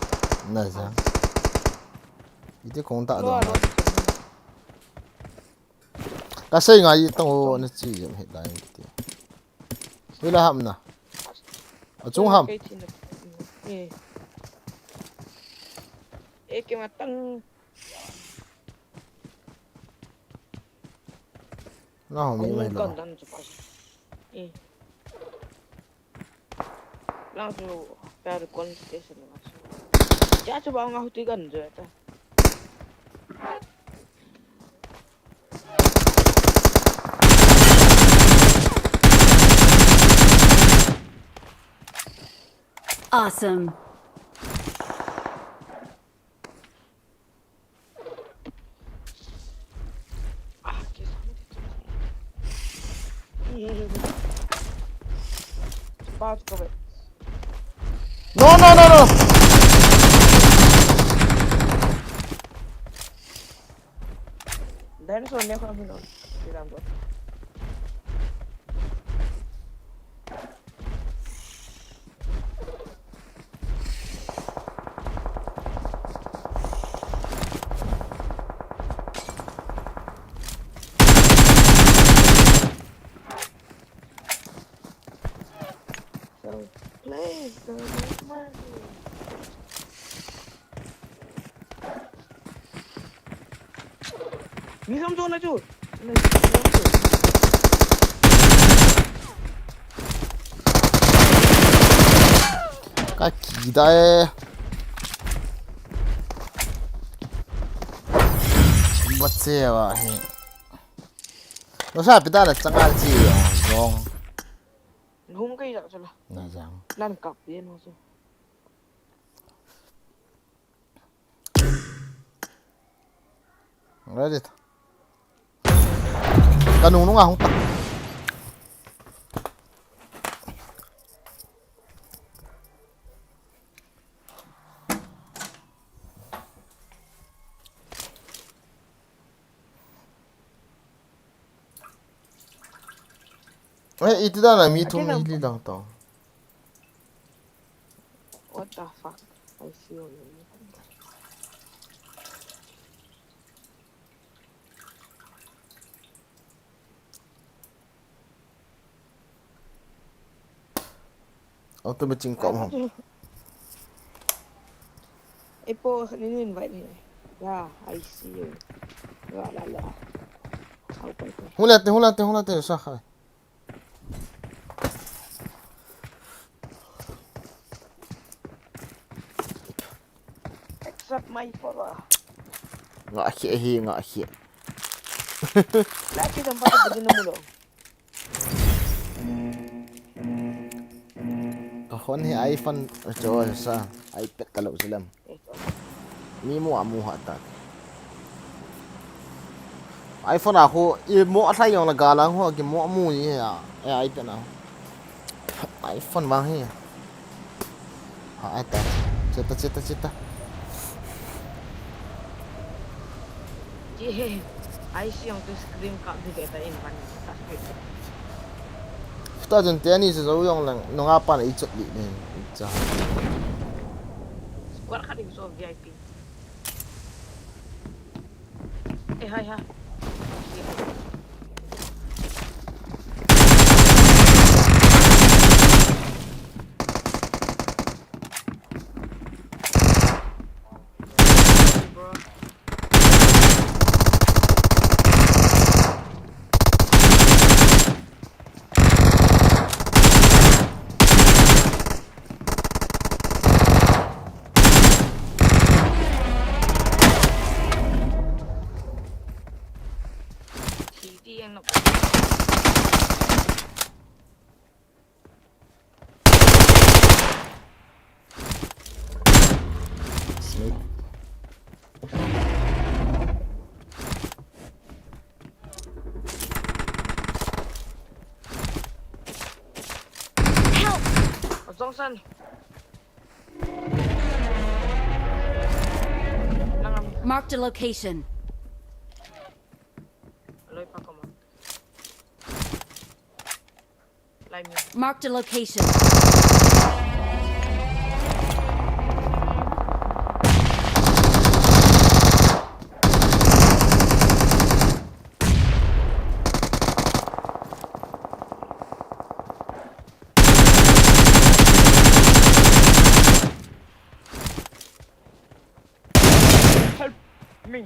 Na ja. Iti kong ta do. Ka sei ngai tong ho na chi jam het lai ti. Ila ham na. A chung ham. Kei chin na. Eh. Eh, ke ma tang. Na ho mi mai lo. Kan dan chu pa. Eh. Lang chu ka recon station lang chu. Cha chu ba nga huti kan jo ta. Awesome. No, no, no, no. Dinosaur ne kho hin on. Kiram go. So, please don't make money. Mi som jo na chu. Ka kida e. Bache wa hi. Lo sa pita na changa chi jong. Lum kai ja chala. Na jang. Nan kap ye no so. Ready ta. Ka nung nung a hung ta. Eh, iti da na mi thum mi li lang to. What the fuck? I see you. Auto machine kom hom. Epo, ni invite ni. Yeah, I see you. La la la. Au pai pai. Hula te, hula te, hula te, sa khai. Except my follower. Nga khi hi, nga khi. Laki dam pa din mo lo. Ka phone hi iPhone cho sa iPad ka lo silam. Mi mu amu ha ta. iPhone a khu i mo a thlai jong la ga lang ho ki mo amu ni ya. E iPad na. iPhone bang hi. Ha ai ta. Cheta cheta cheta. Ye. Ai si jong tu screen ka bi de ta in ban. Futa jen te ani se zo jong lang nunga pan i chot li ne. Cha. Squad khat ding so V I P. Eh, hai, hai. Snake. Help! Johnson. Marked a location. Marked a location. Help me.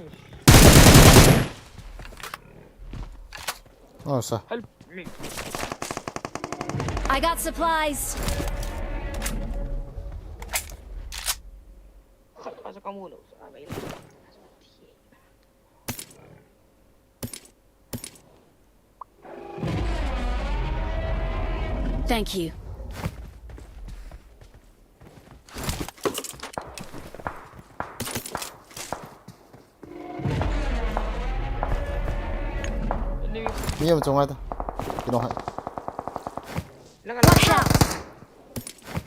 Oh, sir. Help me. I got supplies. Thank you. Mi em chunga ta. Kino hai. Watch out!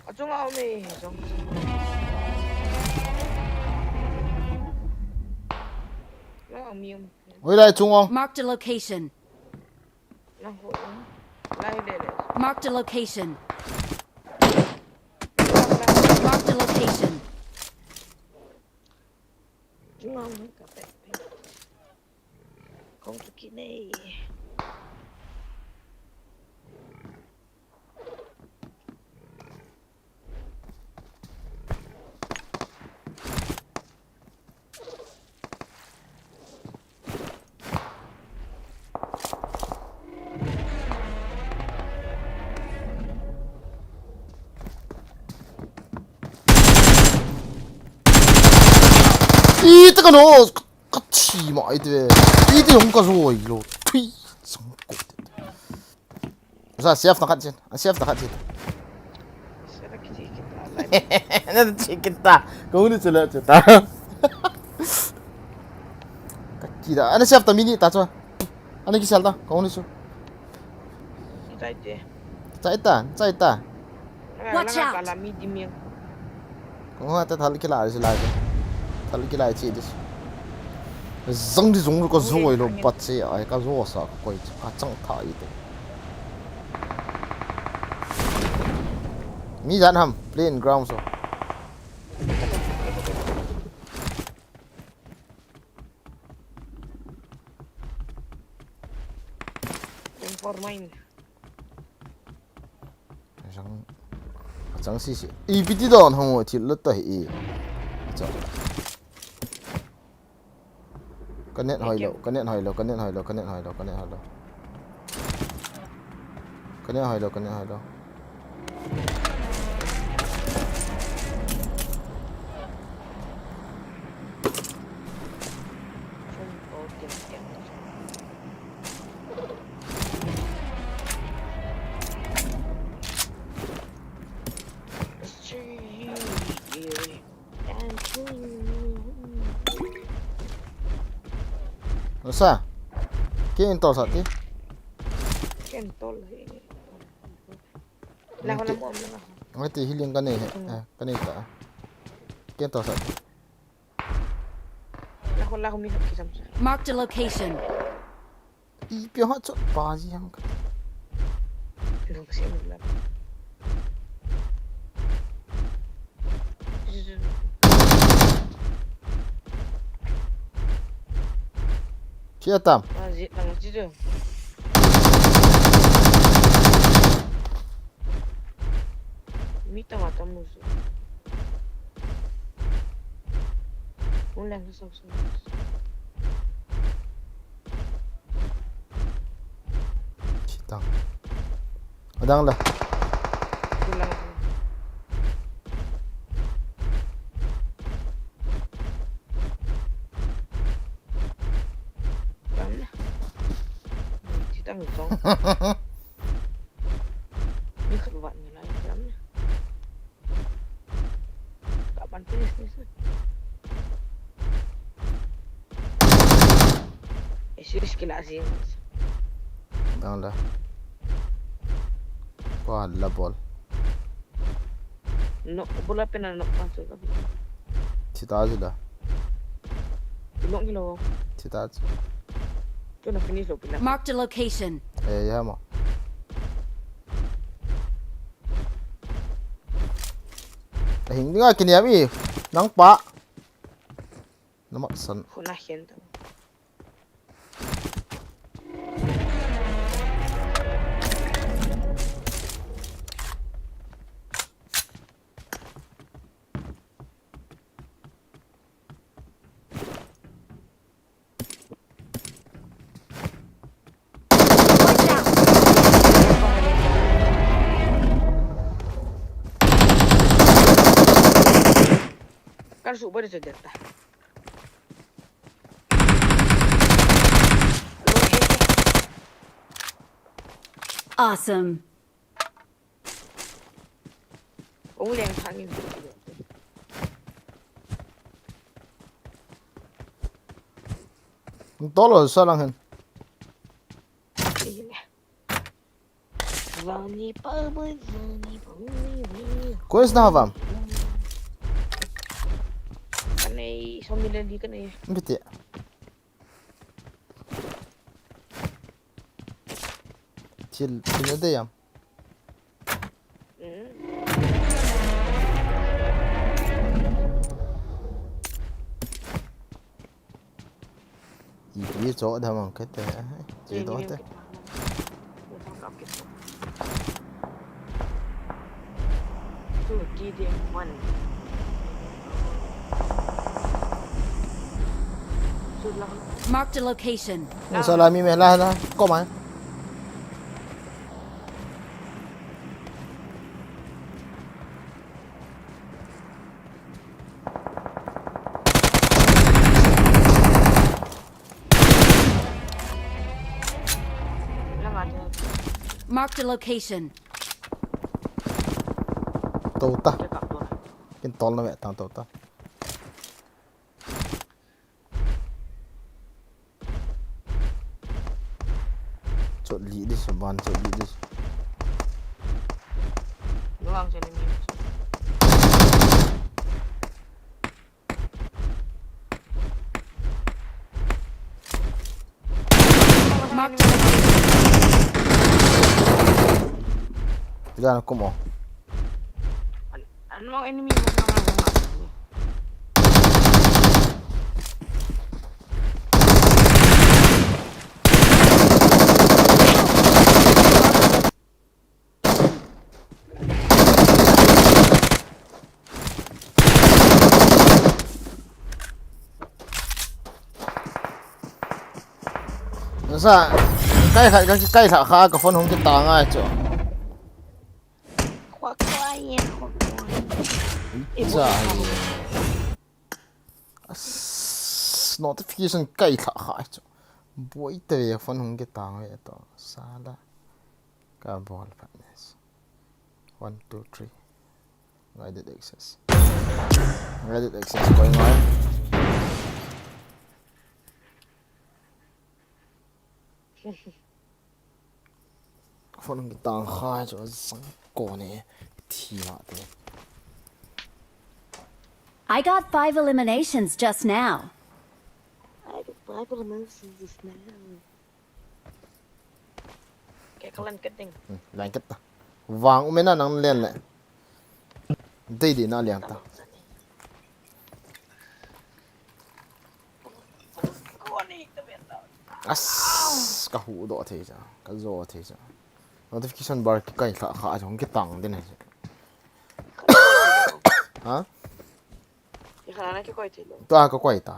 Achunga umi. Oi lai chung ong. Marked a location. Marked a location. Marked a location. Ano, ka, ka thi ma ai te. Iti hung ka zoi lo. Thui, sang ko te. Sa, safe na khat chin. A safe na khat chin. Sa, ka thi kita. Na thi kita. Ko ni chula chuta. Ka thi da. Ana safe ta mini ta chu. Ana kisel ta. Ko ni chu. Chai te. Chai ta, chai ta. Watch out. Kala mi di mi. Ko ha ta thal kila si lai. Thal kila chi dis. Zang di zong ko zoi lo bat se ai ka zo sa ko koi ka chang tha i te. Mi jan ham playing ground so. Informing. Chang, chang si si. I piti don hong thil lo ta hi. Cha. Ka net hoi lo, ka net hoi lo, ka net hoi lo, ka net hoi lo, ka net hoi lo. Ka net hoi lo, ka net hoi lo. Sa. Ke install sa ti. Ke install. Lah, lah, lah. Ngai ti healing ka nei he. Hmm. Eh, ka nei ta. Ke install sa ti. Lah, lah, mi kisam sa. Marked a location. Ipi ha chu pa ji ham ka. Lung sim la. Chia tam. Pa ji lang ji jo. Mi tam tam mu. Ulang so so. Chitang. Adang la. Ulang. Ulang la. Chitang song. Ni khat vat ni lai ulang la. Kapan finish ni sa. Isu iskila si. Dang la. Ko la bol. No, bola pena no pa so ka. Sita jila. No kilo. Sita. Tu na finish lo pila. Marked a location. Eh, ya mo. Hing dinga kiniam i nang pa. Namat san. Huna hian ta. Kan su bari sa deta. Awesome. Ong leng thang in. Tolo sa lang hen. Vani pa, vani pa, vani, vani. Koi sna havam? Kanei, som ni le li kanei. Bete. Thil, thil na dei am? Mm. Ipi cho dam ang kete, eh, che do te. Marked a location. Salami me la la, koma. Marked a location. Tou ta. Kin tol na ve tang tou ta. Chot li di su ban chot li di su. Luang chani mi. Marked a Tiga na kumo. Ano ang enemy mo na nga nga. Sa kai khat kai kai khat kha ka phone hung kita ngai chu. Khua khua ye khua khua. Sa. As notification kai kha kha chu. Boi te ve phone hung kita ngai to. Sala. Ka bol phat ne. One, two, three. Guided access. Guided access going on. Phone kita ngai chu sang ko ne thi ma te. I got five eliminations just now. Ai, pai pa man si jis na. Ke kalan ka ding. Lang kita. Vang umena nang len le. Dei dei na liang ta. As ka hu do thei cha, ka zo thei cha. Notification bar ki kai kha kha jong ki tang den hai. Ha? Ye khana na ke koi thei lo. Tua ka koi ta.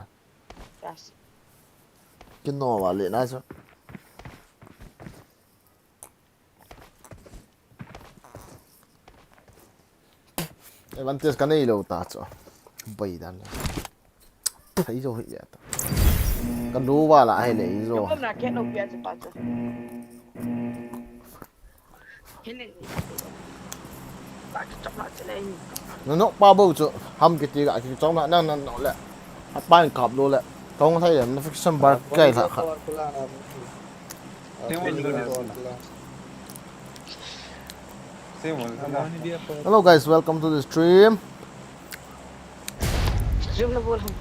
Yes. Ki no wa le na cha. Advantage ka nei lo ta chu. Bai dan. Thei jo hi ya ta. Ka lu wa la hai le jo. Ka na ke no pia chu pa chu. Hene. Ba ki chok na che le ni. Na no pa bo chu. Ham ki ti ga ki chok na nang nang no le. A pa in kap lo le. Tong thai le. Na fix sam bar kai la kha. Hello guys, welcome to the stream. Zoom na bol ham.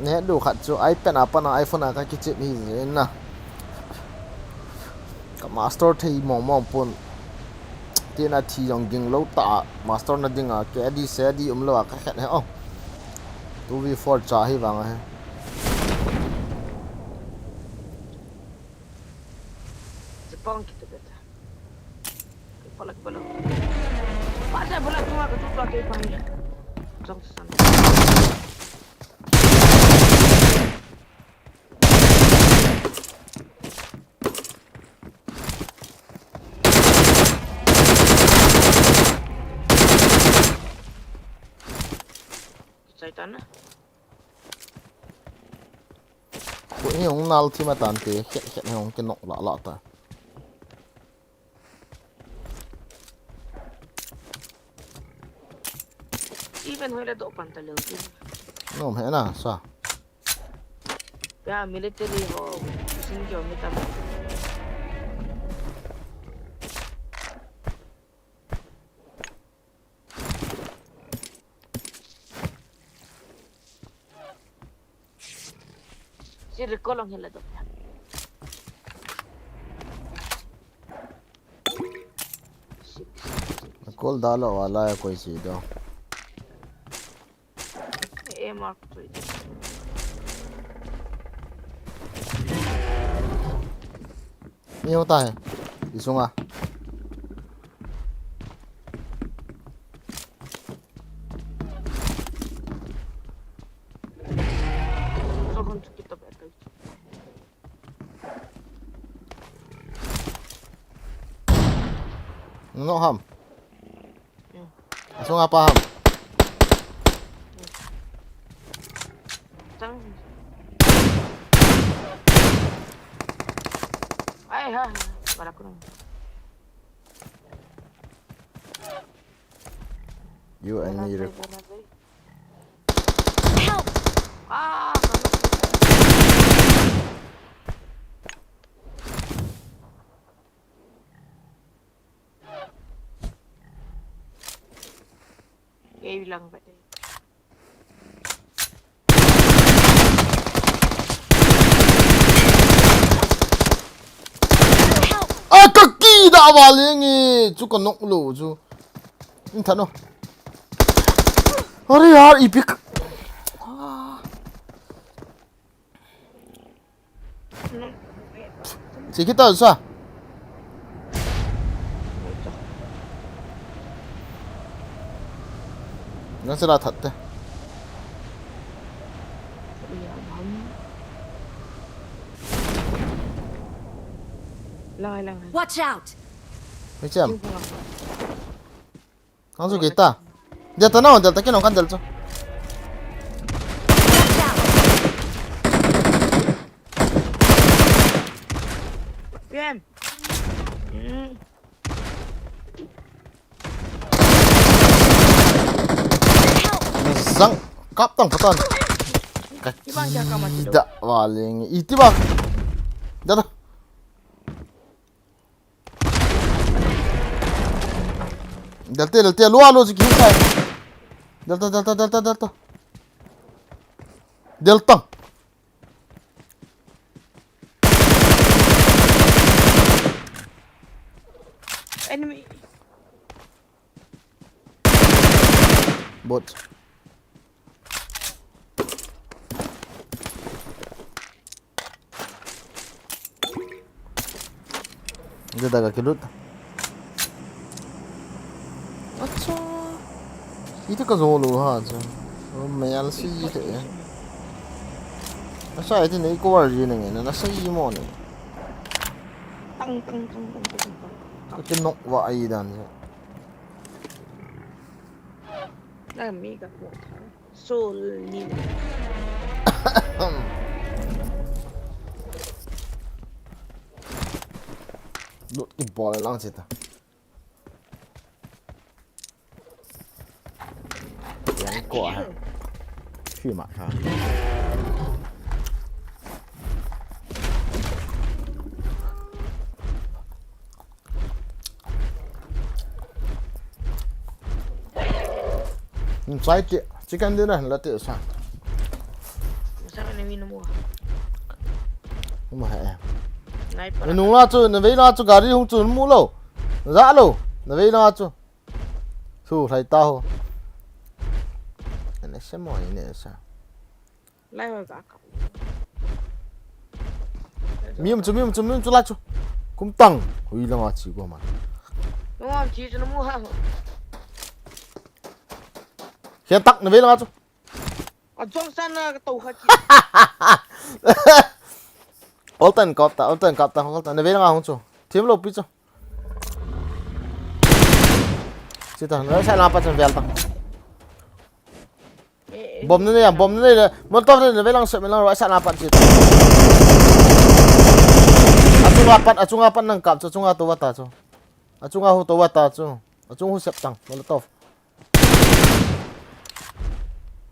Ne du khat chu iPad a pana iPhone a ka kichip hi jin na. Ka master thei mong mong pon. Tina thi jong ging lo ta master na ding a ke di se di um lo a ka khet he o. Two v four cha hi vang a he. Jepang kita beta. Palak palak. Pada palak tu aku tu pakai pang. Jong san. Saitan na. Ko ni hong nal thi ma tan te khet khet ni hong ke nok la la ta. Even hoi la do pan ta lo ti. No me na sa. Ya military ho sing kyo mi tam. Si recall ang hila do. Kol dalo wala ya koi si do. A mark tu. Ni hota hai. Isunga. No ham. Asunga pa ham. Tang. Ai, ha, ha. Para ko. You and me. Help! Ah, kei lang ba de. Help! Ah, ka kida valenge, chu ka nok lo chu. In thano. Are yaar, ipi ka. Ah. Che kita sa. Nang sila that te. Lang, lang. Watch out! Hei cham. Nang chu kita. Delta na, delta kino kan del chu. Watch out! P M. Mm. Help! Zang kap tang patan. Ka Ibang kya kama chu. Da valenge. Iti ba. Da da. Delta, delta, lua, lua, jiki sai. Delta, delta, delta, delta. Delta. Enemy. Bot. Dia dah kaki lut. Acha. Itu ka zolo ha cha. Oh, mayal si ite. Asa ite nei ko war ji nang na sa i mo ni. Tang, tang, tang, tang, tang, tang. Ka nok wa ai dan. Nang mi ka ko tha. Sol ni. Lut ki bol lang sita. Yang ko ha. Khi ma ha. Chai te, chicken dinner la te sa. Sa ka ni mi no mo. Mo ha. Nai pa. Nung la chu, na vei la chu gari hung chu mu lo. Za lo, na vei la chu. Thu lai ta ho. Ene se mo ene sa. Lai ho ka ka. Mi um chu, mi um chu, mi um chu lai chu. Kum tang. Hui langa chi ko ma. No am chi chu no mu ha. Hian tak na vei langa chu. A jong san na ka to kha chi. Oltan kap ta, oltan kap ta, oltan na vei langa hung chu. Thim lo pi chu. Sita, na sa na pa chan vel ta. Bom na ya, bom na ya. Molotov na vei lang sep lang roi sa na pa sita. Achunga pat, achunga pat nang kap chu, achunga to wa ta chu. Achunga hu to wa ta chu. Achung hu sep tang, molotov.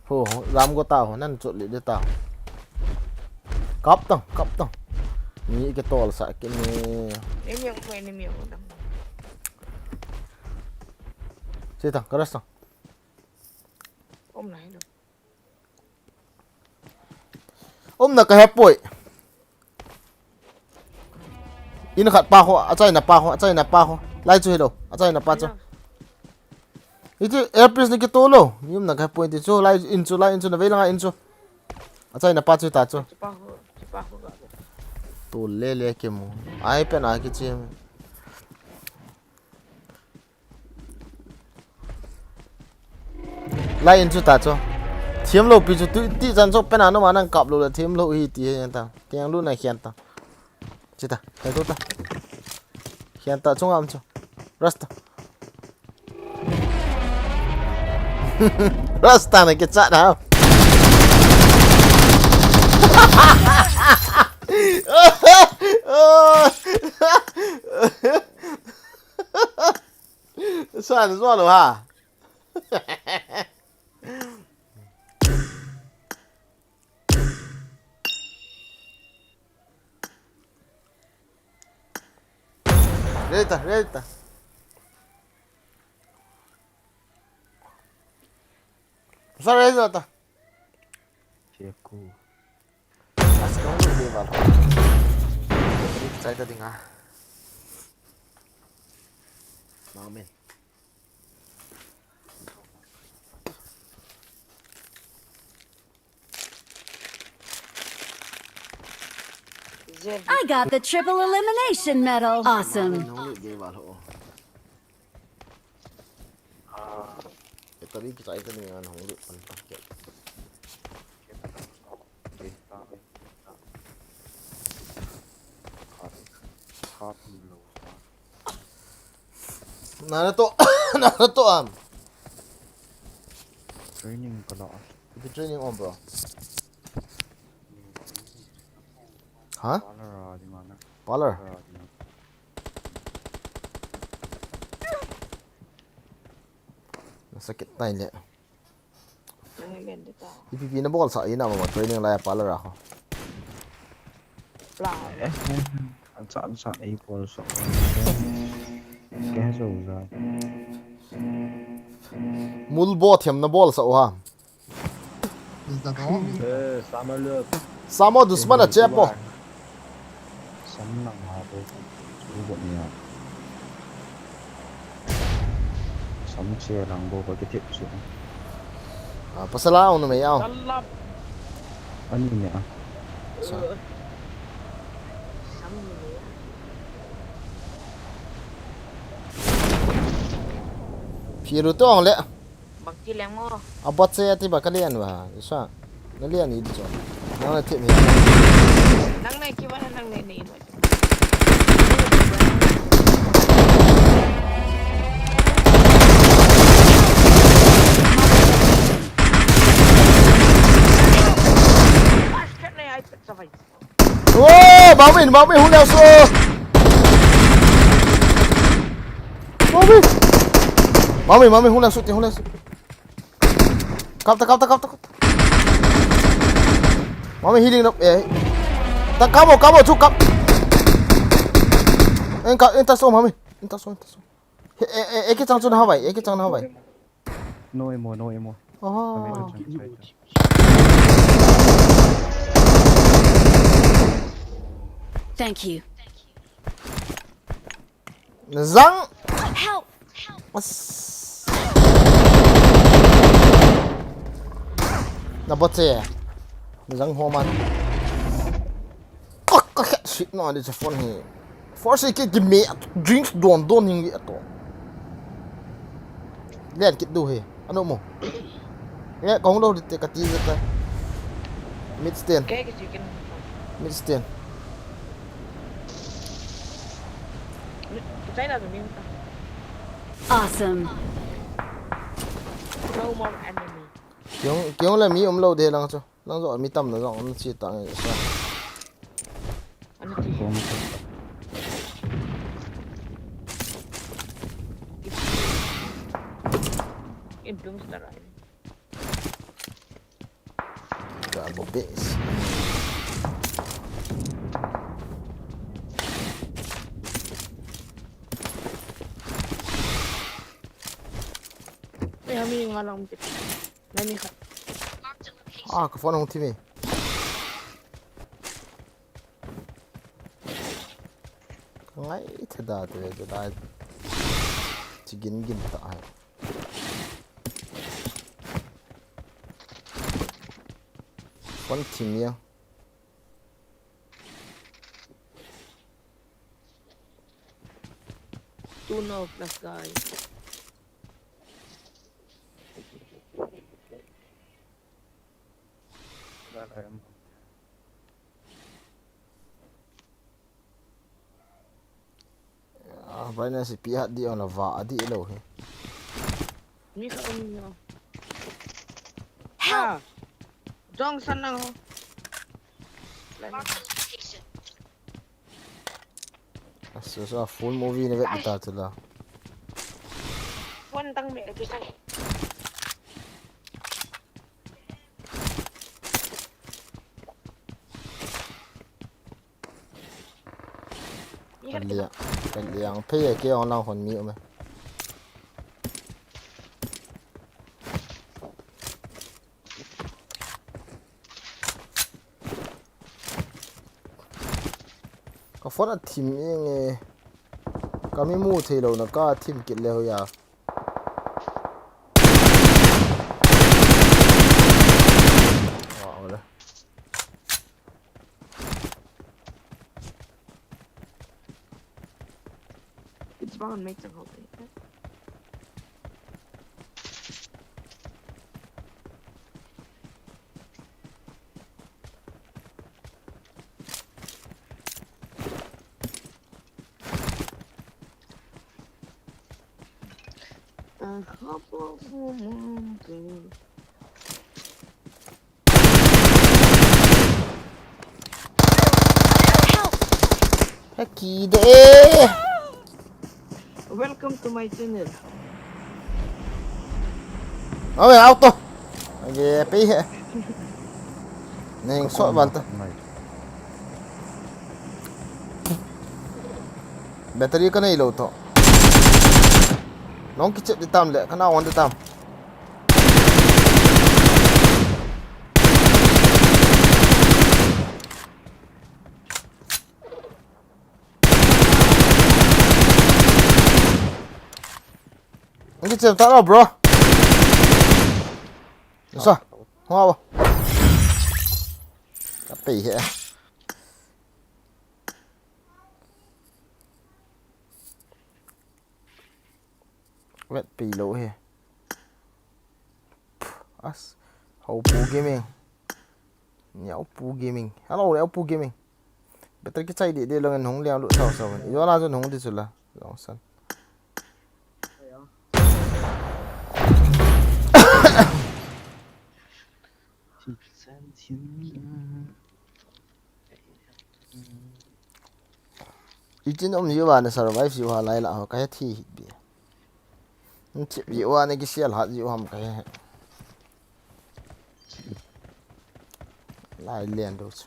Ho, ram go ta ho, nan chot le de ta. Kap tang, kap tang. Ni ke tol sa ke ni. Enemy ko, enemy ko dang. Che tang, karas tang. Om na hello. Umna ka hepoi. In khat pa ho, achaina pa ho, achaina pa ho. Lai chu hello, achaina pa chu. Iti airpiece ni ki to lo. Umna ka hepoi ti chu, lai in chu, lai in chu, na vei langa in chu. Achaina pa chu ta chu. Chi pa ho, chi pa ho ga. To le le ke mu. Ai pe na ki chi. Lai in chu ta chu. Thiam lo pi chu tu ti chan chu pena no ma nang kap lo le thiam lo hi ti he ta. Keng lu na khian ta. Chi ta. Kai tu ta. Khian ta chunga um chu. Rasta. Rasta na ke cha da. Sa ni zo lo ha. Ready ta, ready ta. Sa ready ta. Cheku. As kong ni di ba. Ready chai ta ding a. Amen. I got the triple elimination medal. Awesome. Nana to, nana to am. Training pala. Ipi training on, bro? Ha? Parlor a di mana. Parlor? Parlor a di mana. Nasakit na ile. Ipi pi na bol sa ina mo training la ya parlor a ho. Pla. Eh, eh, ansa, ansa, ei bol sa. Kya so za. Mul bo them na bol sa o ha. Is that all? Eh, sama le. Samo dusman a chepo. Sam nang ha bo. Chu bo ni a. Sam che lang bo ko ke thip chu. Ah, pasal a ong na mai a ong. Salap. Ani ne a. Sa. Sam ni ne a. Phiru to ong le. Bang ti leng mo. A bot se ati ba ka lian ba. Sa. Na lian i di cho. Nang na thip hi. Nang na ki ba nang na ni. Oh, Mami, Mami, hung leo su. Mami. Mami, Mami, hung leo su, ti, hung leo su. Kap ta, kap ta, kap ta, kap ta. Mami healing na, eh. Ta kamo, kamo, chu kap. En ka, en ta so, Mami. En ta so, en ta so. Eh, eh, eh, ki chang chu na ha bai, eh, ki chang na ha bai. No ammo, no ammo. Oh. Thank you. Zang. Help. As. Na bot se. Na zang ho man. Ka, ka, ka, shit, no, this phone hi. Force ki, ki me, drinks don, don hing ato. Len kit du hi. Ano mo. Nge, kong lo te ka ti zata. Mid stand. Ke, ke chicken. Mid stand. China to min ta. Awesome. No more enemy. Kiong, kiong la mi um lo de lang cho. Nang zo mi tam na zo, um chi ta nge sa. Ano ti? Bom. In Doomstar ai. Double base. Ay, hami yung alam kita. Nani ka? Ah, ka phone hong thimi. Ngai theda te, te dai. Chi gin gin ta hai. Phone thimi ya. Two no plus guy. Ah, brightness pi hat di on la va adi lo hi. Mi ka um no. Help! Ah. Jong san lang ho. Mark the location. Asa, asa, full movie na vet ta chula. Phone tang me tu sai. Kan liang, kan liang. Phei ke ong lang hon mi um e. Ka phone a thim eng e. Ka mi mu thei lo na ka thim kit le ho ya. Wow le. It's bound make the whole thing. Haki de. Welcome to my channel. Awe, auto. Age, pe he. Neng so ban ta. Battery ka nei lo to. Nong kichep di tam le, kana on di tam. Nong kichep ta lo, bro. Sa, hoa ba. Ka pe he. Vet pi lo he. As. Hau pu gaming. Niau pu gaming. Hello, niau pu gaming. Better ki chai di di lo ngen hung liang lu sao sao. Yo la jo hung di chula. Long san. Ichin um jiu va na survive jiu ha lai la ho ka he thi hi bi. Nchip jiu va na ki sial hat jiu ham ka he. Lai lian do chu.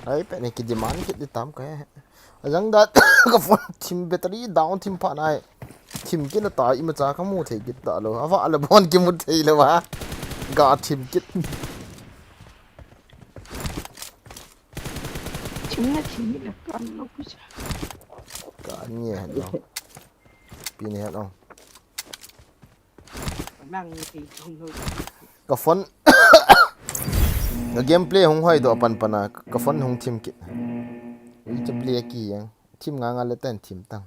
Ai, pe ne ki demand kit di tam ka he. Ajang dat ka phone thim battery down thim pha nai. Thim kit na ta ima cha ka mu thei kit ta lo. Ava le bon ki mu thei lo ha. Ga thim kit. Thim na thim ni la ka lo ku cha. Ka ni he lo. Pi ni he lo. Nang ni thei thong lo. Ka phone. Ka gameplay hung hoi do pan pan a. Ka phone hung thim kit. Ui cha play ki yang. Thim nga nga le ten thim tang.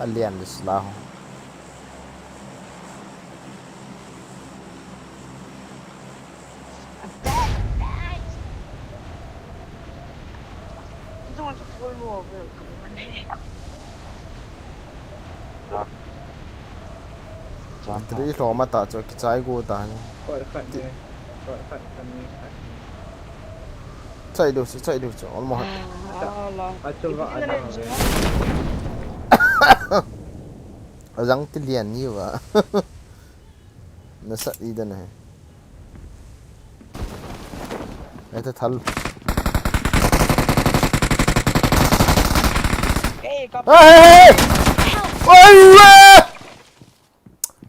Alian di sila ho. Three lo ma ta chu kichai go ta ni. Koi khat ni. Koi khat khat ni. Chai do chu, chai do chu. Almost. Achu va ana ve. Ajang ti lian ni va. Na sa i da na he. Ai ta thal. Hey, kap. Hey, hey, hey! Oi, we!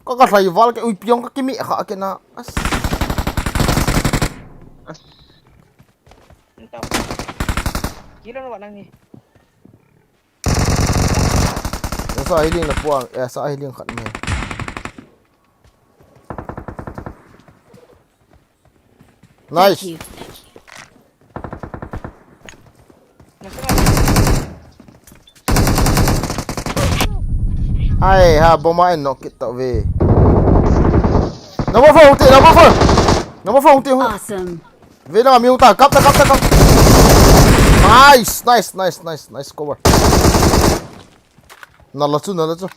Ka, ka hlai val ke, ui, piong ka kimi kha ke na. As. As. Kilo na nang ni. Sa healing na puang, eh, sa healing khat me. Nice. Thank you. Ai ha, bomb a en knock kit tau ve. Number four, hung te, number four. Number four, hung te, hung. Awesome. Vei langa mi hung ta, kap ta, kap ta, kap. Nice, nice, nice, nice, nice cover. Nala chu, nala chu.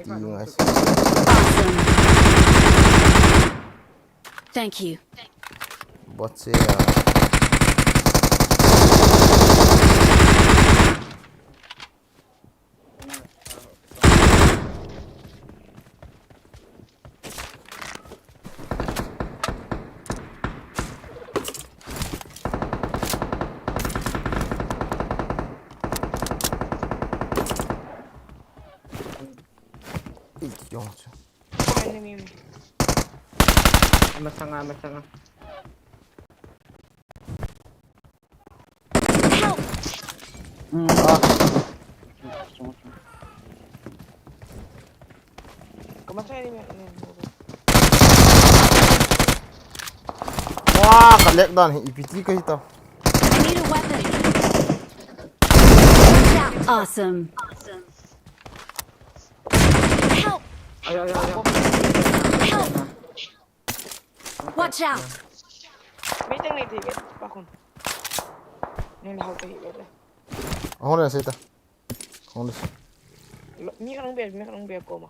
Nice. Thank you. Bot se ya. Ih, yong chu. Enemy. Masanga, masanga. Help! Hmm. Ah. Kamatay ni, ni, ni. Wah, ka-lag dan hi, ipi ti kahi ta. I need a weapon. Watch out. Awesome. Help! Ay, ay, ay, ay. Help! Watch out! Meeting ni ticket, pakun. Ni na hau kahi bete. Ahon na seta. Ahon na. Lo, mi ka nang be, mi ka nang be ko ma.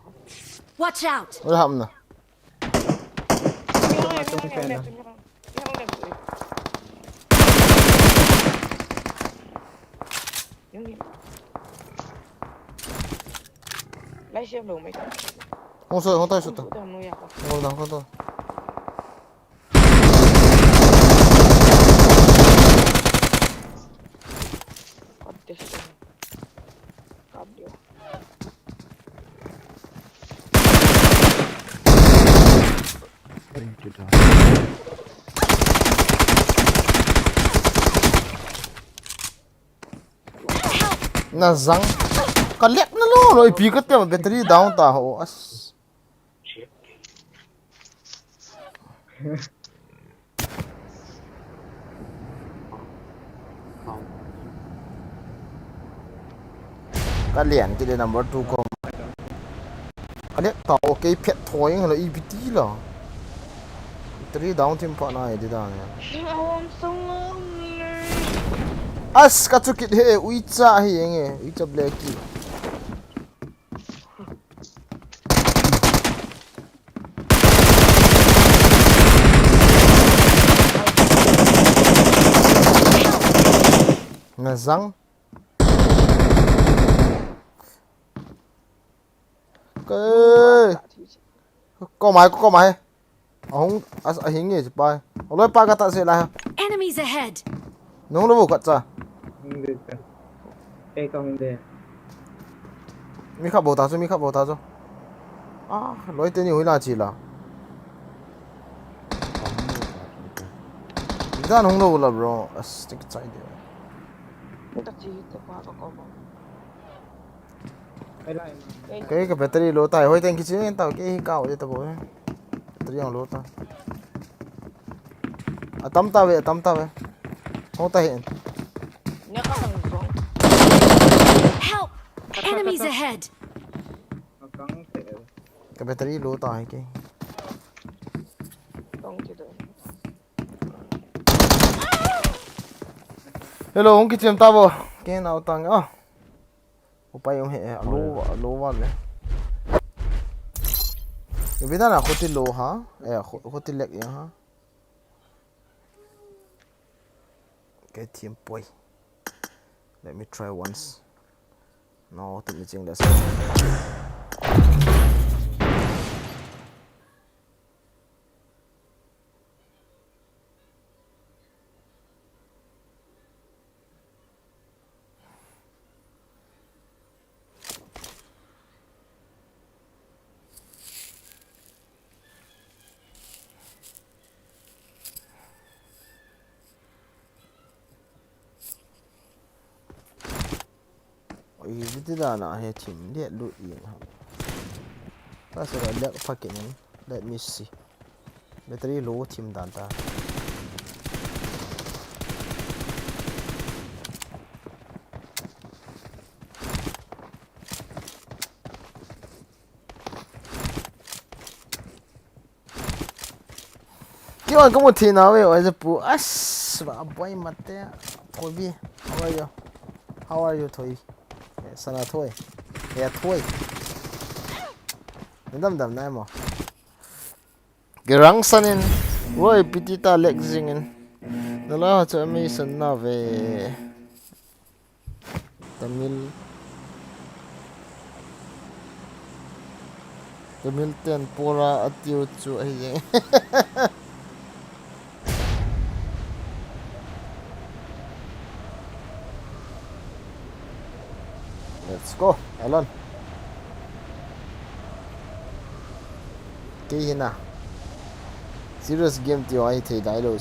Watch out! Wala ham na. Mi ka nang be, mi ka nang be, mi ka nang be, mi ka nang be. Yung yun. Lai siya lo, may ta. Hong so, hong tayo sa to. Ang ulo, ang ulo, ang ulo. Hong ulo, hong ulo. Kabyo. Na zang. Ka-lag na lo, lo, ipi ka te battery down ta ho, as. Ka lian kit le number two ko. Ka lian ta, okay, phet thoi ngal lo, ipi ti lo. Three down team pa na e di da ne. Awam song le. As ka chu kit he, uicha hi enge, uicha black ki. Na zang. Ke. Ko mai, ko mai. Ahung, as, ahing nge pa. Aloi pa ka ta se la. Enemies ahead. Nung lo ka cha. Hung de cha. Ei ka hung de. Mi kha bota chu, mi kha bota chu. Ah, loi te ni hui la chi la. Dan hung lo la bro. As, tik chai de. Ni ta chi te pa ka ko ba. Kei ka battery low tai, hoi teng kichi tau, kei hi kau de ta bo. Battery ang low ta. Atam ta ve, atam ta ve. Hong ta hin. Help! Enemies ahead! Ka battery low ta hai kei. Hello, hung kichem ta bo. Kei nau tang ah. Upai um he, eh, alo, alo wa le. Ipi dan a khuti lo ha? Eh, khu-, khuti lek yang ha? Kei thim poi. Let me try once. No, to me ching das. Oi, ipi ti dan a he thim le lut in ha. Ta se la lek pha kit in. Let me see. Battery low thim dan ta. Kei Oi, kamu thei nave, oi, je pu. As, ba, boy, mate. Thoibi. How are you? How are you, Thoi? Eh, sana Thoi. Eh, Thoi. Nadam dam nai mo. Gerang sanin. Woi, piti ta lek jingin. Nala ha cha mi san nave. Tamil. Tamil ten pora atiu chu ahi jeng. Let's go, Alan. Kei hina. Serious game tiu ahi thei dai lo.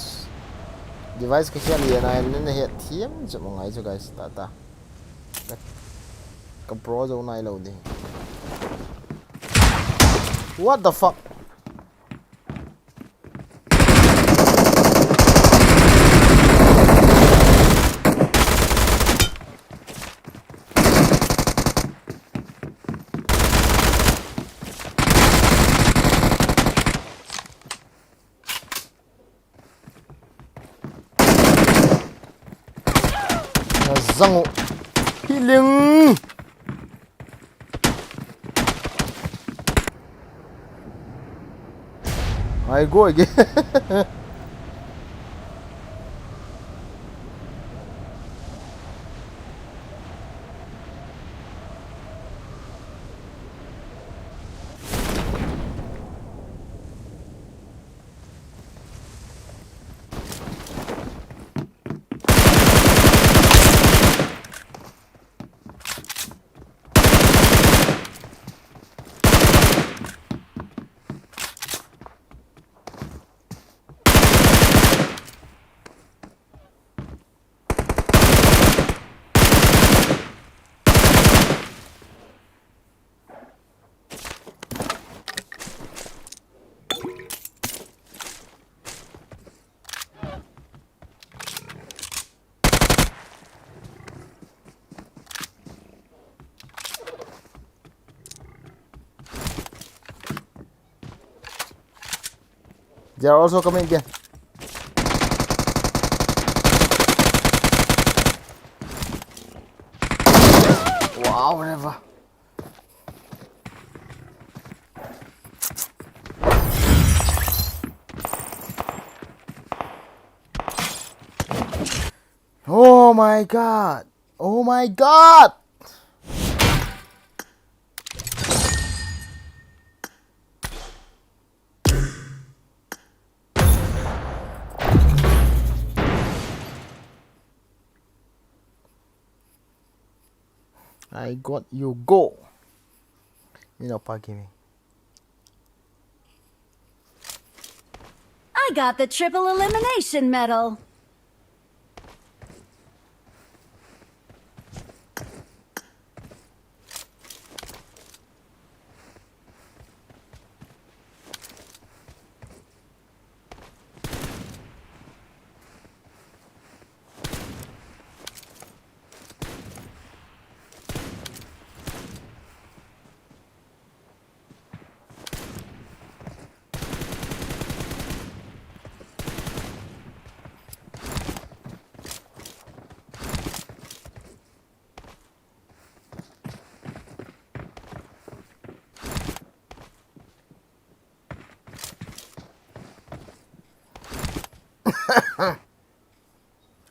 Device ka khel lian a, na het thiam chu mangai chu, guys, ta ta. Ka, ka pro jo nai lo di. What the fuck? Zangu. Healing. I go again. They are also coming again. Wow, whatever. Oh my God. Oh my God. I got you go. You know, pa gaming. I got the triple elimination medal.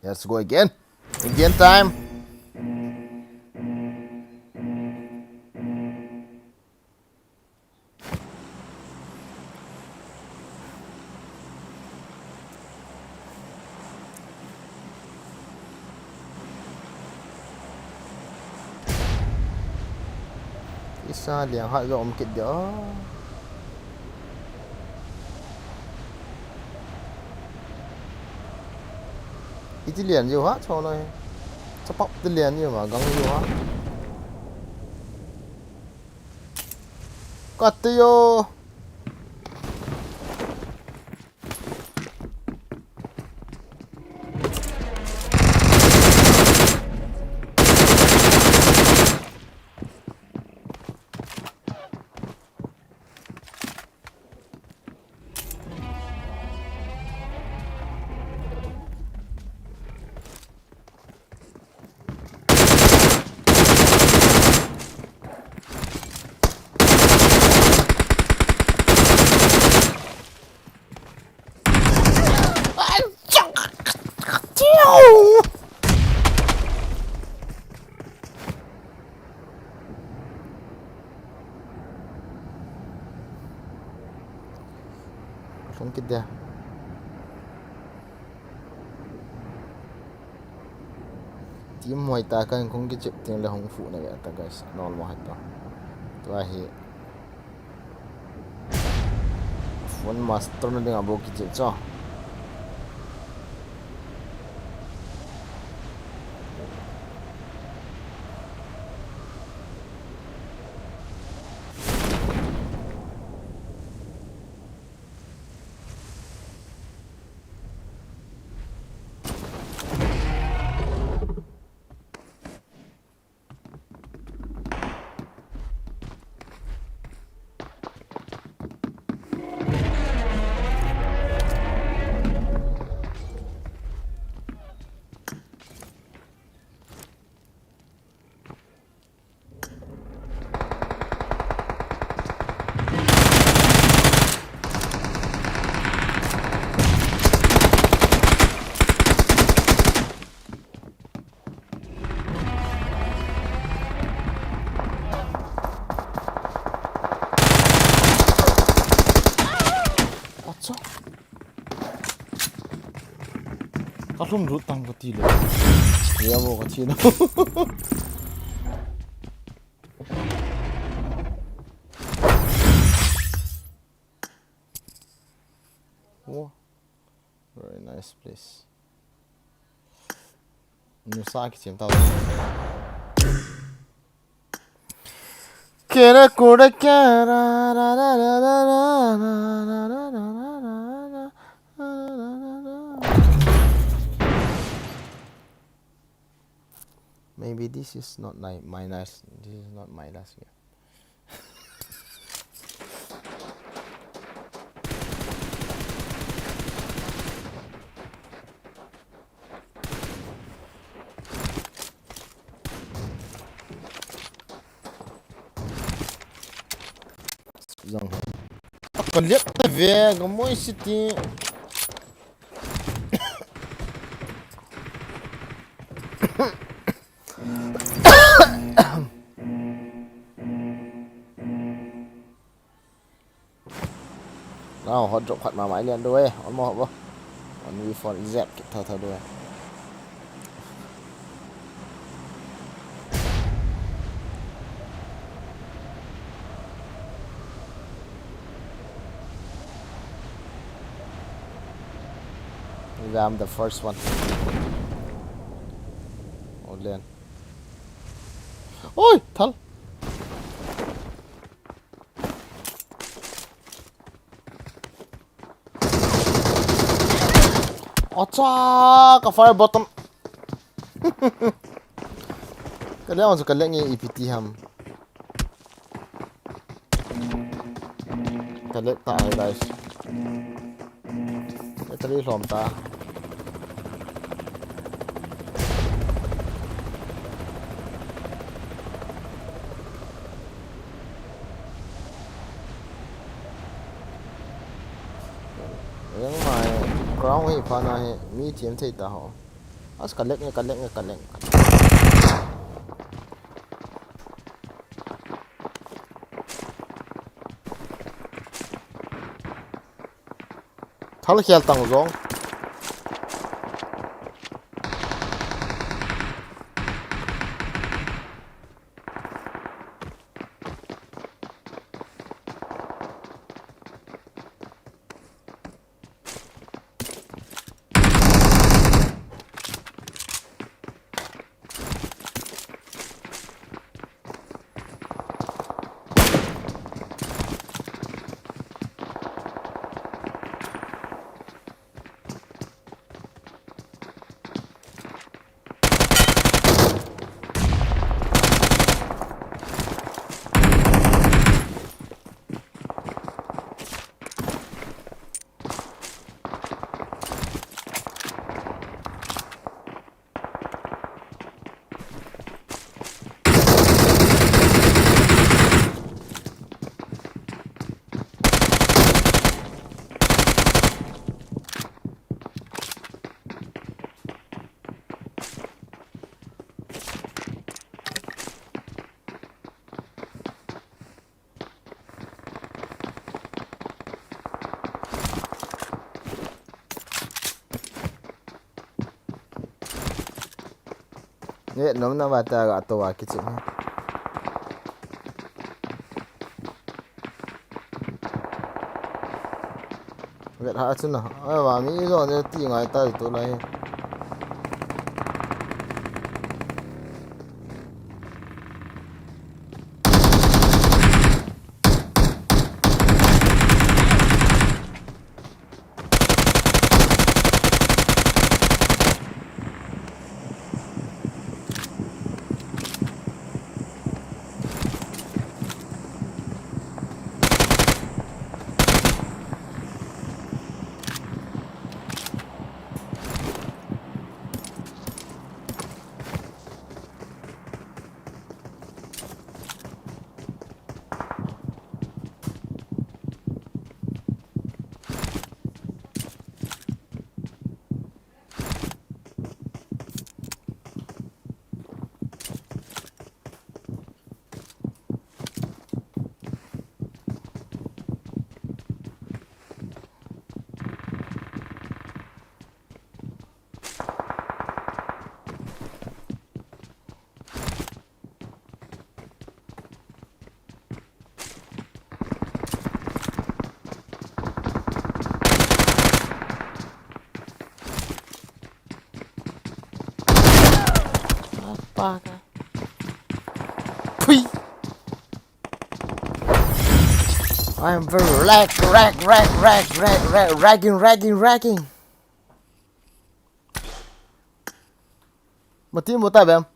Let's go again. Again time. Isa liang hat jong um kit dia. Iti lian jo ha, cho noi. Chapap ti lian jo ma, gang jo ha. Kat te jo. Hung kit dia. Team hoi ta kan hung kichep teng le hung fu na ve ta guys. Normal hai ta. Tua hi. Phone master na ding a bo kichep cho. Acha. Ka lhum lut tang ka ti le. Ya bo ka thi na. Wow. Very nice place. Nusa kichem ta. Kera kura kera. Maybe this is not my, my last. This is not my last game. Zong. Ka liap ta ve, ka moi city. Now, hot drop khat ma mai lian du e, almost hot bo. One v four zap kit tho tho du e. Maybe I'm the first one. Oh, lian. Oi, thal. Acha, ka fire button. Ka liang chu ka leng e, ipi ti ham. Ka lek ta ai, guys. Ka tali hlom ta. Eng mai ground hi pha na hi mi thiam thei ta ho. As ka lek nge, ka lek nge, ka lek nge. Thal khel tang jong. Vet nom na ba ta ga to wa kichi. Vet ha chu na. Ai wa mi zo ne ti ngai ta tu lai. Apaga. Pui. I am very lag, lag, lag, lag, lag, lag, lagging, lagging, lagging. Mati mo ta bem.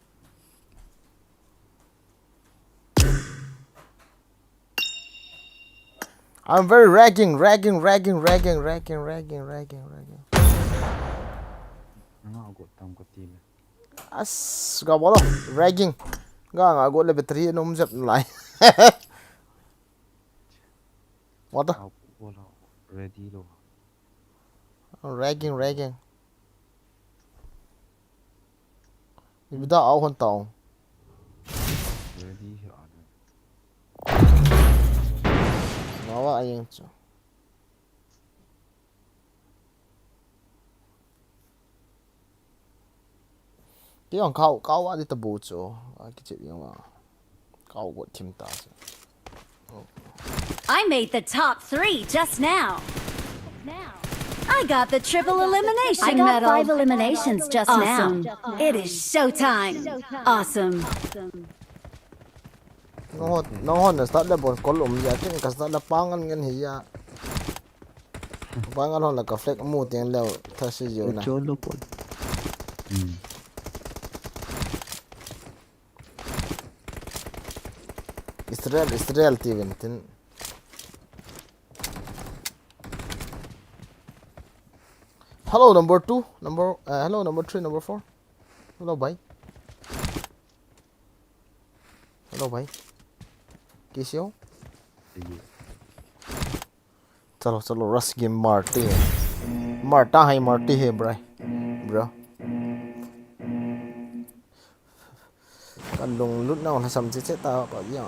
I'm very lagging, lagging, lagging, lagging, lagging, lagging, lagging, lagging. Nga got tam ko ti le. As, ga bolo, lagging. Ga nga got le battery num jep lai. What the? Au, bolo, ready lo. Lagging, lagging. Ibida au hon tao. Ready hi ane. Nawa ayeng chu. Ti ang kau, kau adi tabu chu. A kichip yang wa. Kau got thim ta chu. I made the top three just now. I got the triple elimination medal. I got five eliminations just now. Awesome. It is showtime. Awesome. Nang hon, nang hon na start le bon kol um ya, ken ka start le pangan ngen hi ya. Pangan hon la ka flag mu teng leo, tha si yo na. Cholo pon. Hmm. Israel, Israel ti ven tin. Hello, number two, number, uh, hello, number three, number four. Hello, bhai. Hello, bhai. Kaise ho? Chalo, chalo, rush game marte hai. Marta hai, marte hai, bro. Bro. Ka lunglut nau lhasam che che ta ka ya.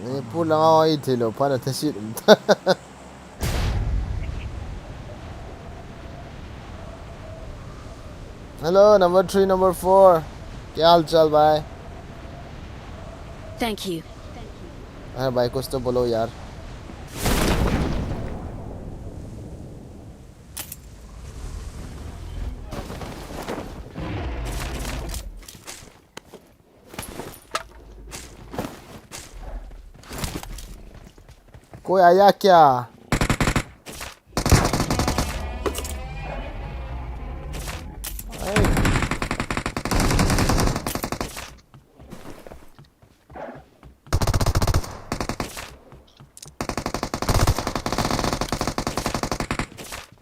Manipur langa ho i thei lou, pha na thasit um ta. Hello, number three, number four. Kya haal chal, bhai? Thank you. Are bhai, kuch to bolo yaar. कोई आया क्या? Hey.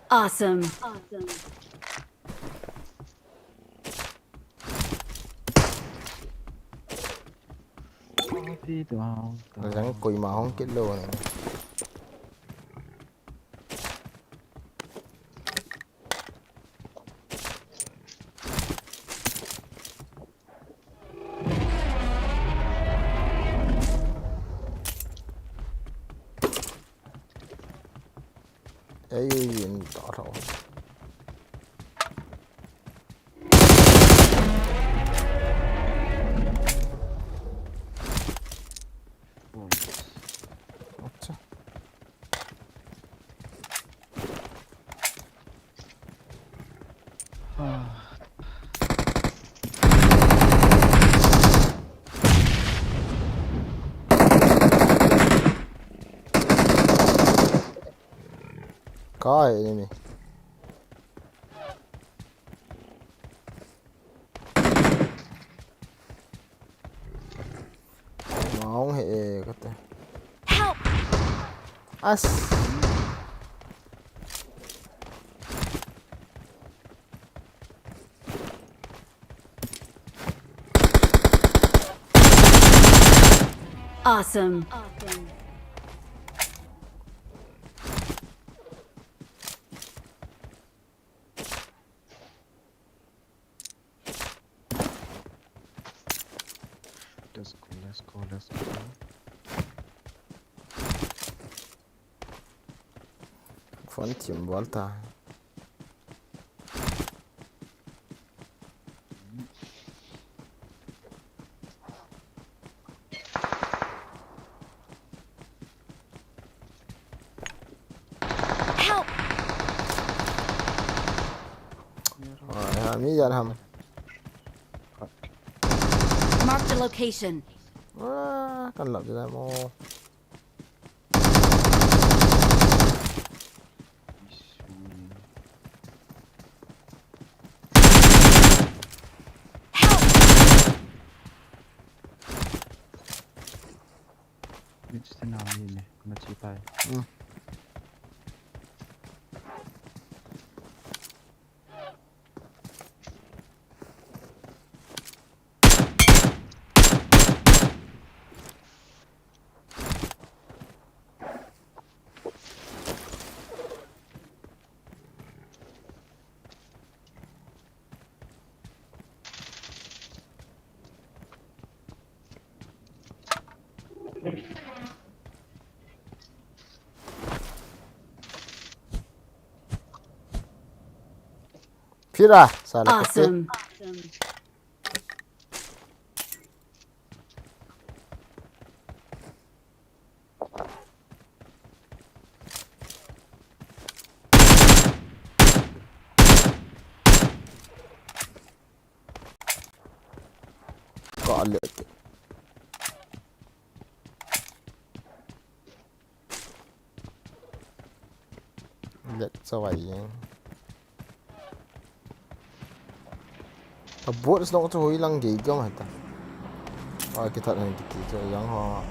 Awesome. Jang koima hung kit lou. Ei, in ta tho. Kai enemy. Maong he e kate. Help! As. Awesome. Let's go, let's go, let's go. Phone thim bol ta. Help! Oi, ha, mi jan ham. Mark the location. Ah, kan lap jela mo. Help! Mit sina mi ne, kana chi tai. Hmm. Phira, sala kate. Awesome. Ka let. Let sa wai yang. A bot is nok chu hoi lang gei gam hata. Oi, kithat han kiti chu yang ho.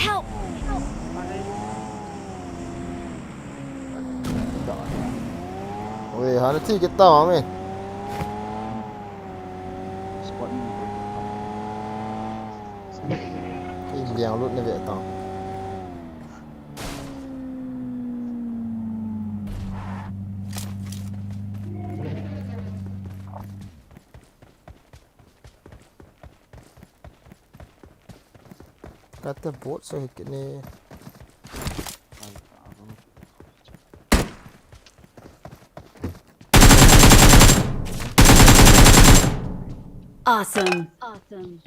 Help! Oi, hana thi kit ta ma me. Spot ni. Ei liang lut na ve ta. Kate bot sa hit kit ne. Awesome. Awesome.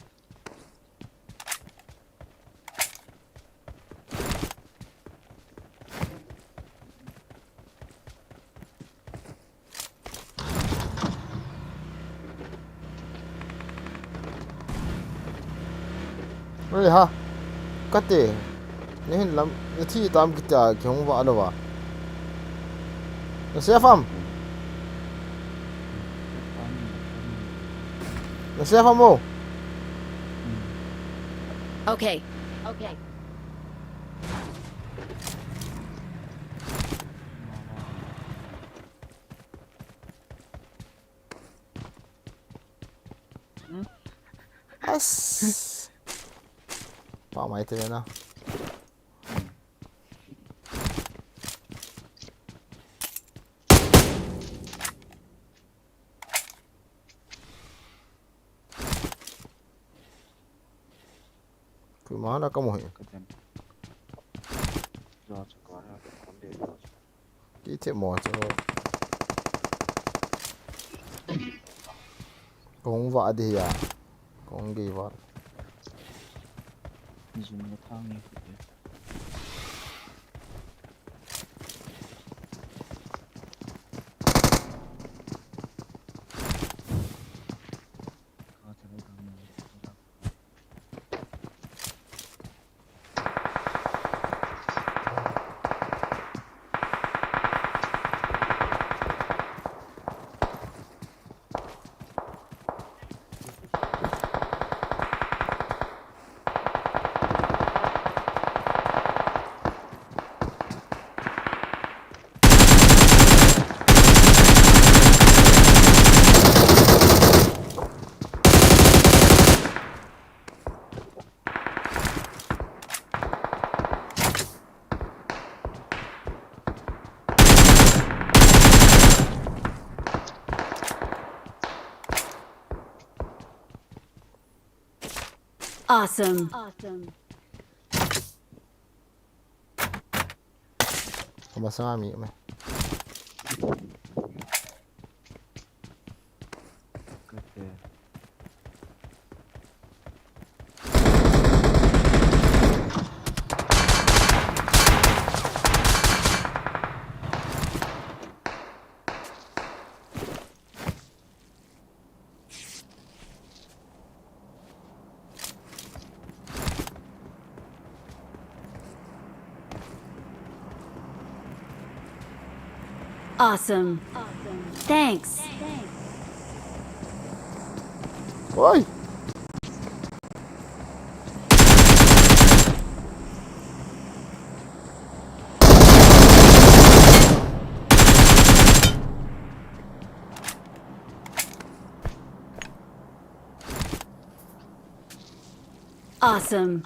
Oi ha. Kate. Nahin lam, nathi tam kitia kihong va lo va. Na safe am? Na safe am o? Okay. Okay. As. Pa mai te na. Koima na kamu hi. Ki the mo chu. Kong va di ya. Kong gi va. Zum na thang ni. Awesome. Awesome. Kamasang ami, me. Okay. Awesome. Thanks. Oi. Awesome.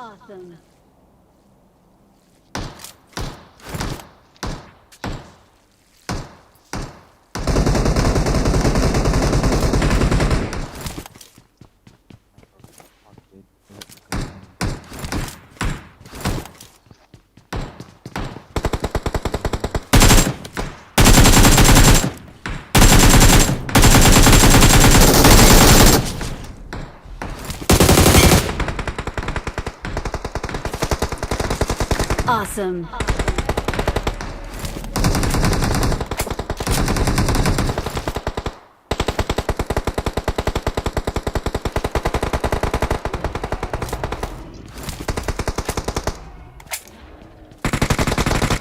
Awesome.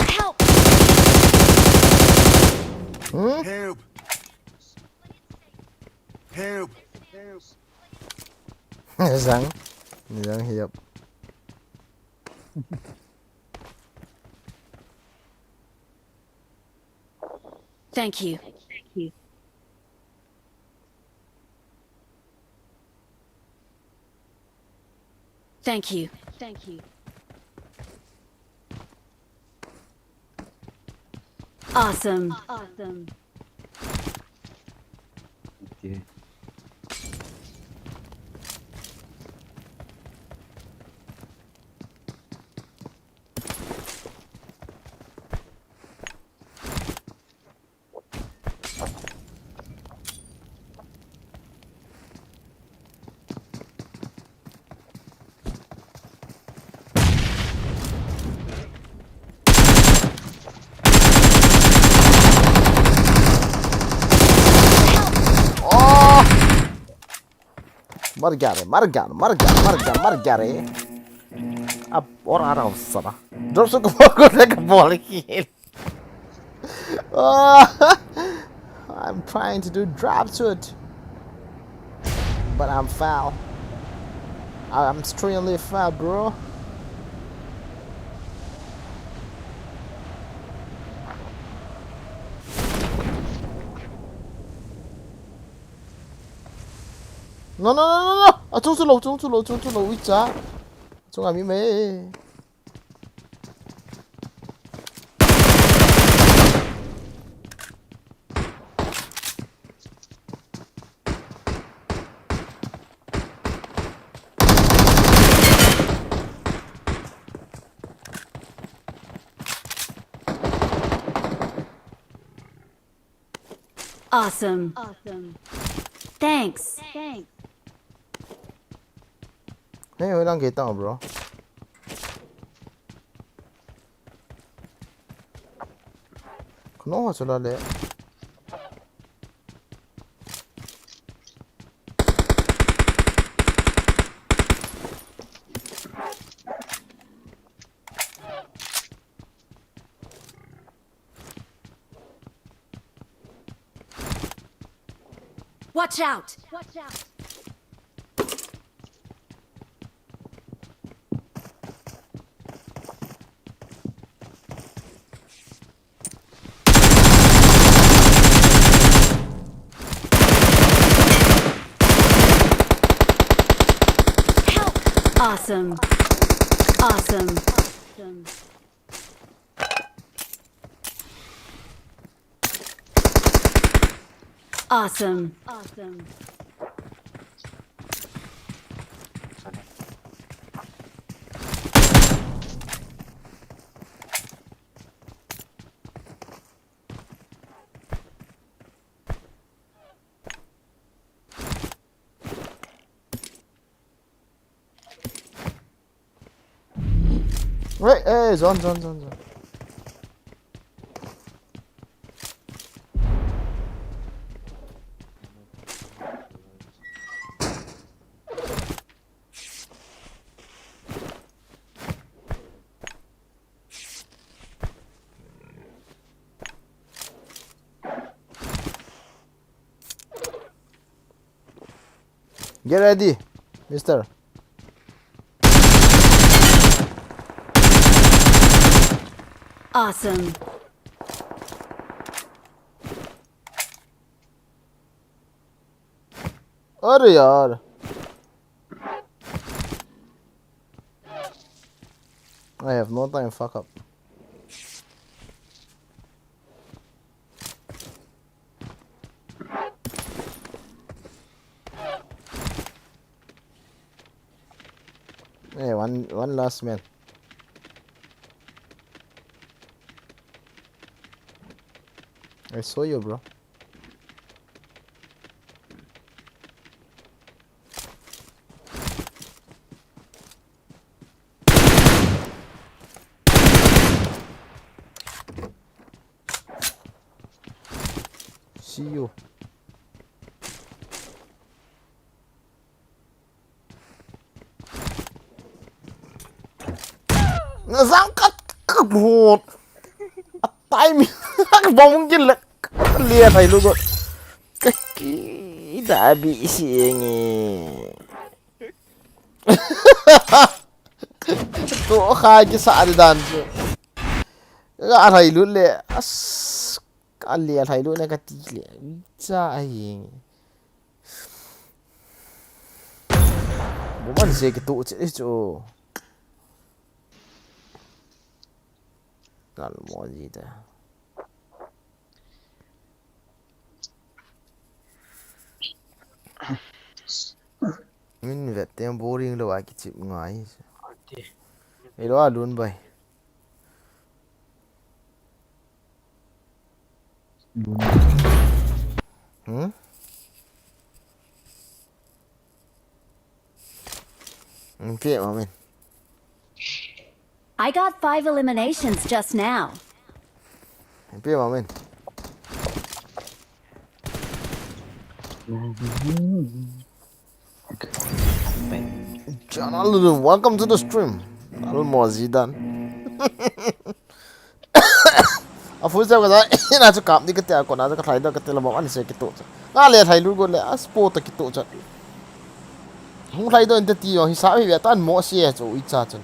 Help! Hmm? Help! Help! Zang. Zang hiap. Thank you. Thank you. Thank you. Awesome. Awesome. Okay. Oh! मर गया रे, मर गया, मर गया, मर गया, मर गया रे। अब और आ रहा हूँ साला। Drop shoot को, को लेकर ball खेल। Oh, I'm trying to do drop shoot, but I'm foul. I'm extremely foul, bro. No, no, no, no, no. Achung chu lou, achung chu lou, achung chu lou, uicha. Achunga mi me. Awesome. Awesome. Thanks. Thanks. Hey, hoilang kita, bro. Kano ho chula le. Watch out! Watch out! Help! Awesome. Awesome. Awesome. Awesome. Awesome. Hey, zone, zone, zone, zone. Get ready, mister. Awesome. अरे यार। I have no time, fuck up. Hey, one, one last man. I saw you, bro. See you. Nga zang kat kat bot. Atai mi. Bom gil lek. Lia thai lu got. Kaki da bi si nge. To kha ki sa di dan. Ga thai lu le. As. Ka lia thai lu ne ka ti le. Cha ai. Buman se ki tu che chu. Kal mo ji da. Min vet tem boring lo a ki chip ngai. Ilo a lun bai. Hmm? Pi ma min. I got five eliminations just now. Pi ma min. Channel, welcome to the stream. Almost done. A full step ka sa, ina chu kap di ka tia ko na chu ka thlai do ka tela mo an se ki to. Nga le thlai lu go le a sport ki to cha. Hung thlai do inte ti yo hi sa hi ve tan mo se chu i cha chun.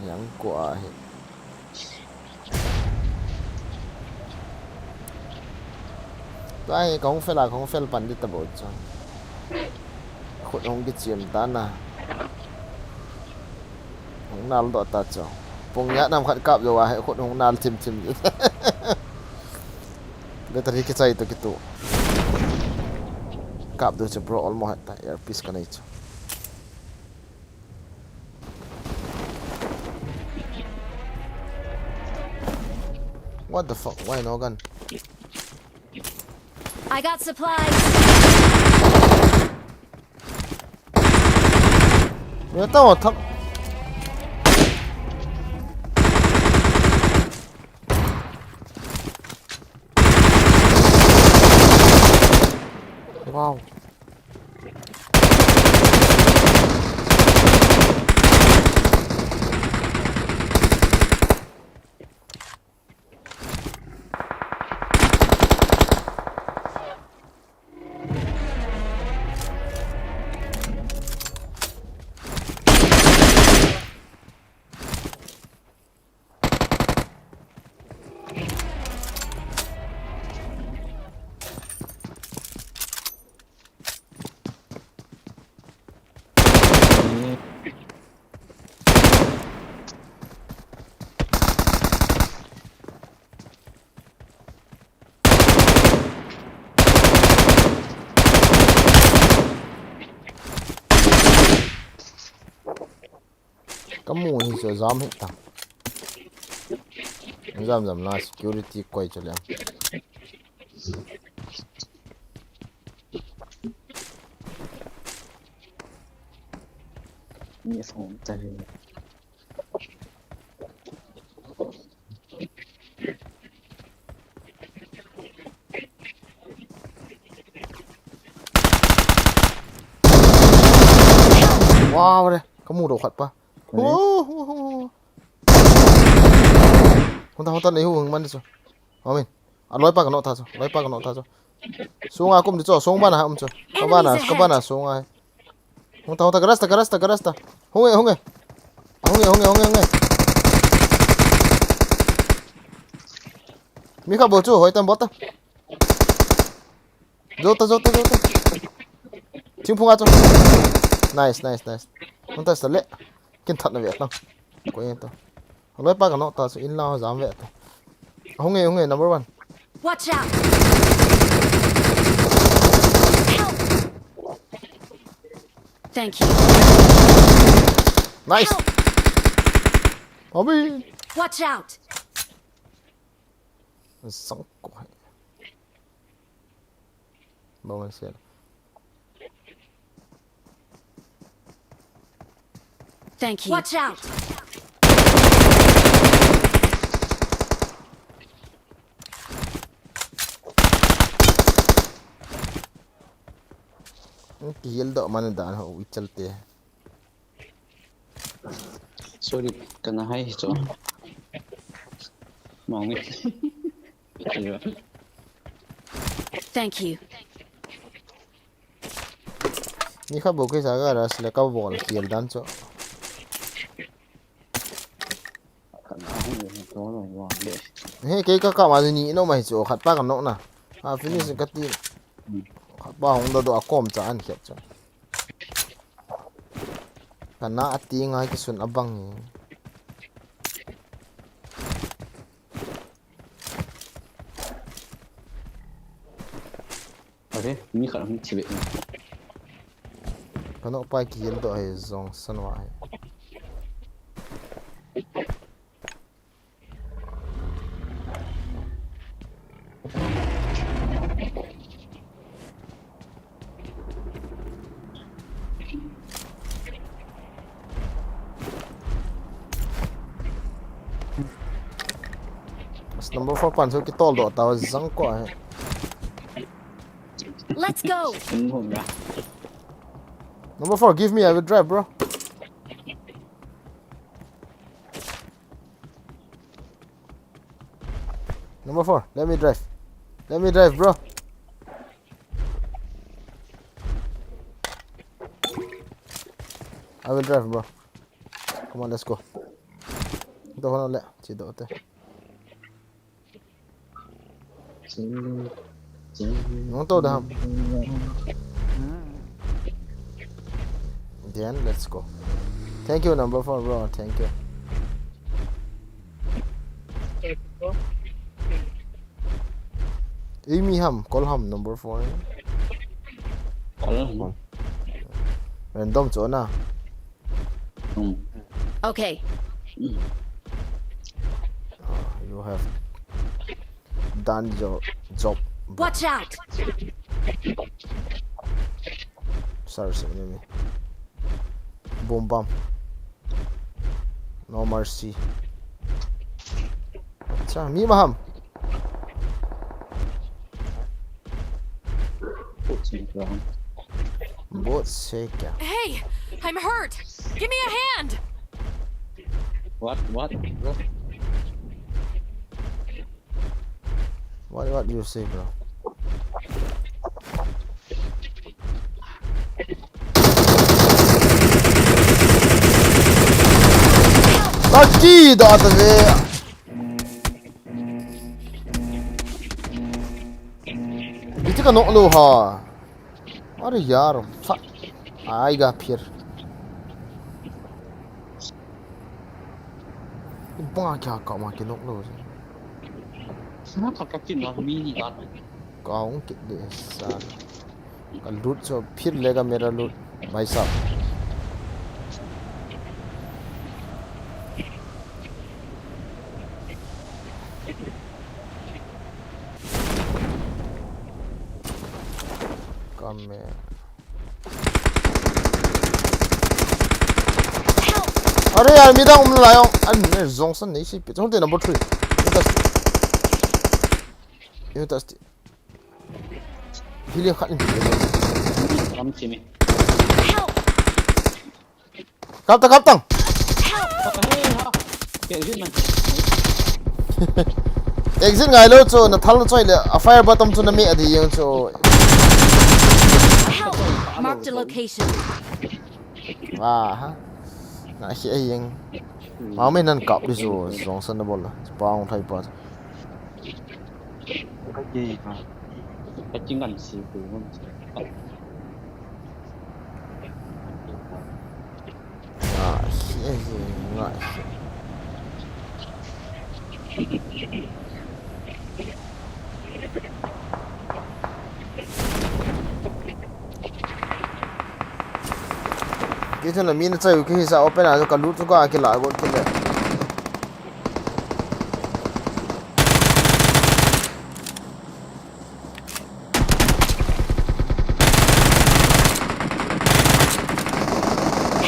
Yang ko a hi. Tua hi kahung fel a, kahung fel pan di ta bo cha. Khut hung kichim ta na. Hung nal doh ta cho. Pung ya nam khat kap jo a, khut hung nal chim chim. Battery kichai to kitu. Kap do cho bro, almost ta earpiece ka nei cho. What the fuck? Why no gun? I got supplies. Yo ta wa thak. Wow. Kamu hi chu jam hi ta. Jam jam na security koi chu le. Ni phone ta hi. Ah, re. Kamu do khat pa. Hu, hu, hu. Hung ta, hung ta, nei hu, hung man chu. Amin. A loi pa ka no ta chu. Loi pa ka no ta chu. Sunga kum di chu. Sung bana ha um chu. Ka bana, ka bana sunga. Hung ta, hung ta, garage ta, garage ta, garage ta. Hung e, hung e. Hung e, hung e, hung e, hung e. Mi kha bol chu, hoi tam bol ta. Jota, jota, jota. Thingphung a chu. Nice, nice, nice. Hung ta sa le. Kin that na ve ta. Ko yen ta. Loi pa ka no ta chu in la jam ve ta. Hung e, hung e, number one. Watch out! Help! Thank you. Nice. Help! Abi. Watch out! Sang ko hai. Bawang sel. Thank you. Watch out! Kihil doh man dan ho i chalte. Sorry, kana hai cho. Mong. Thank you. Ni kha bo ke sa ga ras le ka bol kihil dan cho. He, kei ka kap ma ni no mai chu khat pa ka nok na. A finish ka ti. Khat pa hung da do a kom cha an khet chu. Kana a ti ngai kisun abang. Are, mi khat hung chi ve. Ka nok pai kihil doh hi jong san wa hi. Number four pan so kitol doh ta jang ko ai. Let's go. Number four, give me, I will drive, bro. Number four, let me drive. Let me drive, bro. I will drive, bro. Come on, let's go. Doh na le, chi doh te. Nung to da ham. Then let's go. Thank you, number four, bro. Thank you. Imi ham, call ham, number four. Call ham. Random cho na. Hmm. Okay. Ah, you have done your job, bro. Watch out! Sorry, sorry, enemy. Boom bomb. No mercy. Acha, mi maham. Bot se kya? Hey, I'm hurt. Give me a hand. What? What, bro? What, what you say, bro? Taki da ta ve. Iti ka nok lo ha. Are yaar, fuck. Ai ga phir. Ba kya ka ma ki nok lo. Sana ka ka ki nok mi ni ka. Ka ung ki de sa. Ka loot so phir lega mera loot, bhai sahab. Come here. Are yaar, midang um lai ong. An ne jong san nei si pi. Jong te number three. Fantastic. Fantastic. Hili khat in. Ram chimi. Help! Kap ta, kap tang. Exit ngai lou chu, na thal na choi le, a fire bottom chu na me a di jeng chu. Help! Marked a location. Ah, ha. Na hi a jeng. Ma me nan kap di chu, zong san na bol la. Pa ong thai pa. Ka ke ka. Ka chingan si ku ngan si. Ngai hi, ngai hi. Kei chun la mi na chai u kei hi sa open a chu ka loot chu ka kila got kile.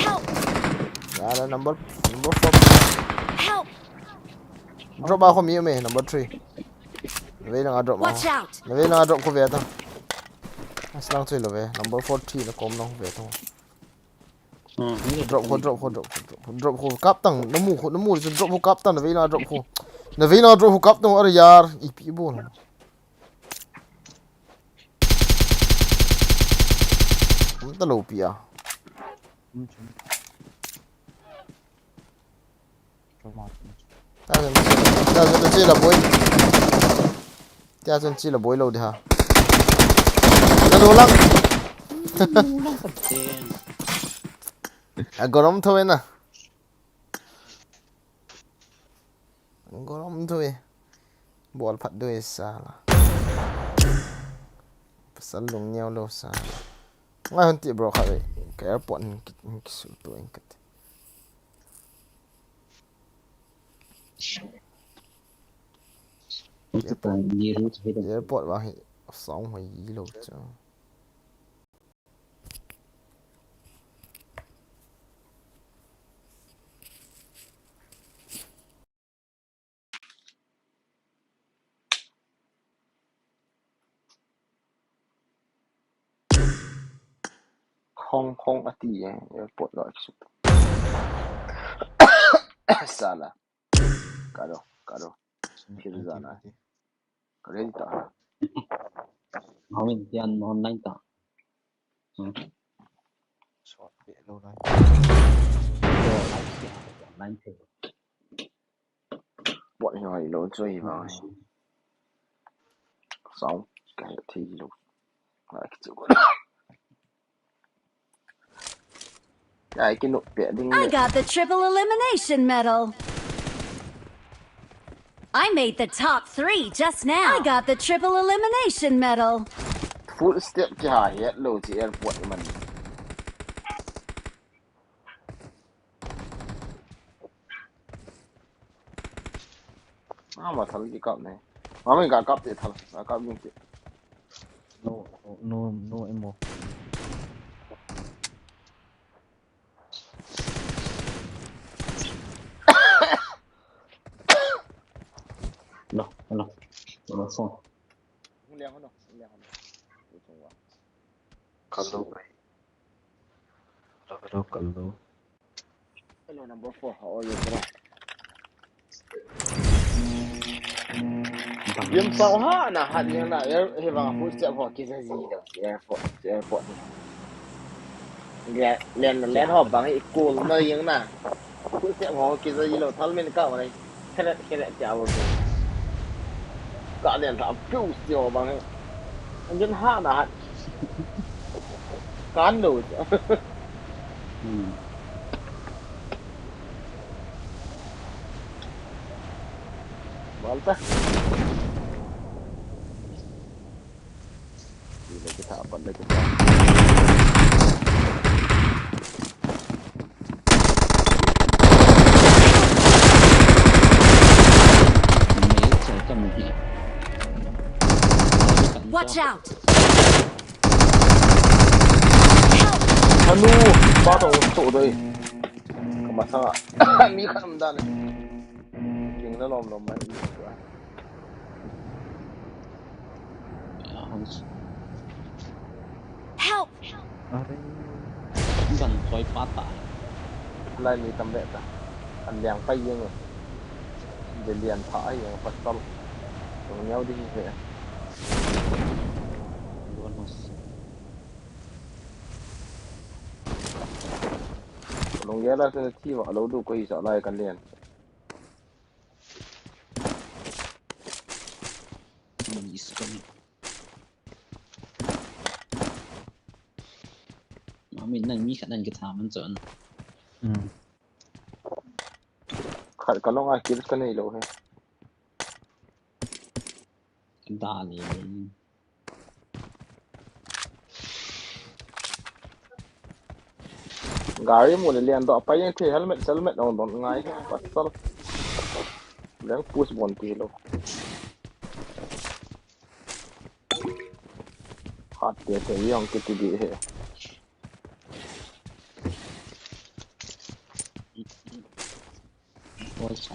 Help! Yala, number, number four. Help! Drop a kho mi me, number three. Na vei lang a drop a. Watch out! Na vei lang a drop kho ve ta. Aslang chui lo ve, number forty na kom long ve ta. Hmm, drop kho, drop kho, drop kho, drop kho, drop kho, kap tang, na mu kho, na mu chu drop kho, kap tang, na vei lang a drop kho. Na vei lang a drop kho, kap tang, are yar, ipi bol. Hum ta lo pi a. Ta chun, ta chun, ta chun, chi la boi. Ta chun chi la boi lo di ha. Ta lo lang. A gorom tho na. Gorom tho e. Bol phat doi sala. Pasal lung niau lo sala. Ngai hon ti bro kha ve. Ka airport hin ki, hin kisul to in kat. Airport vang hi song hoi lo chu. Hong Kong ati e, airport lo su. Sala. Kado, kado. Phir jana. Ka ready ta. Hong in tian hon line ta. Hmm. Short pe lo line. Lo line pe. Bot hi hoi lo chu hi vang. Sound ka he thei lo. Ai ki chu. Ai ki no pe ding. I got the triple elimination medal. I made the top three just now. I got the triple elimination medal. Full step ki ha het lo chi airport man. Ah, ma thal ki kap ne. Ma me ka kap te thal, ka kap yung te. No, no, no, no ammo. No, no, no, no, phone. Hung liang hung no, hung liang hung no. Kallo. Hello, hello, kallo. Hello, number four. How are you, bro? Yum sao ha na hat yang na air, he bang food step ho ki sa ji lo, airport, airport. Len, len, len ho bang i kul na yang na. Food step ho ki sa ji lo, thal min ka wa. Khelet, khelet, tia wo. Ka lian tha, piu, tia wo bang. An jin ha na hat. Kan lo. Hmm. Bal ta. Di lagi tak apa lagi tak. Watch out! Help! Anu, pa to to doi. Kamasa. Mi khat um dan. King na lom lom mai. Help! Are. Gan koi pata. lai mi tam ve ta. An liang pai jeng e. Belian pha ai jeng pasal. Tung neo di hi ve. Duan hos. Lung ya la sen thi wa lo du ko hi sa lai kan lian. Someone is coming. Mami, nang mi khat nang kitha man chon. Hmm. Khat ka long a kill ka nei lo he. Ka da ni. Gari mu le lian do pa yang the helmet, helmet dong don ngai he. Pasal. Leng push bon ti lo. Hat te te yang kiti di he. Oi, sa.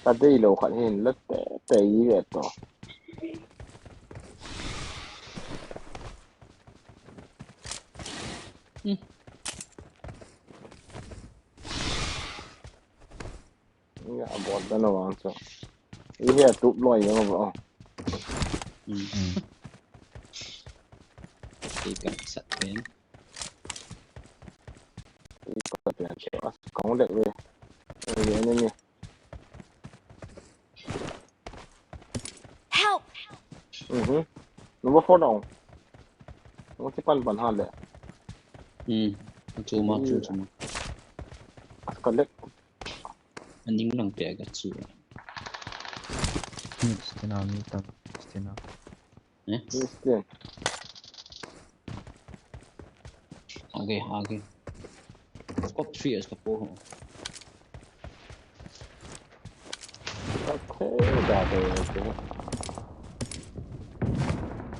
Ka dei lo khat hin la te te i ve to. Hmm. Ya, bot da na wang so. I he tup loi yo bo. Hmm. Hmm. Kei ka sat pen. Kei ka pen so. As kong le ve. Ve ne ni. Help! Mhm. Number four down. Mo ti pan pan ha le. Hmm. Chu ma, chu, chu ma. As ka le. Aning lang pe ka chu. Hmm, stina mi tam, stina. Eh? Yes, yes. Hage, hage. Scope three as kapo ho. Okay, da, da, da.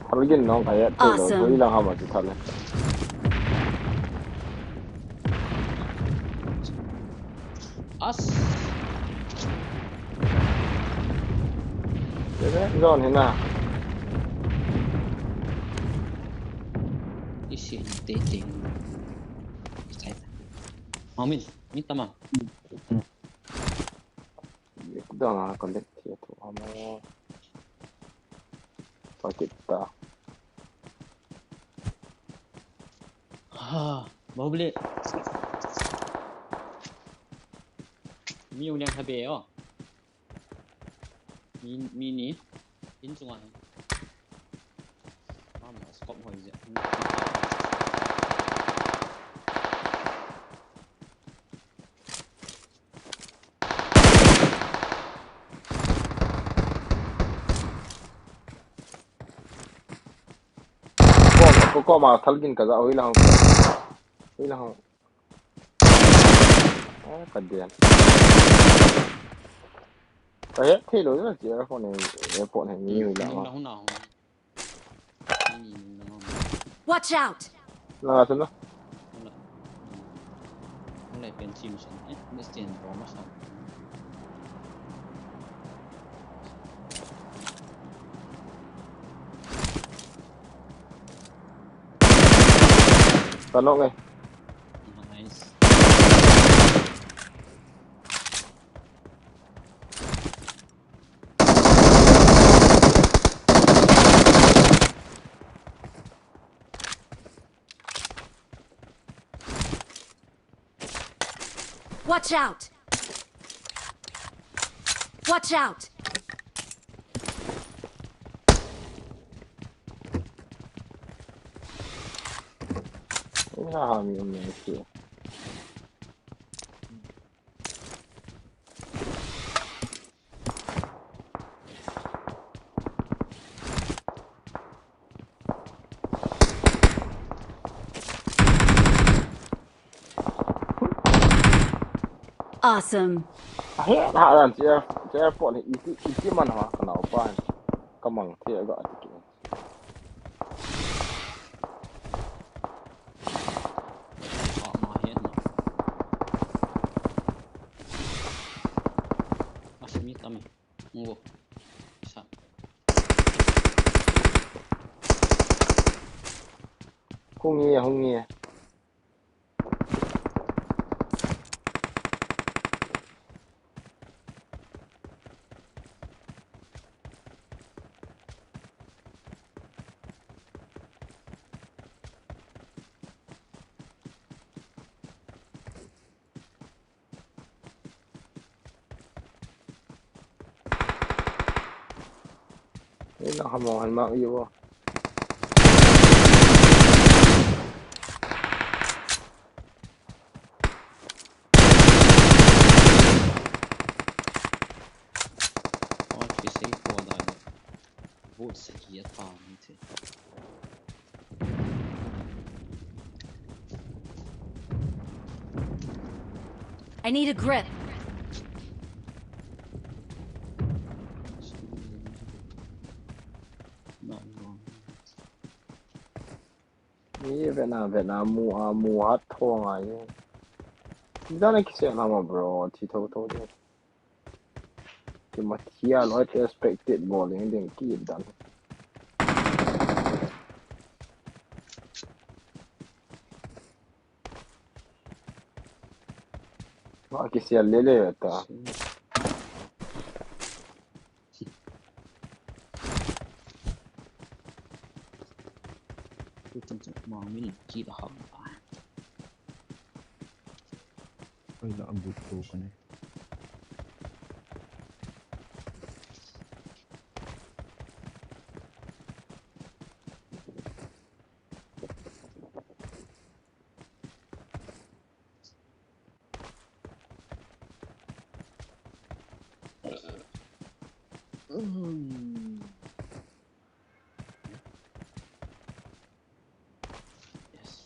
Thal gin nong kaya te lo, awesome. Ko ilang hama ti thal. As. Zone hina. Isi te te. Sai ta. Amin, mi tama. Dang a collect thei thu ama. Pakit ta. Ha, Bahubali. Mi uliang habe o. Mi, mi ni. In chunga. Ama scope hoi je. Ko, ko, ko ma thal gin ka ja, oi lang. Oi lang. Ah, ka dian. Ka he thei lo na, chi a phone he, phone he, mi oi lang. Hung na, hung na, hung na. Watch out! Langa sana. Wala. Wala, pen team sana. Eh, next team, bro, mas na. Tanong eh. Nice. Watch out! Watch out! Ina ha mi um ne ki. Awesome. He, ha, dan, chair, chair pot ni, iti, iti man ha, ka nao pa. Ka mang, thei ga, ati ki. Ah, ma he na. Mas mi tami. Ngo. Hung nge, hung nge. Nang hamo han mang i vo. Oi, kisei po da. Vote sagi a ta ni te. I need a grip. Ni vena, vena, mu a, mu hat thong a ye. Dana kise na ma bro, thi tho tho de. Ki ma thia lo te expected bowling ding ki dan. Ma kise le le ta. Mang min kit a hak a. Oi la, a boot ko kane. Yes.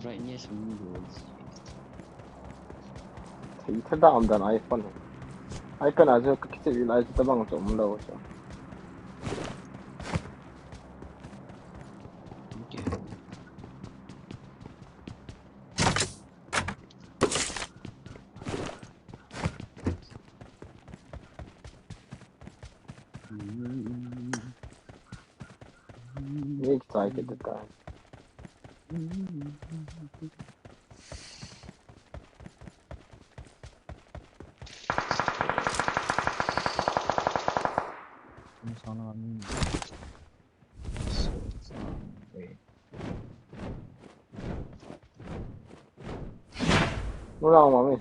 Brightness windows. Thei tha da um dan iPhone. iPhone a chu ka kichep lai chu tabang chu um lo chu. Okay. Ni excited ta. Nula mami.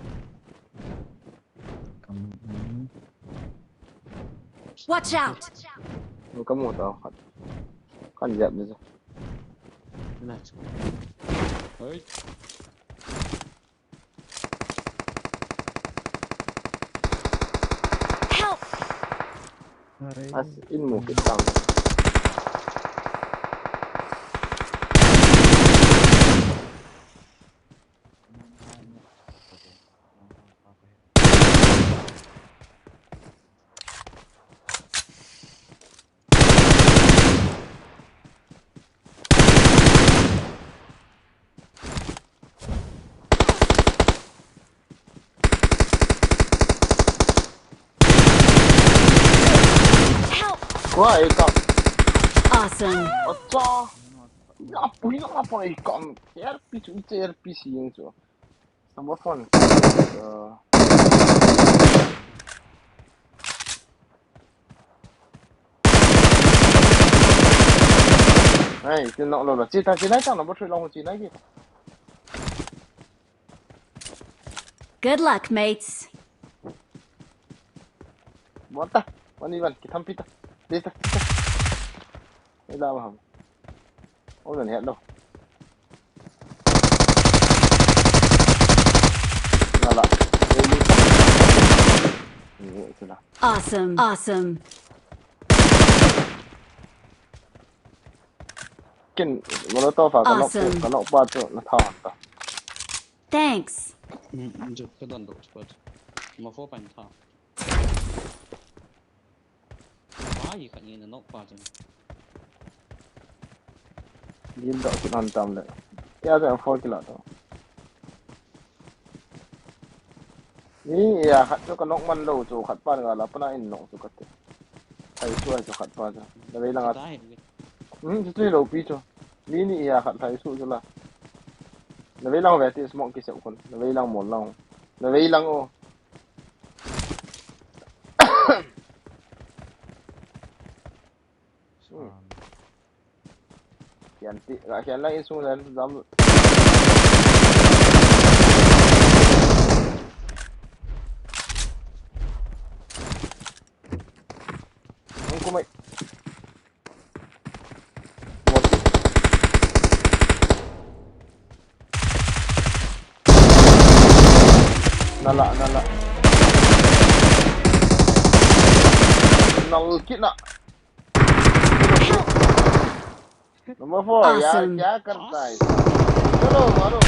Watch out! Kamu ta khat. Kan jap ni. Nice. Hey. Help! As in mo kitang. Help! Wah, eh, kau. Awesome. Acha. Ya, pui na apa, eh, kau. R P C, itu R P C yang tu. Number phone. Uh. Hey, itu nak lo lah. Cita, cita, cita, number three long, cita, cita. Good luck, mates. Buat ta. Mani ban, kita hampir ta. Dia ta. Ini dah maham. Oh, dah niat dah. Ngala. Ini. Ini sudah. Awesome. Awesome. Ken, Molotov a ka nok, awesome, ka nok pa chu na tha ta. Thanks. Mm, mm, chu ka don do chu pa chu. Ma fo pan tha. Pa hi khat ni na nok pa chu. Din do chu nan tam le. Ya ja fo kila to. Ni ya khat chu ka nok man lo chu khat pa nga la pa na in nok chu ka te. Thai chu ai chu khat pa chu. Na vei lang a. Hmm, chu chu lo pi chu. Ni ni ya khat thai chu chu la. Na vei lang ve ti smoke ki se kun. Na vei lang mol lang. Na vei lang o. Hmm. Kian ti, ga kian lang insung dan dam. Nala, nala. Nal kit na. Number four, यार, awesome. क्या करता है? चलो, मारो।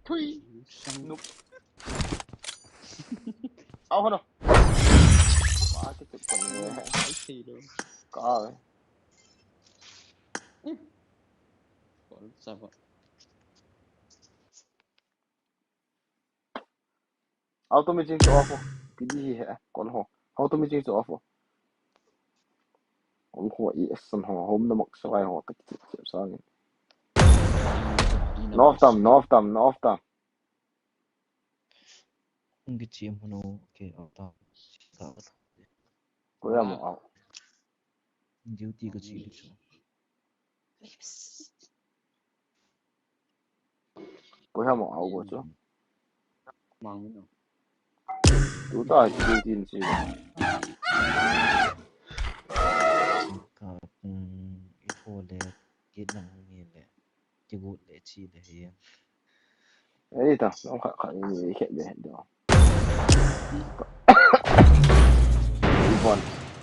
थुई। नुक। आओ, हनो। वाह, कितने पन्ने हैं। कहाँ है? Auto machine chu off o. P D hi he. Kon ho. Auto machine chu off o. Kon ho i san ho. Home na mak sa ho. Tak chip chip sa ngi. No off tam, no off tam, no off tam. Hung ki chim hunu. Okay, off tam. Ko ya mo au. Duty ka chi chu. Ko ya mo au ko chu. Mang mi no. Tu ta duty ni chi. Ka, um, i tho le, ki nang mi le, ki gut le chi le hi. Ei ta, nong kha kha ni khe le do. Bon.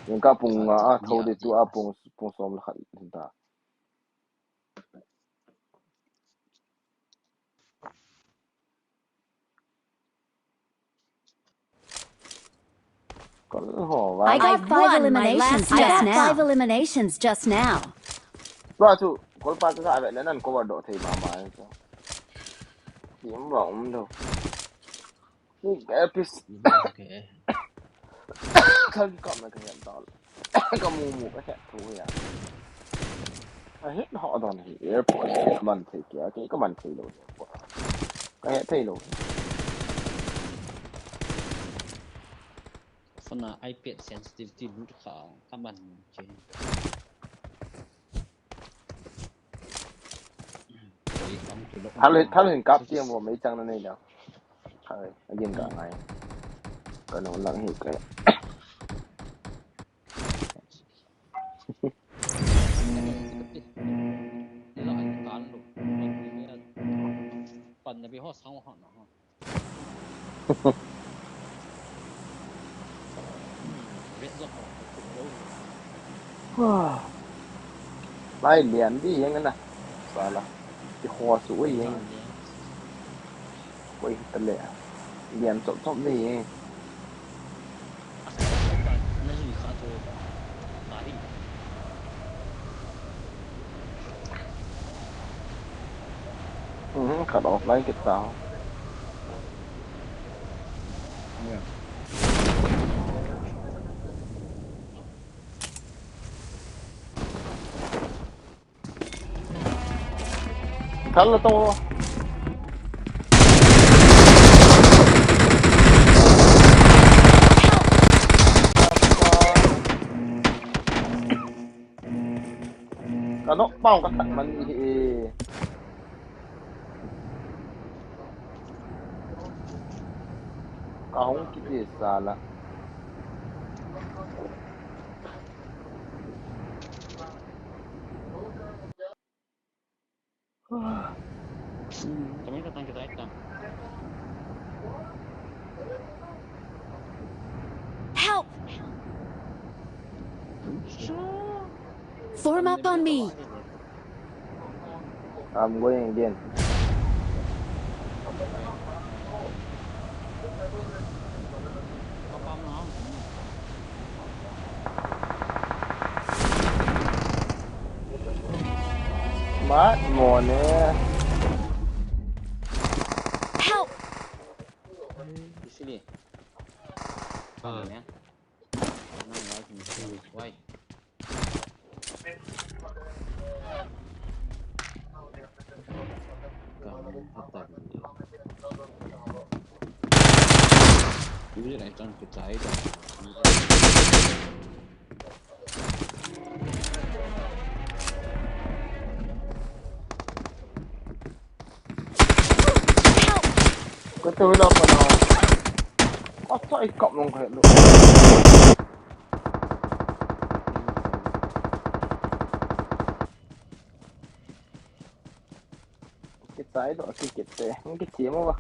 Yang ka pung nga a tho de tu a pung pung som la kha ta. Kol ho, I got five eliminations just now. I got five eliminations just now. Tua chu, kol pa ka ve le nan cover do thei ma ma chu. Kim ba um do. Ni ka pis. Okay. Kan ka ma ka yan dal. Ka mu mu ka het thu ya. A het ho don hi airport ka man thei kya, ke ka man thei lo. Ka het thei lo. Phone a iPad sensitivity lut kha ka man che. Thal hin, thal hin kap tiang bo mei chang na nei lo. Hai, again ka ngai. Ka no lang hi ka. Pan na bi ho sang ho na ho. Lai lian di yang na. Sala. Ki ho su ui yang. Ui ta le. Lian chop chop di yang. Mhm, khat offline kit ta. Thal la to. Ka nok pau ka thak man hi. Ka hong kiti sala. Help! Form up on me. I'm going again. Mat mo ne. Help! Sili. Ah. Why? Ka tu la pa na. Ata i kap long ka lo. Kit Sai do ki kit te. Ki ti mo ba.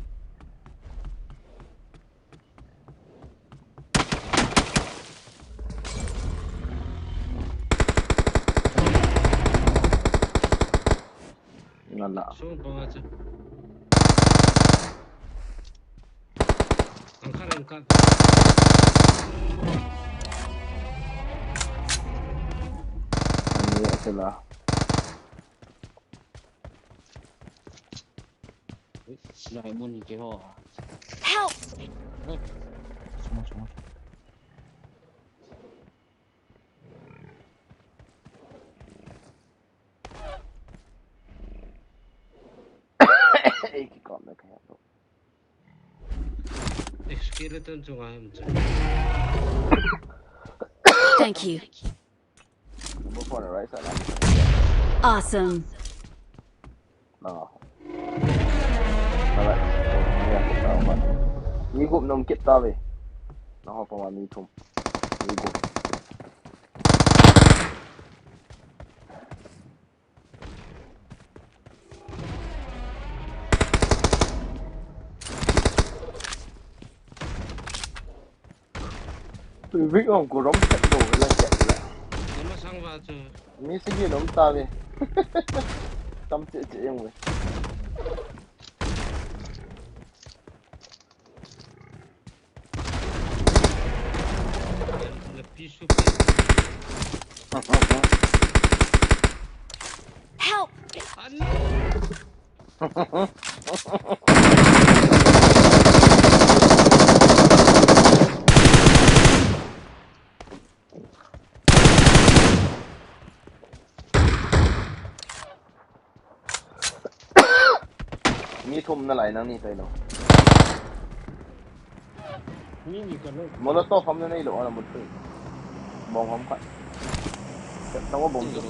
Ngala. Sung panga cha. Angkar, angkar. Ani asala. Ui, lai mun ke ho. Help! Ui. Suma, suma. Ei, ki kom na kaya to. Skeleton chunga ham chu. Thank you. Number four na right side. Awesome. Ah. Alright. Ni gup nom kit ta ve. Na ho pa ma mi thum. Ni gup. Tui vik ong ku rom khat lo la khat la. Ni masang va chu. Mi sigi nom ta ve. Tam che che yong ve. Help! Mi thum na lai nang ni tai lo. Mi ni ka lo. Molotov ham na nei lo ana mut tu. Bom ham khat. Tang bom tu.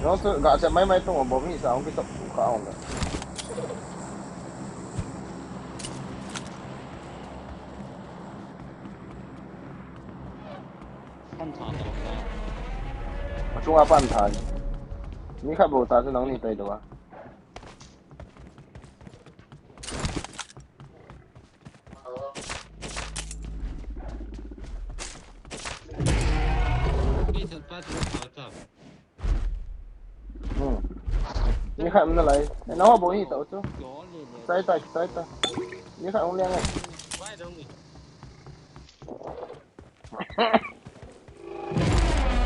Lo tu ga se mai mai tu bom hi sa ong ki tok ka ong. Pan tha ta ta. Achunga pan tha. Mi khat bou ta chu nang ni tai do a. Mi khat pa chu tha ta. Hmm. Mi khat um nalai. Na ho bou hi ta chu. Tai ta, tai ta. Mi khat um liang ai.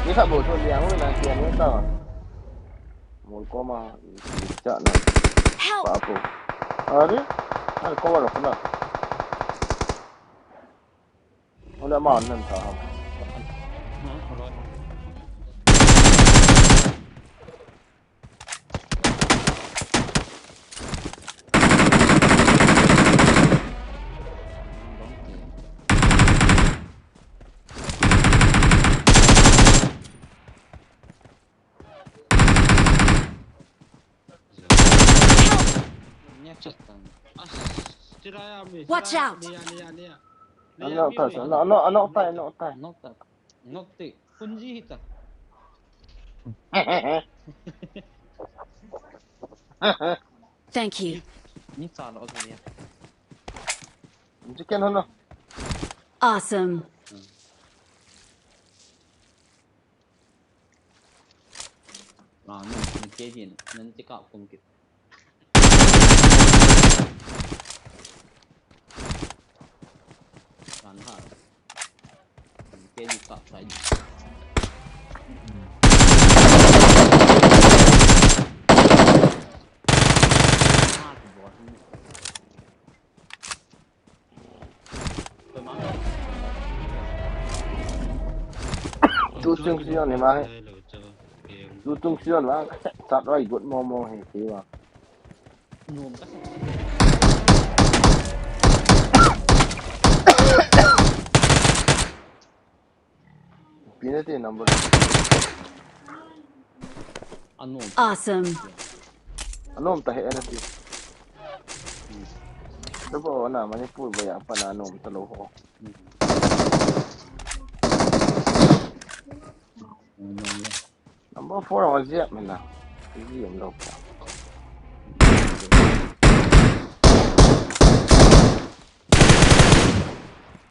Ni khat bou chu liang na kia ni ta. Mol ko ma cha na. Help! Pa ko. Are? Are ko wa ko na. Ole ma nan ta ha. Watch out! Ano ta, ano, ano, ano ta, ano ta. Nok te, kunji hita. Thank you. Ni sa lo so ya. Chicken hono. Awesome. Ah, no, ni ke hin, nan ti ka kum kit. Kan ha. Ni ke ni ka sai. Tu chung si yon ni ma he. Tu chung si yon ma. Chat roi good mo mo he si wa. Pina te number. Anom. Awesome. Anom ta he ana ti. Number four ho ziak mena. Ih, um lou.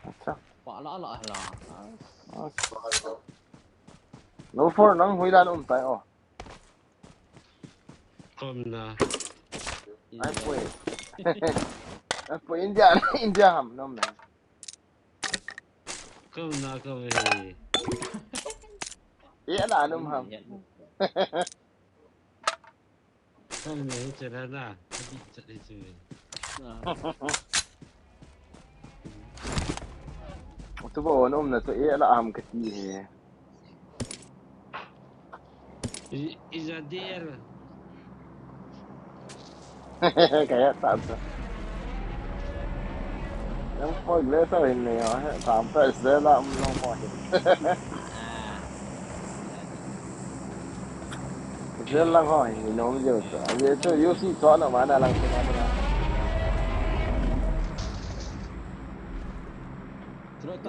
Acha. Pa la la la. Acha. No four nang hoilan um tai o. Kom na. Ai poi. Ai poi India, India ham nom na. Kom na, kom na. Ye la nom ham. Kom na, che la na. Abi che le che. Tu ba on um na tu ye la ham kati he. Is, is a deer. Kaya ta ta. Yang poi le sa hin ne ya, tam ta is de la um long poi. Is de la ho hin nom jo ta. Ye to yo si to na ma na lang to ma na.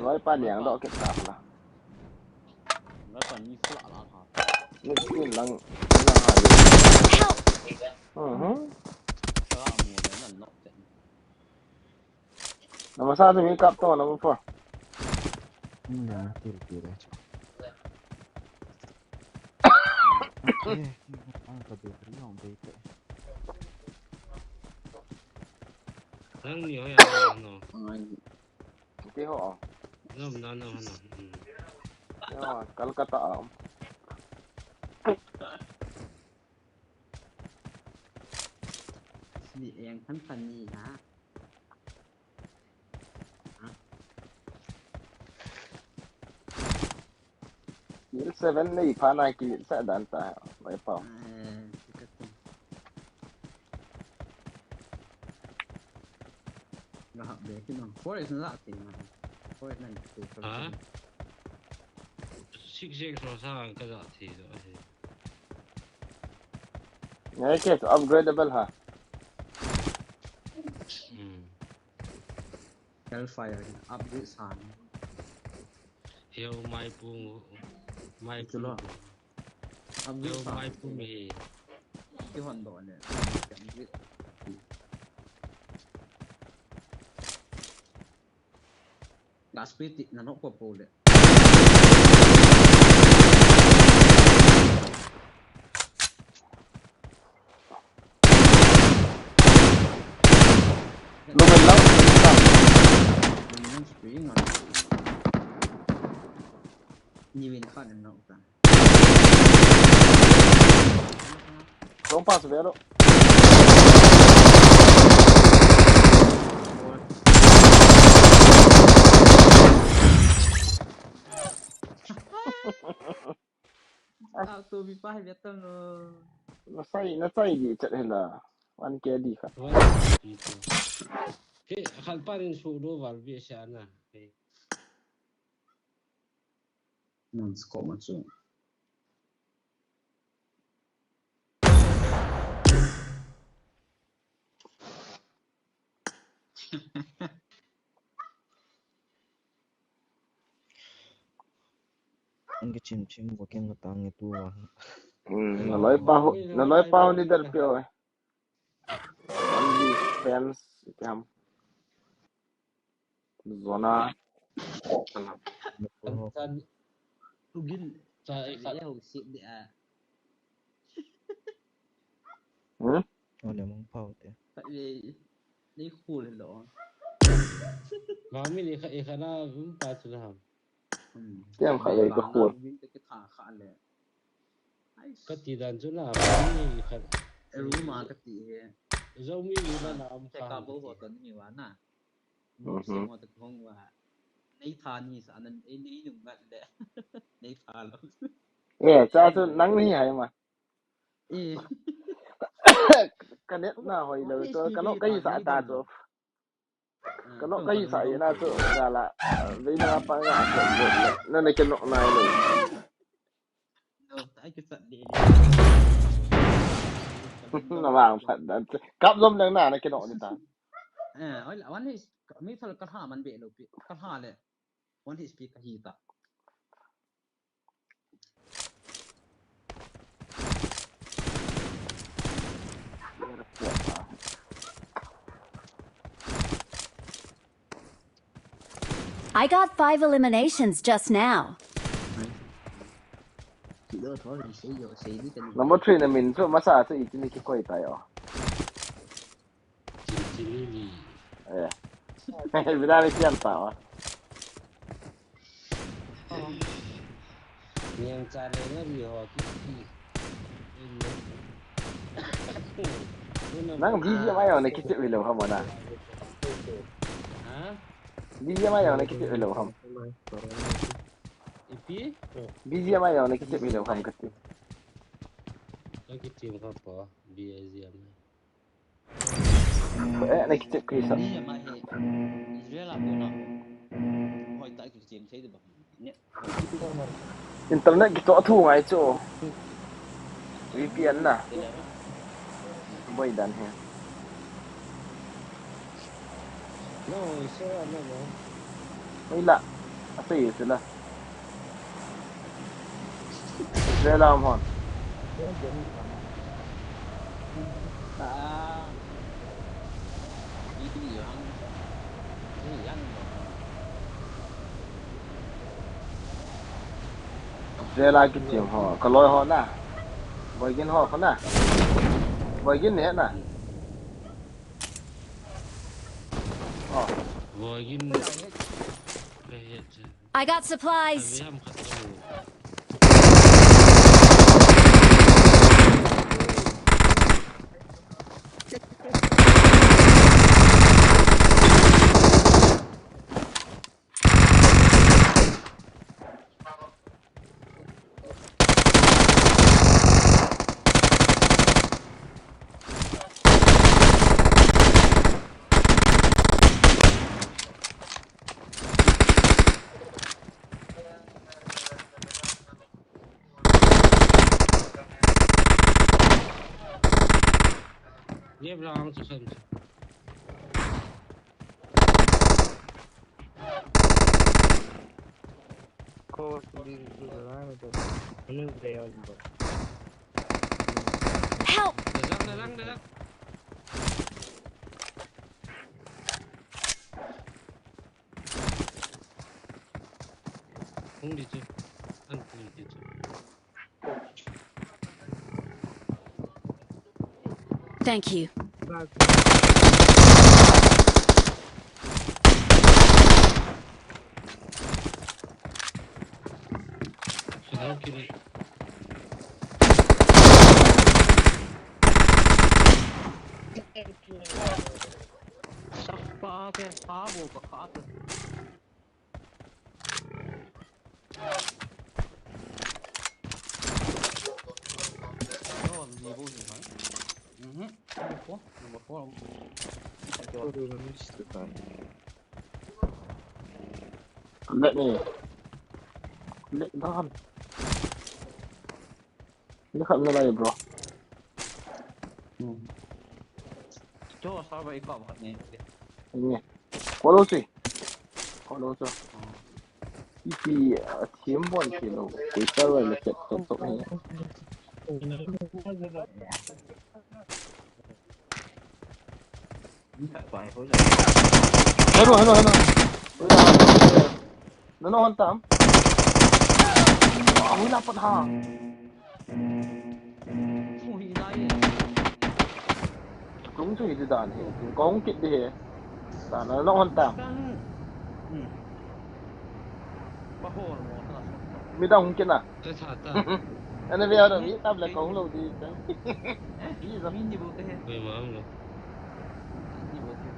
Loi pa niang do ke ta la. Loi pa ni fla la ha. Ni kin lang, lang ha. Help! Mhm. Sa mu le nan nok te. Nama sa tu mi kap to nama four. Hmm, na til til le. Eh, ang ka battery hong be te. Nang ni ho ya no. Ti ho. Nom na no no. Hmm. Yo, Kolkata a. Ni eng khan khan ni ha. Kill seven nei pha na kill sa dan ta, vai pa. Eh, ka tu. Nga hap be ki no. Forest na la ti ma. Forest na tu. Ha? Six six so sa ka ja thi do. Ngai ke upgradable ha. Hmm. Hellfire upgrade sa. Heo mai pung, mai pung. Upgrade sa. Heo mai pung hi. Ki hon do ne. Upgrade. Last play ti na nok po po le. Lumen lang, lumen lang. Lumen lang si Ping ah. Ni win khan na nok ta. Long pass ve lo. Ah, to bi pa hi ve tam lo. Na sai, na sai di chat hela. One K di kha. He, khan pa rin su lo val ve sa na. He. Nan score ma chu. Ang kichim chim bo ken ka tang e tu a. Hmm, na loi pa ho, na loi pa ho leader pe o. Only fans, ipi ham. Zona. Tan, tan. Ugin. Cha, eh, cha. Ho sit de a. Hmm? Ole mong pau te. Khat ve, nei khul lo. Mami ni kha, eh, kha na, um, pa chu na ham. Hmm. Tiam kha ve ka khul. Ugin te ke tha kha le. Ka ti dan chu na, mami ni kha. Eru ma ka ti he. Zomi ni na na am kha. Ka bo ho ton ni wa na. Mhm. Semo ta khong wa. Nei tha ni sa nan, eh, nei nung ngat le. Nei tha lo. Eh, cha chu nang ni hai ma. Eh. Ka net na hoi lo to, ka lo ka hi sa ta to. Ka lo ka hi sa ina to, ga la. Ve na pa nga to. Na na ke no na lo. No, ta ke sa de. Na vang phat dan. Kap zom nang na na ke no ni ta. Eh, oi, one H P, mi thal ka ha man be lo pi, ka ha le. One H P ka hi ta. squad a. I got five eliminations just now. Number three na min chu masa chu iti ni kikoi tai o. Chin chin ni. Eh. Vida ni kian ta o. Niang cha le na ri ho ki ki. Nang B G M I na kichep hilou ham na. Ha? B G M I na kichep hilou ham. Ipi? B G M I na kichep hilou ham kati. Na kichep ka po B G M I. Eh, na kichep kisa. Ni ma he. Israel a ko na. Hoi ta ki chem sei de ba. Internet kitoh thu ngai chu. V P N na. Boi dan he. No, Israel a no. Oi la. Asei chu la. Israel a hon. Israel a kichim ho, kaloi ho na. Boigin ho ko na. Boigin ne na. Oh. Boigin. I got supplies. Ye bra ang chu san chu. Ko su di su da na to. Anu de ya ba. Help! Dajak, dajak, dajak. Hung di chu. An hung di chu. Thank you. Let me. Let down. Ni khat na lai, bro. Hmm. Cho sa ba i pa ba ni. Ni. Ko lo si. Ko lo so. Hmm. Ipi, ah, thiam bon kilo. Ko sa ba le chat to to he. Hello, hello, hello. Nano hon tam? Ah, hoi la pat ha. Tung chu hi di dan he. Kong kit di he. Dan nano hon tam? Mi dang hung kit na. Ana ve da mi tam le kong lo di. Ni zo. Mi ni bu te he. Ni bu te.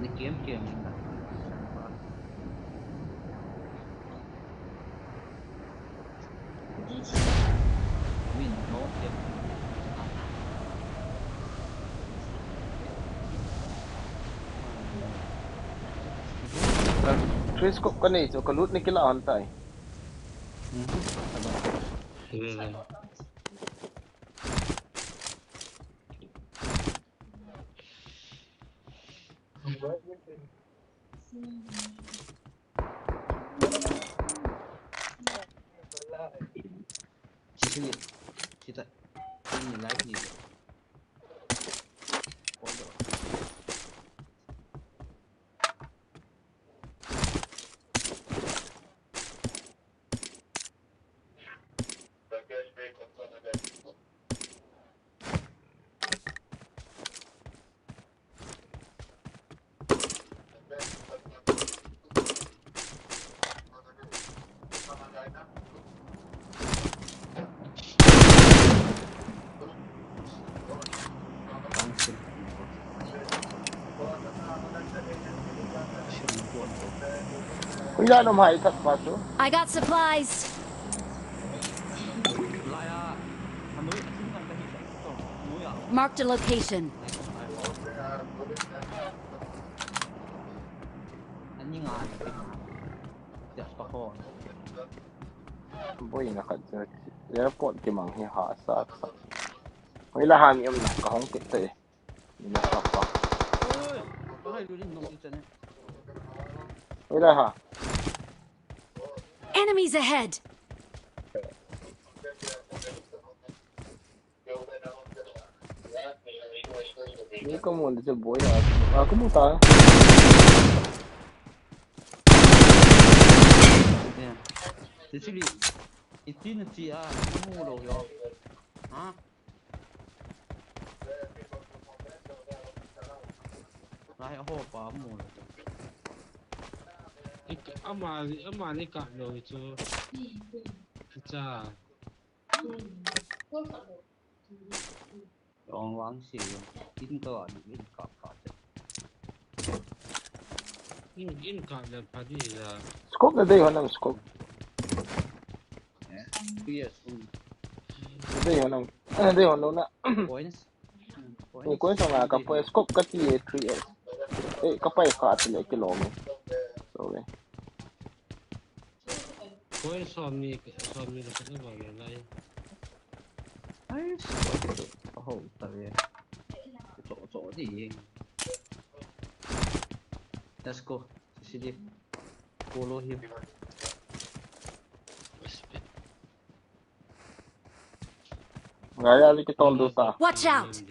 Ni kem kem. Three scope ka nei chu, ka loot ni kila hon tai. Sita. Ni live ni. Kuya no mai that pa chu. I got supplies. Marked a location. Boina khat chu. Airport kimang hi hahsa. Hoila ha mi umna kahung kit tai. Ina sapa. Hoila ha. Enemies ahead. Ni kamu ni chu boina. Ah, kamu ta. Actually, iti na chi a, kamu lo yo. Ha? Lai a ho pa mu lo. Ik-, ama, ama ni ka lo chu. Cha. Ong wang si. In ka wa ni in ka ka. In, in ka le pa di ya. Scope na dei ho nang scope. Eh, yes. Na dei ho nang. Na dei ho nang na. Points. Ni koi song a ka poi scope ka ti e three X. Eh, ka pai kha ti le kilom. Sorry. Koi som ni, som ni le ka ba le lai. Ai, so, so, ho ta ve. So, so di. Let's go. Sidi. Follow him. Gaya li kitol du ta. Watch out!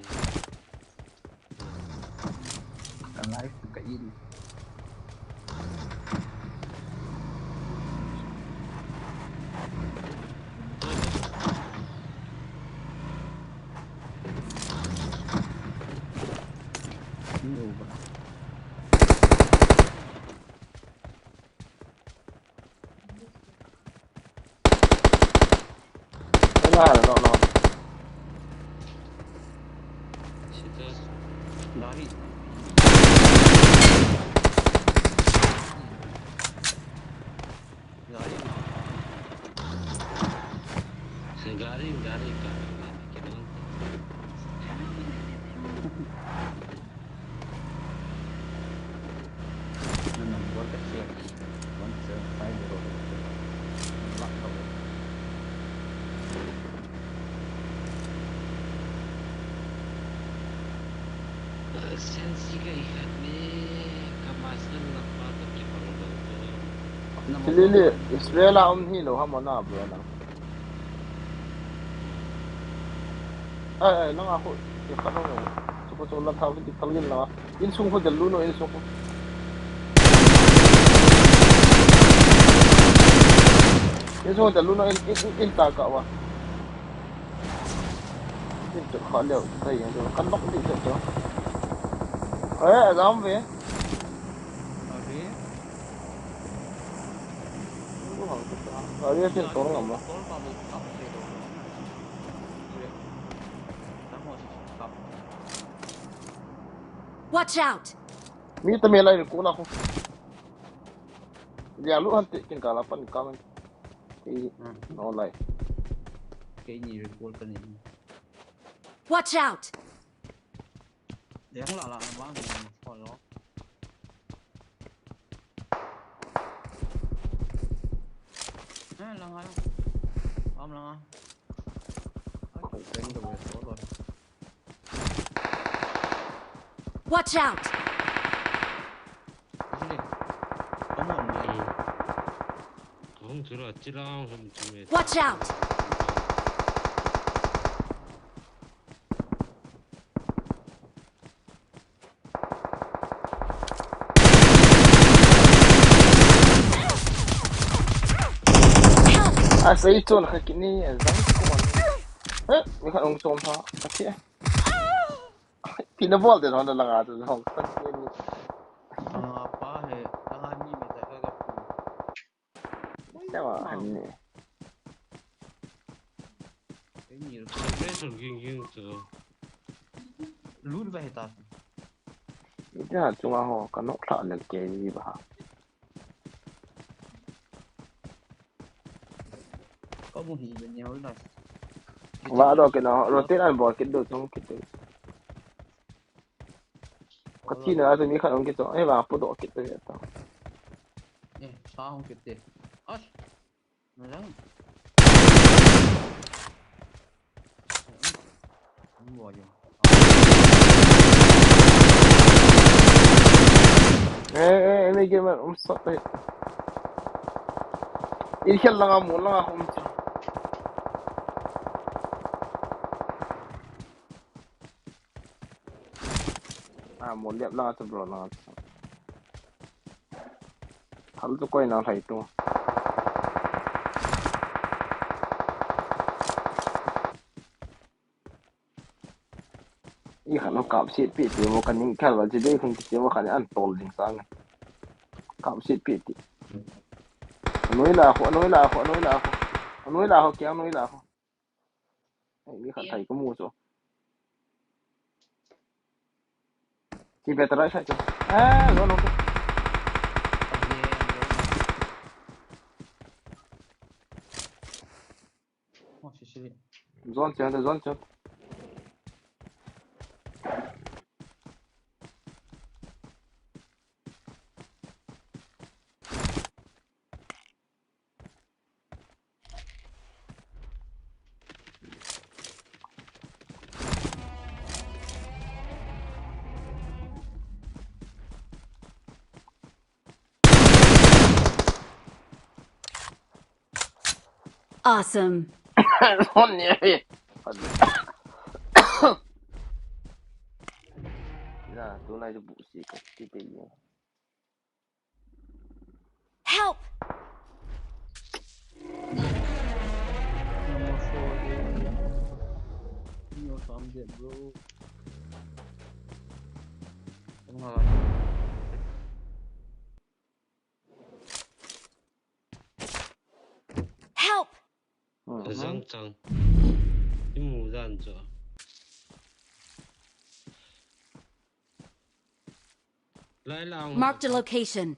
Ka live ka in. Ni over. Wala, no, no. Sita. Gari. Gari. Gari, gari, gari, gari. Na number ka check. One seven five zero. Lock ka. Sensi ka ikhat ni ka master na pa to ki pang dong to. Lili, Israel a um hi lo ha mo na bro na. Ai, ai, nang a khu, ti kha nang. Chu ko chu la thau ti thal in la. Insung khu del lu no, insung khu. Insung khu del lu no, in, in, in, in ta ka wa. In tu kha leo, kai ya leo. Kan bak ti tu tu. Eh, a gam ve. Ari. Ari, tin tor ngam la. Watch out! Mi ta me lai ko la ko. Lia lu han te kin ka la pan ka man. Ei, hmm, no lai. Kei ni recall ka ni. Watch out! Lia la la na ba ni ko lo. Eh, la nga. Am la nga. Watch out! Watch out! Asei chon kha kini, azang ko man. Eh, mi khat ong chom tha. Athi. Tina bol de hon langa tu hong san ke ni. Ah, pa he, langa ni me ta ka ka pu. Sawa han ni. Ei ni ro. Separation ging ging tu. Lut va he ta. Ita chunga ho, ka nok thla le ke ni ba. Ka mu hi ben neo la. Wa do ke no, rotate an bol kit do chung kit do. Ka thi na tu mi khat ong kit to, eh, wa pu do kit to ya to. Eh, sa ong kit te. Ash. Na lang. Eh, eh, eh, gamer, um, sat, eh. In hial langa, mo langa, um, cha. Ah, mo liap langa, cha, bro, langa, cha. Thal tu koi na thai tu. I khan ho kap sit pi ti mo kan ning khal wa ji dei khun ti mo khan an tol ding sang. Kap sit pi ti. Noi la ho, noi la ho, noi la ho. Noi la ho, kiang noi la ho. Ai, mi khat thai ka mu chu. Ti better right side chu. Ah, no, no. Oh, shit, shit. Zone chen, zone chen. Awesome. Ya, tu lai tu busi ka ti te ye. Help! Help! Zang chang. I mu dan chu. Lai lang. Marked a location.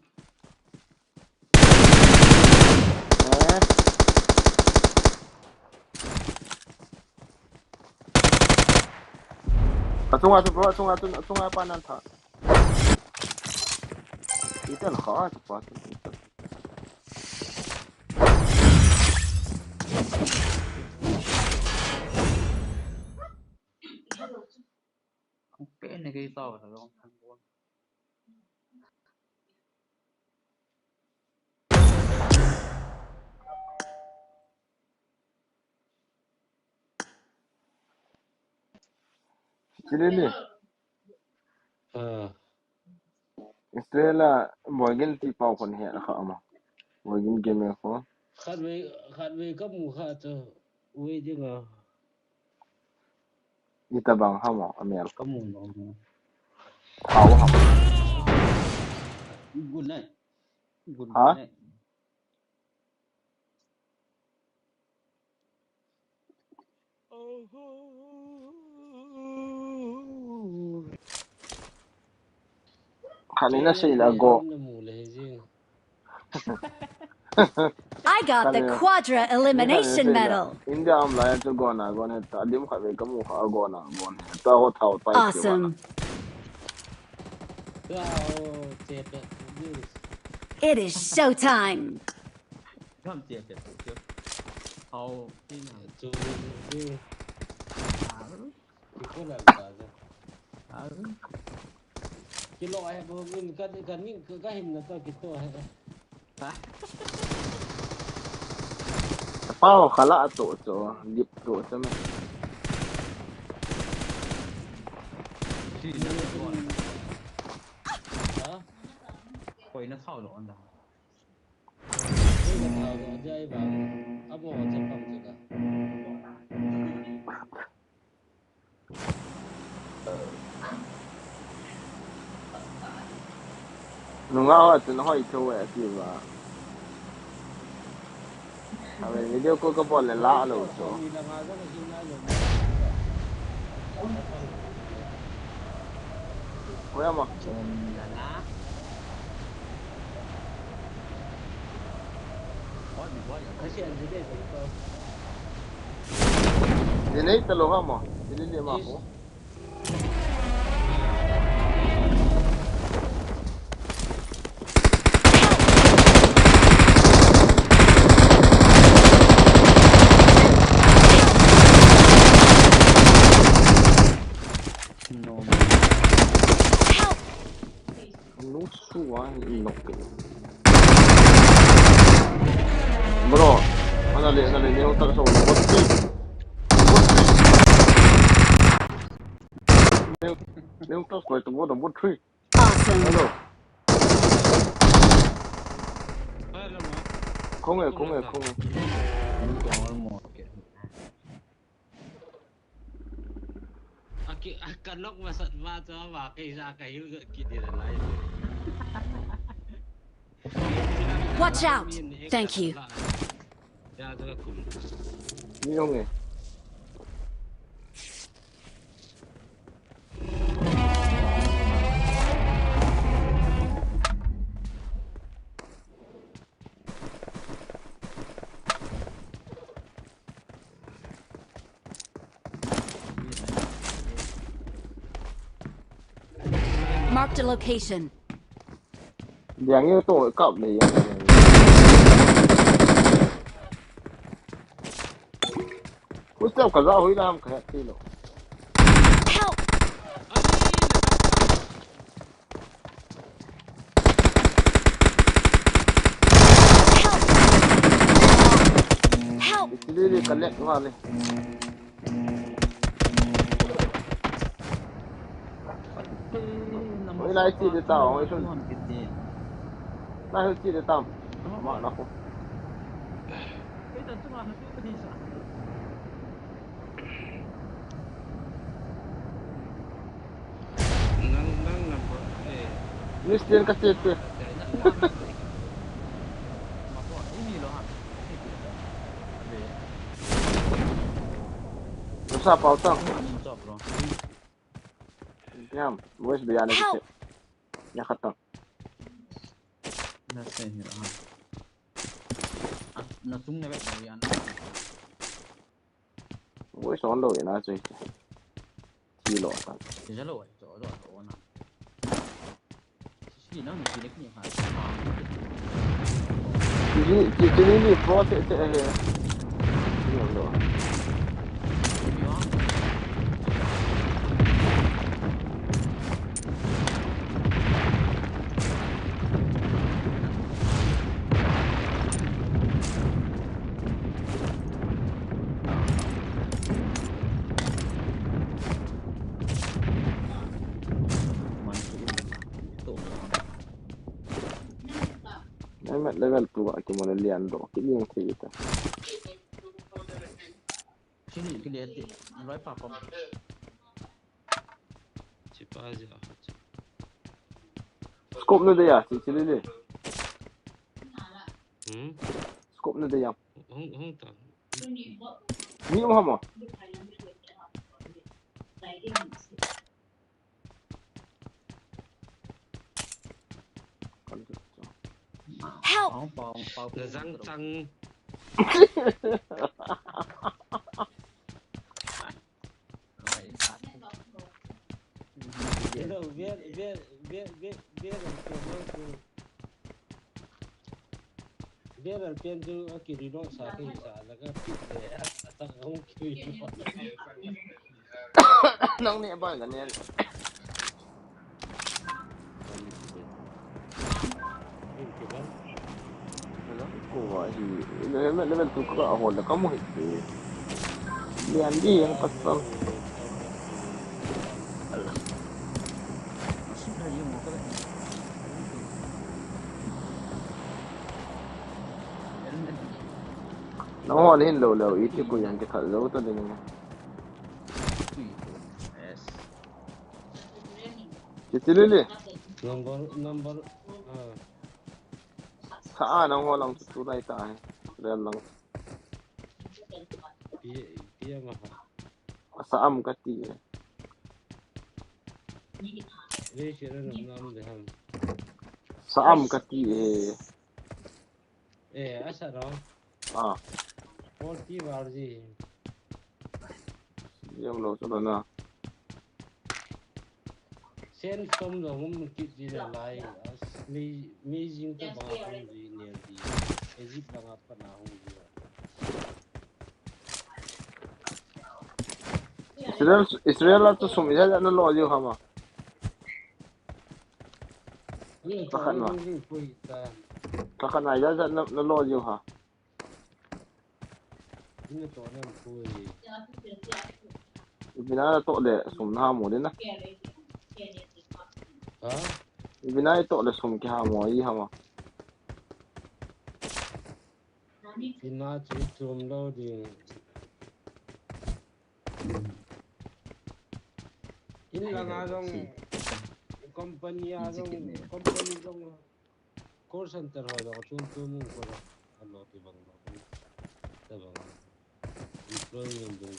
Achunga chu bro, achunga chu, achunga pa nan tha. Itan kha chu pa chu. Pe ne ke ta wa long thang bon. Chilili. Ah. Israel a Boygin ti pau kon he kha ama. Boygin game ko. Khat vei, khat vei ka mu kha chu. Ui ding a. Ita bang ham a mel. Ka mu no. Thau ham. Good night. Good night. Khat ni na sei la go. I got the Quadra Elimination Medal. India am lai chu go na go ne ta dim khat ve ka mu kha go na go ne ta ho thau tai. Awesome. It is showtime. Kilo ai bo min ka ka min ka hin na to kito he. Pau khala to cho, lip to cho me. Ha? Koi na thau lo anda. Koi na thau lo jai ba. Abo chapang chu ka. Nunga ho chun hoi tho e ati ba. Ave video call ka bol le la lo chu. Ko ya ma. Dinei ta lo ha mo. Dili le ma ko. No. Help! Nung sua ni nok ke. Bro, ana le, ana le, ne utak sa, what three? What three? Ne, ne utak sa, what, what three? Awesome. Hello. Khong e, khong e, khong e. Aki, akanok masat ma to ma kei sa ka hiu ki di la lai. Watch out! Thank you. Ya to ka kum. Ni hong e. Marked a location. Yang ye to kap le yang. Ku tep ka za hui lam ka ti lo. Help! Help! Help! Lili ka lek vale. Oi, lai chi de ta, oi, sun. Lai chi de tam. Ma na ko. Nang, nang number, eh. Mister ka che che. Sa pau tang. Diam, voice be ya na che. Ya khat tang. Na se hi la. Na sung ne be ya na. Oi, son lo ina chu. Chi lo ta. Chi lo, cho lo, cho na. Chi na ni chi le ki ha. Chi, chi, chi ni ni pro che che he. Chi lo. Nai mat level two a ki mo le lian do, ki lian thei ta. Sini ki lian ti, loi pa pa. Chi pa ja. Scope na de ya, chi, chi le le. Hmm? Scope na de ya. Hung, hung ta. Mi um ha mo. Help! Na zang chang. Hello, where, where, where, where, where are you? Veral pen chu a ki reload sa ke sa la ka kit le a ta hung ki reload. Nang ne ban ka ne. Hello, ko wa hi. Level, level two ka hol da ka mo hi. Lian di yang pasal. Nangho le hin lou lou, iti ku yang ke thal lou ta ding. Yes. Kiti lele. Number, number, ah. Sa a nangho lang chu tulai ta he. Rel lang. Pi, pi ama ha. Sa am kati e. Re shi ra nam nam de ham. Sa am kati e. Eh, asa ro. Ah. Forty var ji. Yang lo chu na. Sen som lo ngum kit ji na lai. As mi, mi jing ta ba hung ji ne ji. Egypt ba nga pa na hung ji. Israel, Israel a chu sum ijat ijat na lo jiu ham a. Pakhat na. Pakhat na ijat ijat na, na lo jiu ha. Ipi na na toh le sum na ha mo din na. Ha? Ipi na i toh le sum ki ha mo i ha ma. Ipi na chu chom lo ding. In langa jong, company a jong, company jong, call center ho jong, chun tu mung ko lo, alo ti bang lo, ta bang, employment jong.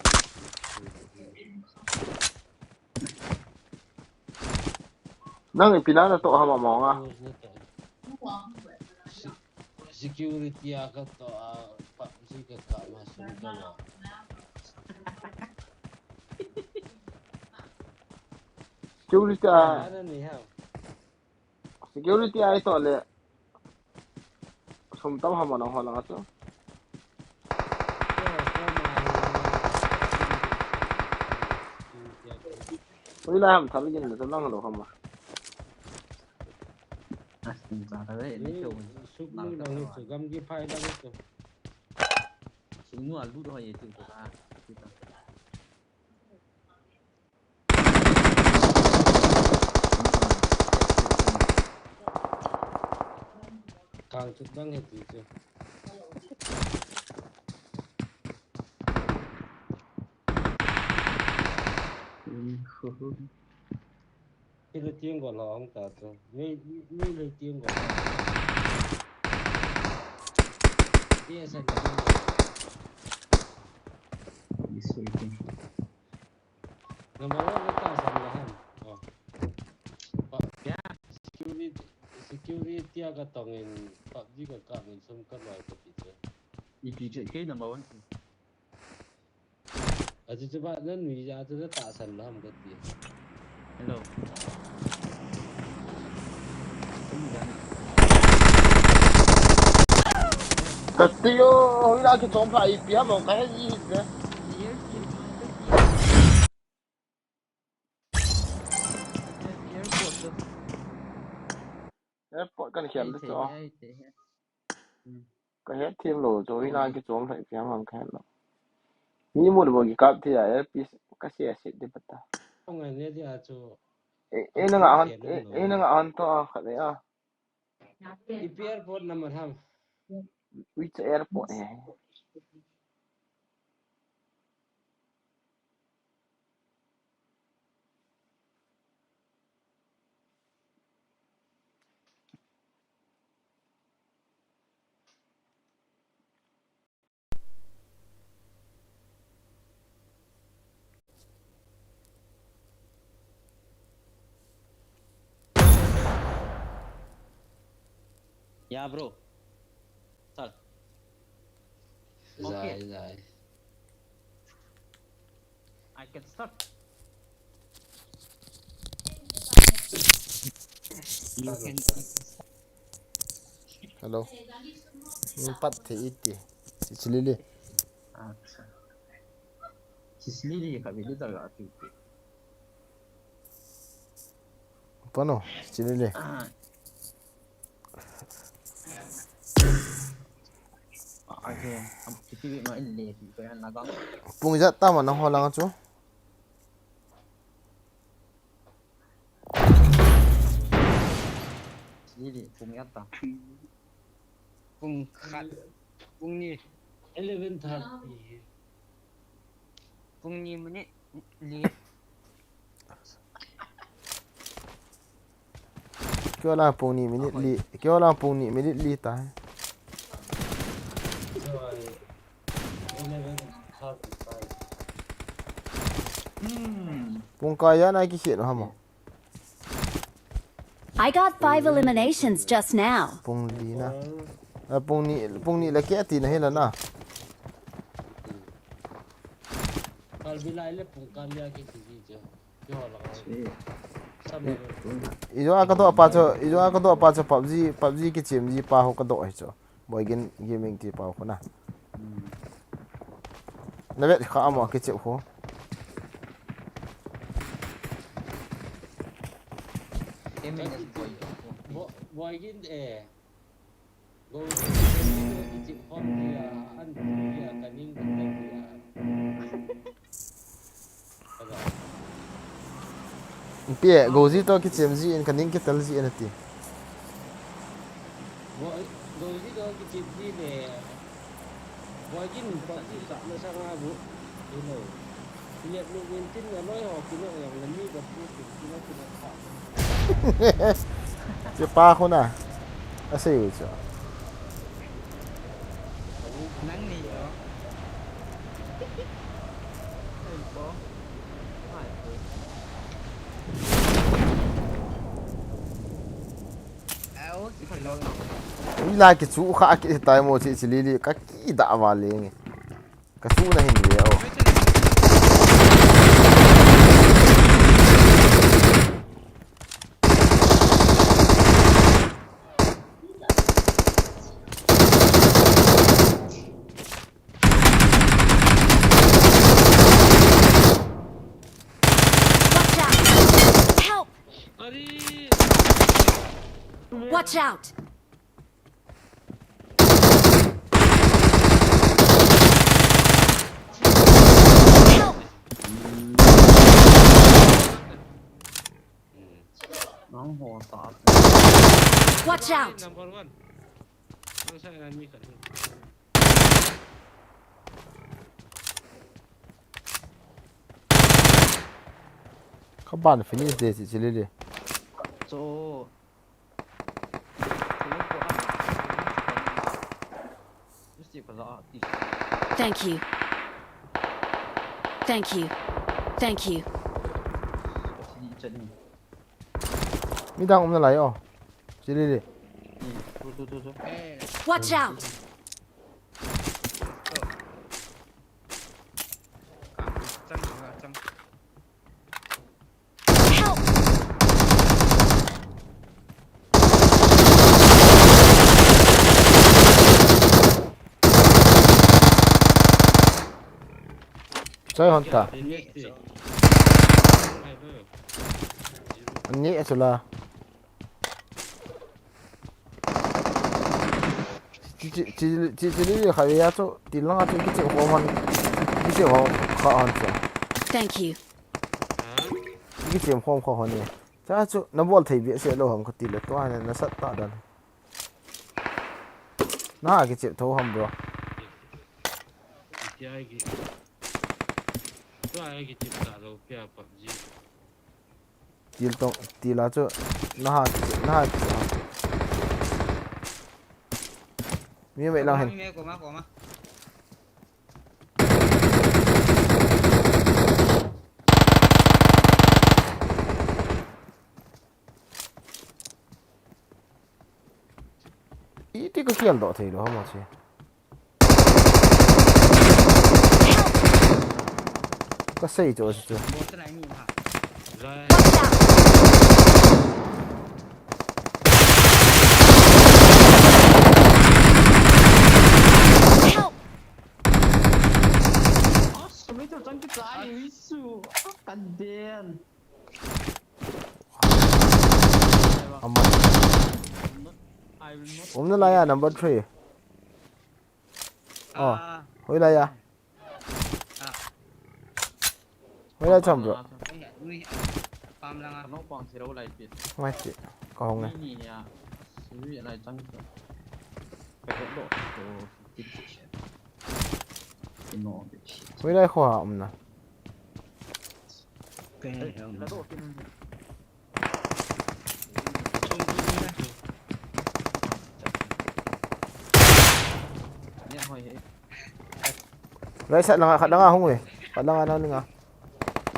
Nang ipi na na toh ha ma mong a. Security a ka toh a, PUBG ka kap ma sum ka ma. Security a. Ana ni ha. Security a i toh le. Sum tam ha ma nangho langa chu. Ui la ham thal gin na lang lo ham a. Asin cha ta le ni chu. Suk nu lang ni chu gam gi phai lang ni chu. Suk nu a lut ho ye chu ka. Kang chu dang he ti chu. Hile tiang go lo hong ta chu. Nei, nei le tiang go lo. Yes, I know. Yes, I know. Number one ka ta san la ham. Oh. Pa, ya, security, security a ka tong in, PUBG ka kap in sum ka loi ka ti che. Ipi che, kei number one. Achu chu ba, na nui ja chu na ta san la ham ka ti. Hello. Ka ti o, hoi la ki chom pha ipi ham ka he ji de. Airport kan khel de cho. Ka het them lou, cho hi na ki chom thei piang ang ka het lou. Mi mu le bo ki kap thei a, L P ka se a set di pata. Ong ai ne dia chu. E, e na nga han, e, e na nga han to a khat le a. Ipi airport na ma ham. Which airport he? Yeah, bro. Sir. Okay. Zai, zai. I can start. You can start. Hello. Ni pat the iti. Si chilili. Acha. Si chilili ka bi da ga tu. Pano, chilili. Ah. Pung ijat tama nangho langa chu. Chilili, pung ijat ta. Pung khat, pung ni. Eleven thirty. Pung ni minute li. Kiola pung ni minute li. Kiola pung ni minute li ta. Eleven thirty-five. Pung kah a na kikhen hamo. I got five eliminations just now. Pung li na. A pung ni pung ni le ke ti na hela na. Kalbi lai le pung kah a kikhen ji jo. Ijo a ka to pa cho, ijo a ka to pa cho PUBG, PUBG kichem ji pa ho ka do hi cho. Boigin gaming ti pa ho na. Na vet kha amo kichem ho. Boigin eh. Pia, Gozi to kichem ji in kaning kitel ji in ati. Gozi to kichem ji le. Boigin, boigin, sa na sa nga bu. Ino. Che pa khu na. Asei u cho. Ui la kichu kha kitai mo che che li li ka kida va le nge. Ka chu na hin ve o. Watch out! Help! Watch out! Nang ho ta. Watch out! Number one. Ang sa enemy ka. Kaban finish de si chili de. So. Thank you. Thank you. Thank you. Midang umna lai o. Chili de. Watch out. Choi hon ta. Ni a chula. Chi chi chi chi chi li kha ya chu ti langa chu kiche ho man. Kiche ho kha an chu. Thank you. Kiche ho kha ho ni. Cha chu na bol thei bia se lo ham kha ti le to ne na sat ta dan. Na kiche tho ham bro. Tia ki. Tua ki tip ta lo pia PUBG. Til tong, til a chu na ha, na ha. Mi mai lang hen. Koma, koma. Iti ka kial doh thei lo hamo che. Ka sei chu chu. Zai. Watch out! Help! Sumito chang ki chai wi su. Kaden. Ama. I will not. Umna lai a number three. Oh, Ah, hoilai a. ah. Hoilai cham bro. Ui, pam lang a. Ano pang si rau lai pit. Ngai ti. Ka hong e. Ni ni ya. Sui lai chang. Ka ko do. Ko ti ti. Hoilai kho a umna. Right side langa, khat langa hung e. Khat langa, langa.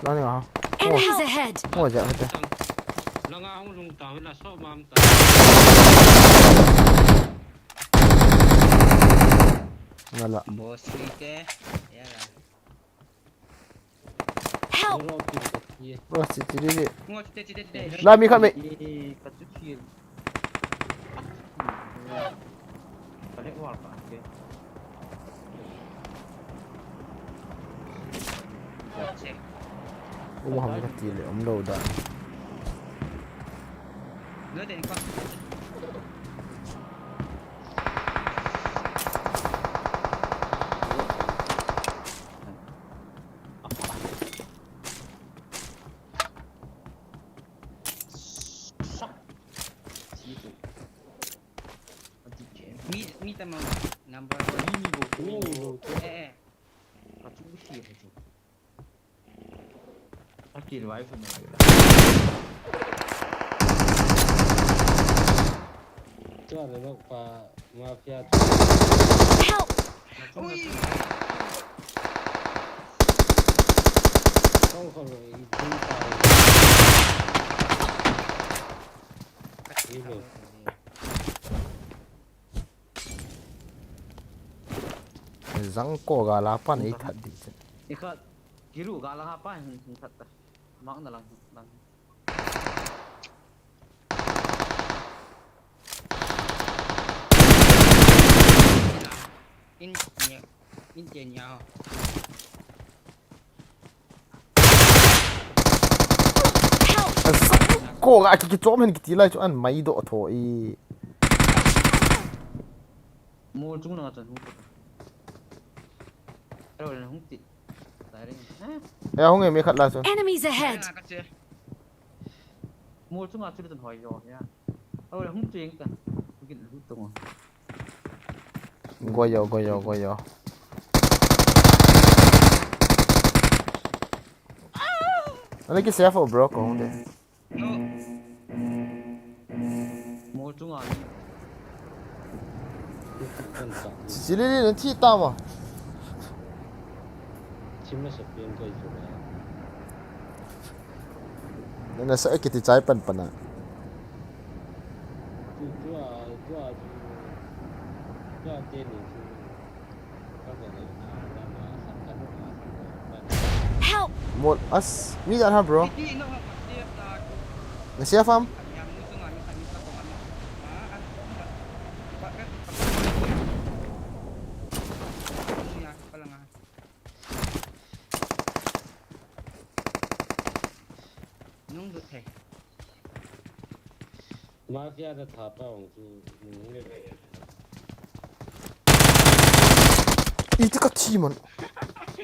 Langa. Enemies ahead. Oh, ja, hete. Langa hung lung ta, la so mam ta. Nala. Boss ke. Ya la. Help! Bro, si, si, si, si. Ngo, si, si, si, si. La, mi khat me. Uma ham ka ti le, um lo da. Mi, mi tama number one. Mi, mi bo. Mi, mi bo. Eh, eh. Ka chu si ha chu. Ka ki revive na. Chu a le lok pa mafia chu. Help! Ui. Kong kong i ding pa. Ka ti lo. Zang ko ga la pan ei that di chen. Ikha kiru ga la ha pa hin hin that ta. Mak na lang lang. In nya, in chen nya. Help! Asa, ko ga ki, ki chom hen kiti lai chu an mai do tho i. Mol chung na chan hung. Ro na hung ti. Tare. Ha? Ya hung e, mi khat la chu. Enemies ahead! Ka che. Mol chung a chu tan hoi yo ya. Ro hung ching tan. Kin lu tong. Go yo, go yo, go yo. Ana ki safe, bro, ko hung de. No. Mo chunga ni. Chili ni thi ta ma. Chim na sa pian kai chu na. Na sa kiti chai pan pana. Tu, tu a, tu a, tu. Tu a te ni chu. Help! Mol as, mi jan ha, bro. Na safe ham? Nung du thei. Mafia da tha pa ong chu nung le. Iti ka thi man.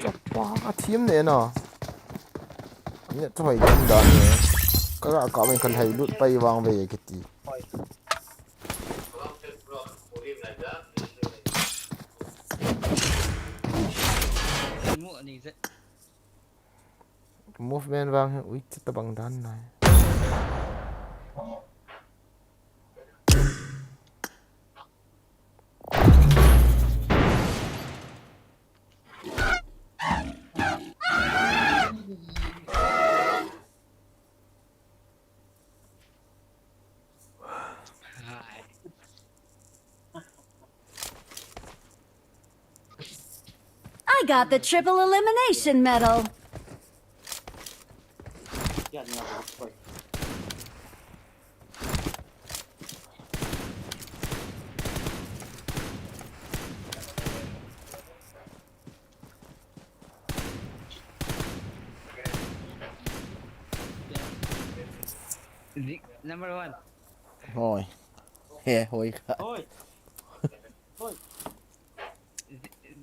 Chapa ka thim ne na. Ne choi dan dan ne. Ka ga ka men kan hai lut pai vang ve kiti. Mu ani je. Movement vang hi ui, chita bang dan nai. I got the triple elimination medal. Number one. Hoi. He, hoi ka. Hoi. Hoi.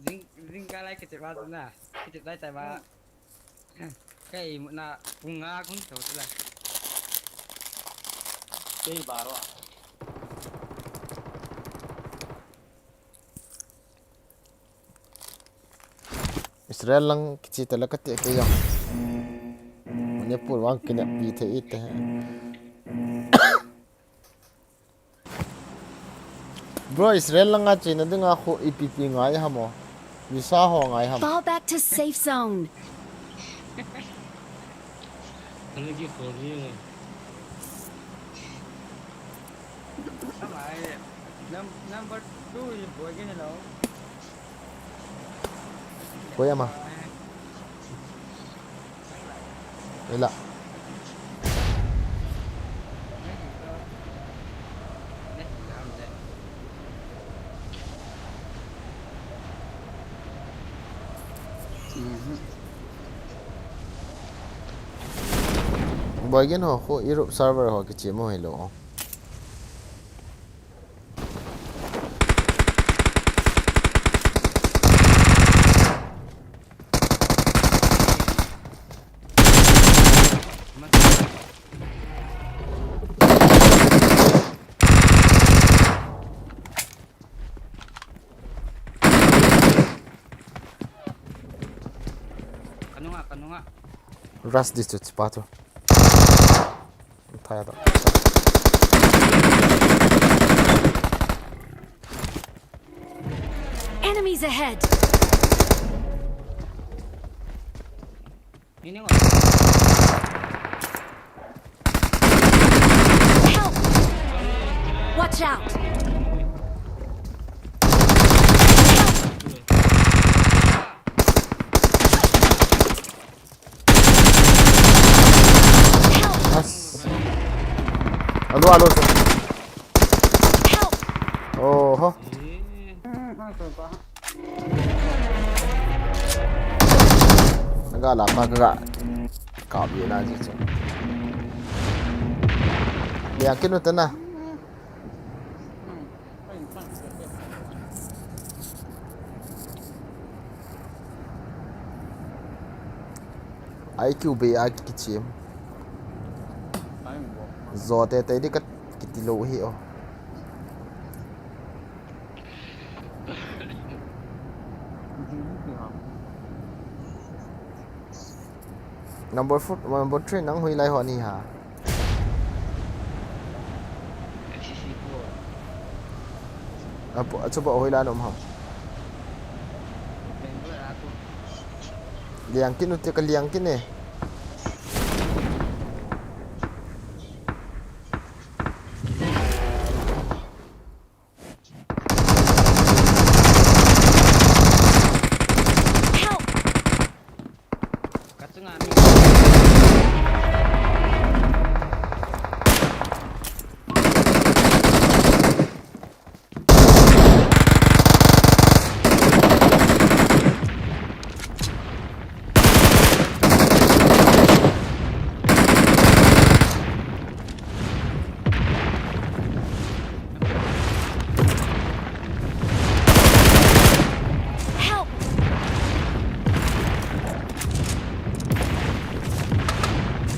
Zing, zing ka lai ka chep ba na. Ka chep lai tai ba. Kai mu na pung nga kun to tu la. Kai ba ro. Israel lang kichi tala kati ke jong. Manipur vang kineppi thei ite. Bro, Israel langa chena dinga khu ipi ipi ngai ham o? Visa ho ngai ham? Fall back to safe zone. Ano ki phone ni. Num-, number two is Boygen hello. Koyama. Ila. Boygen ho khu Europe server ho kichi mo hilo. Kanunga, kanunga. Rush di chu pa chu. Thaya ta. Enemies ahead. Ini ngoi. Help! Watch out! Help! As. Alo, alo, sir. Help! Oho. Naga la pa ka. Ka bi na ji chu. Liang kinu tana. I Q be a kichim. Zo te te di ka kiti lo hi o. Number four, number three, nang hoilai ho ni ha? Apo, achupa hoilai nom ha? Liang kinu te ka liang kine.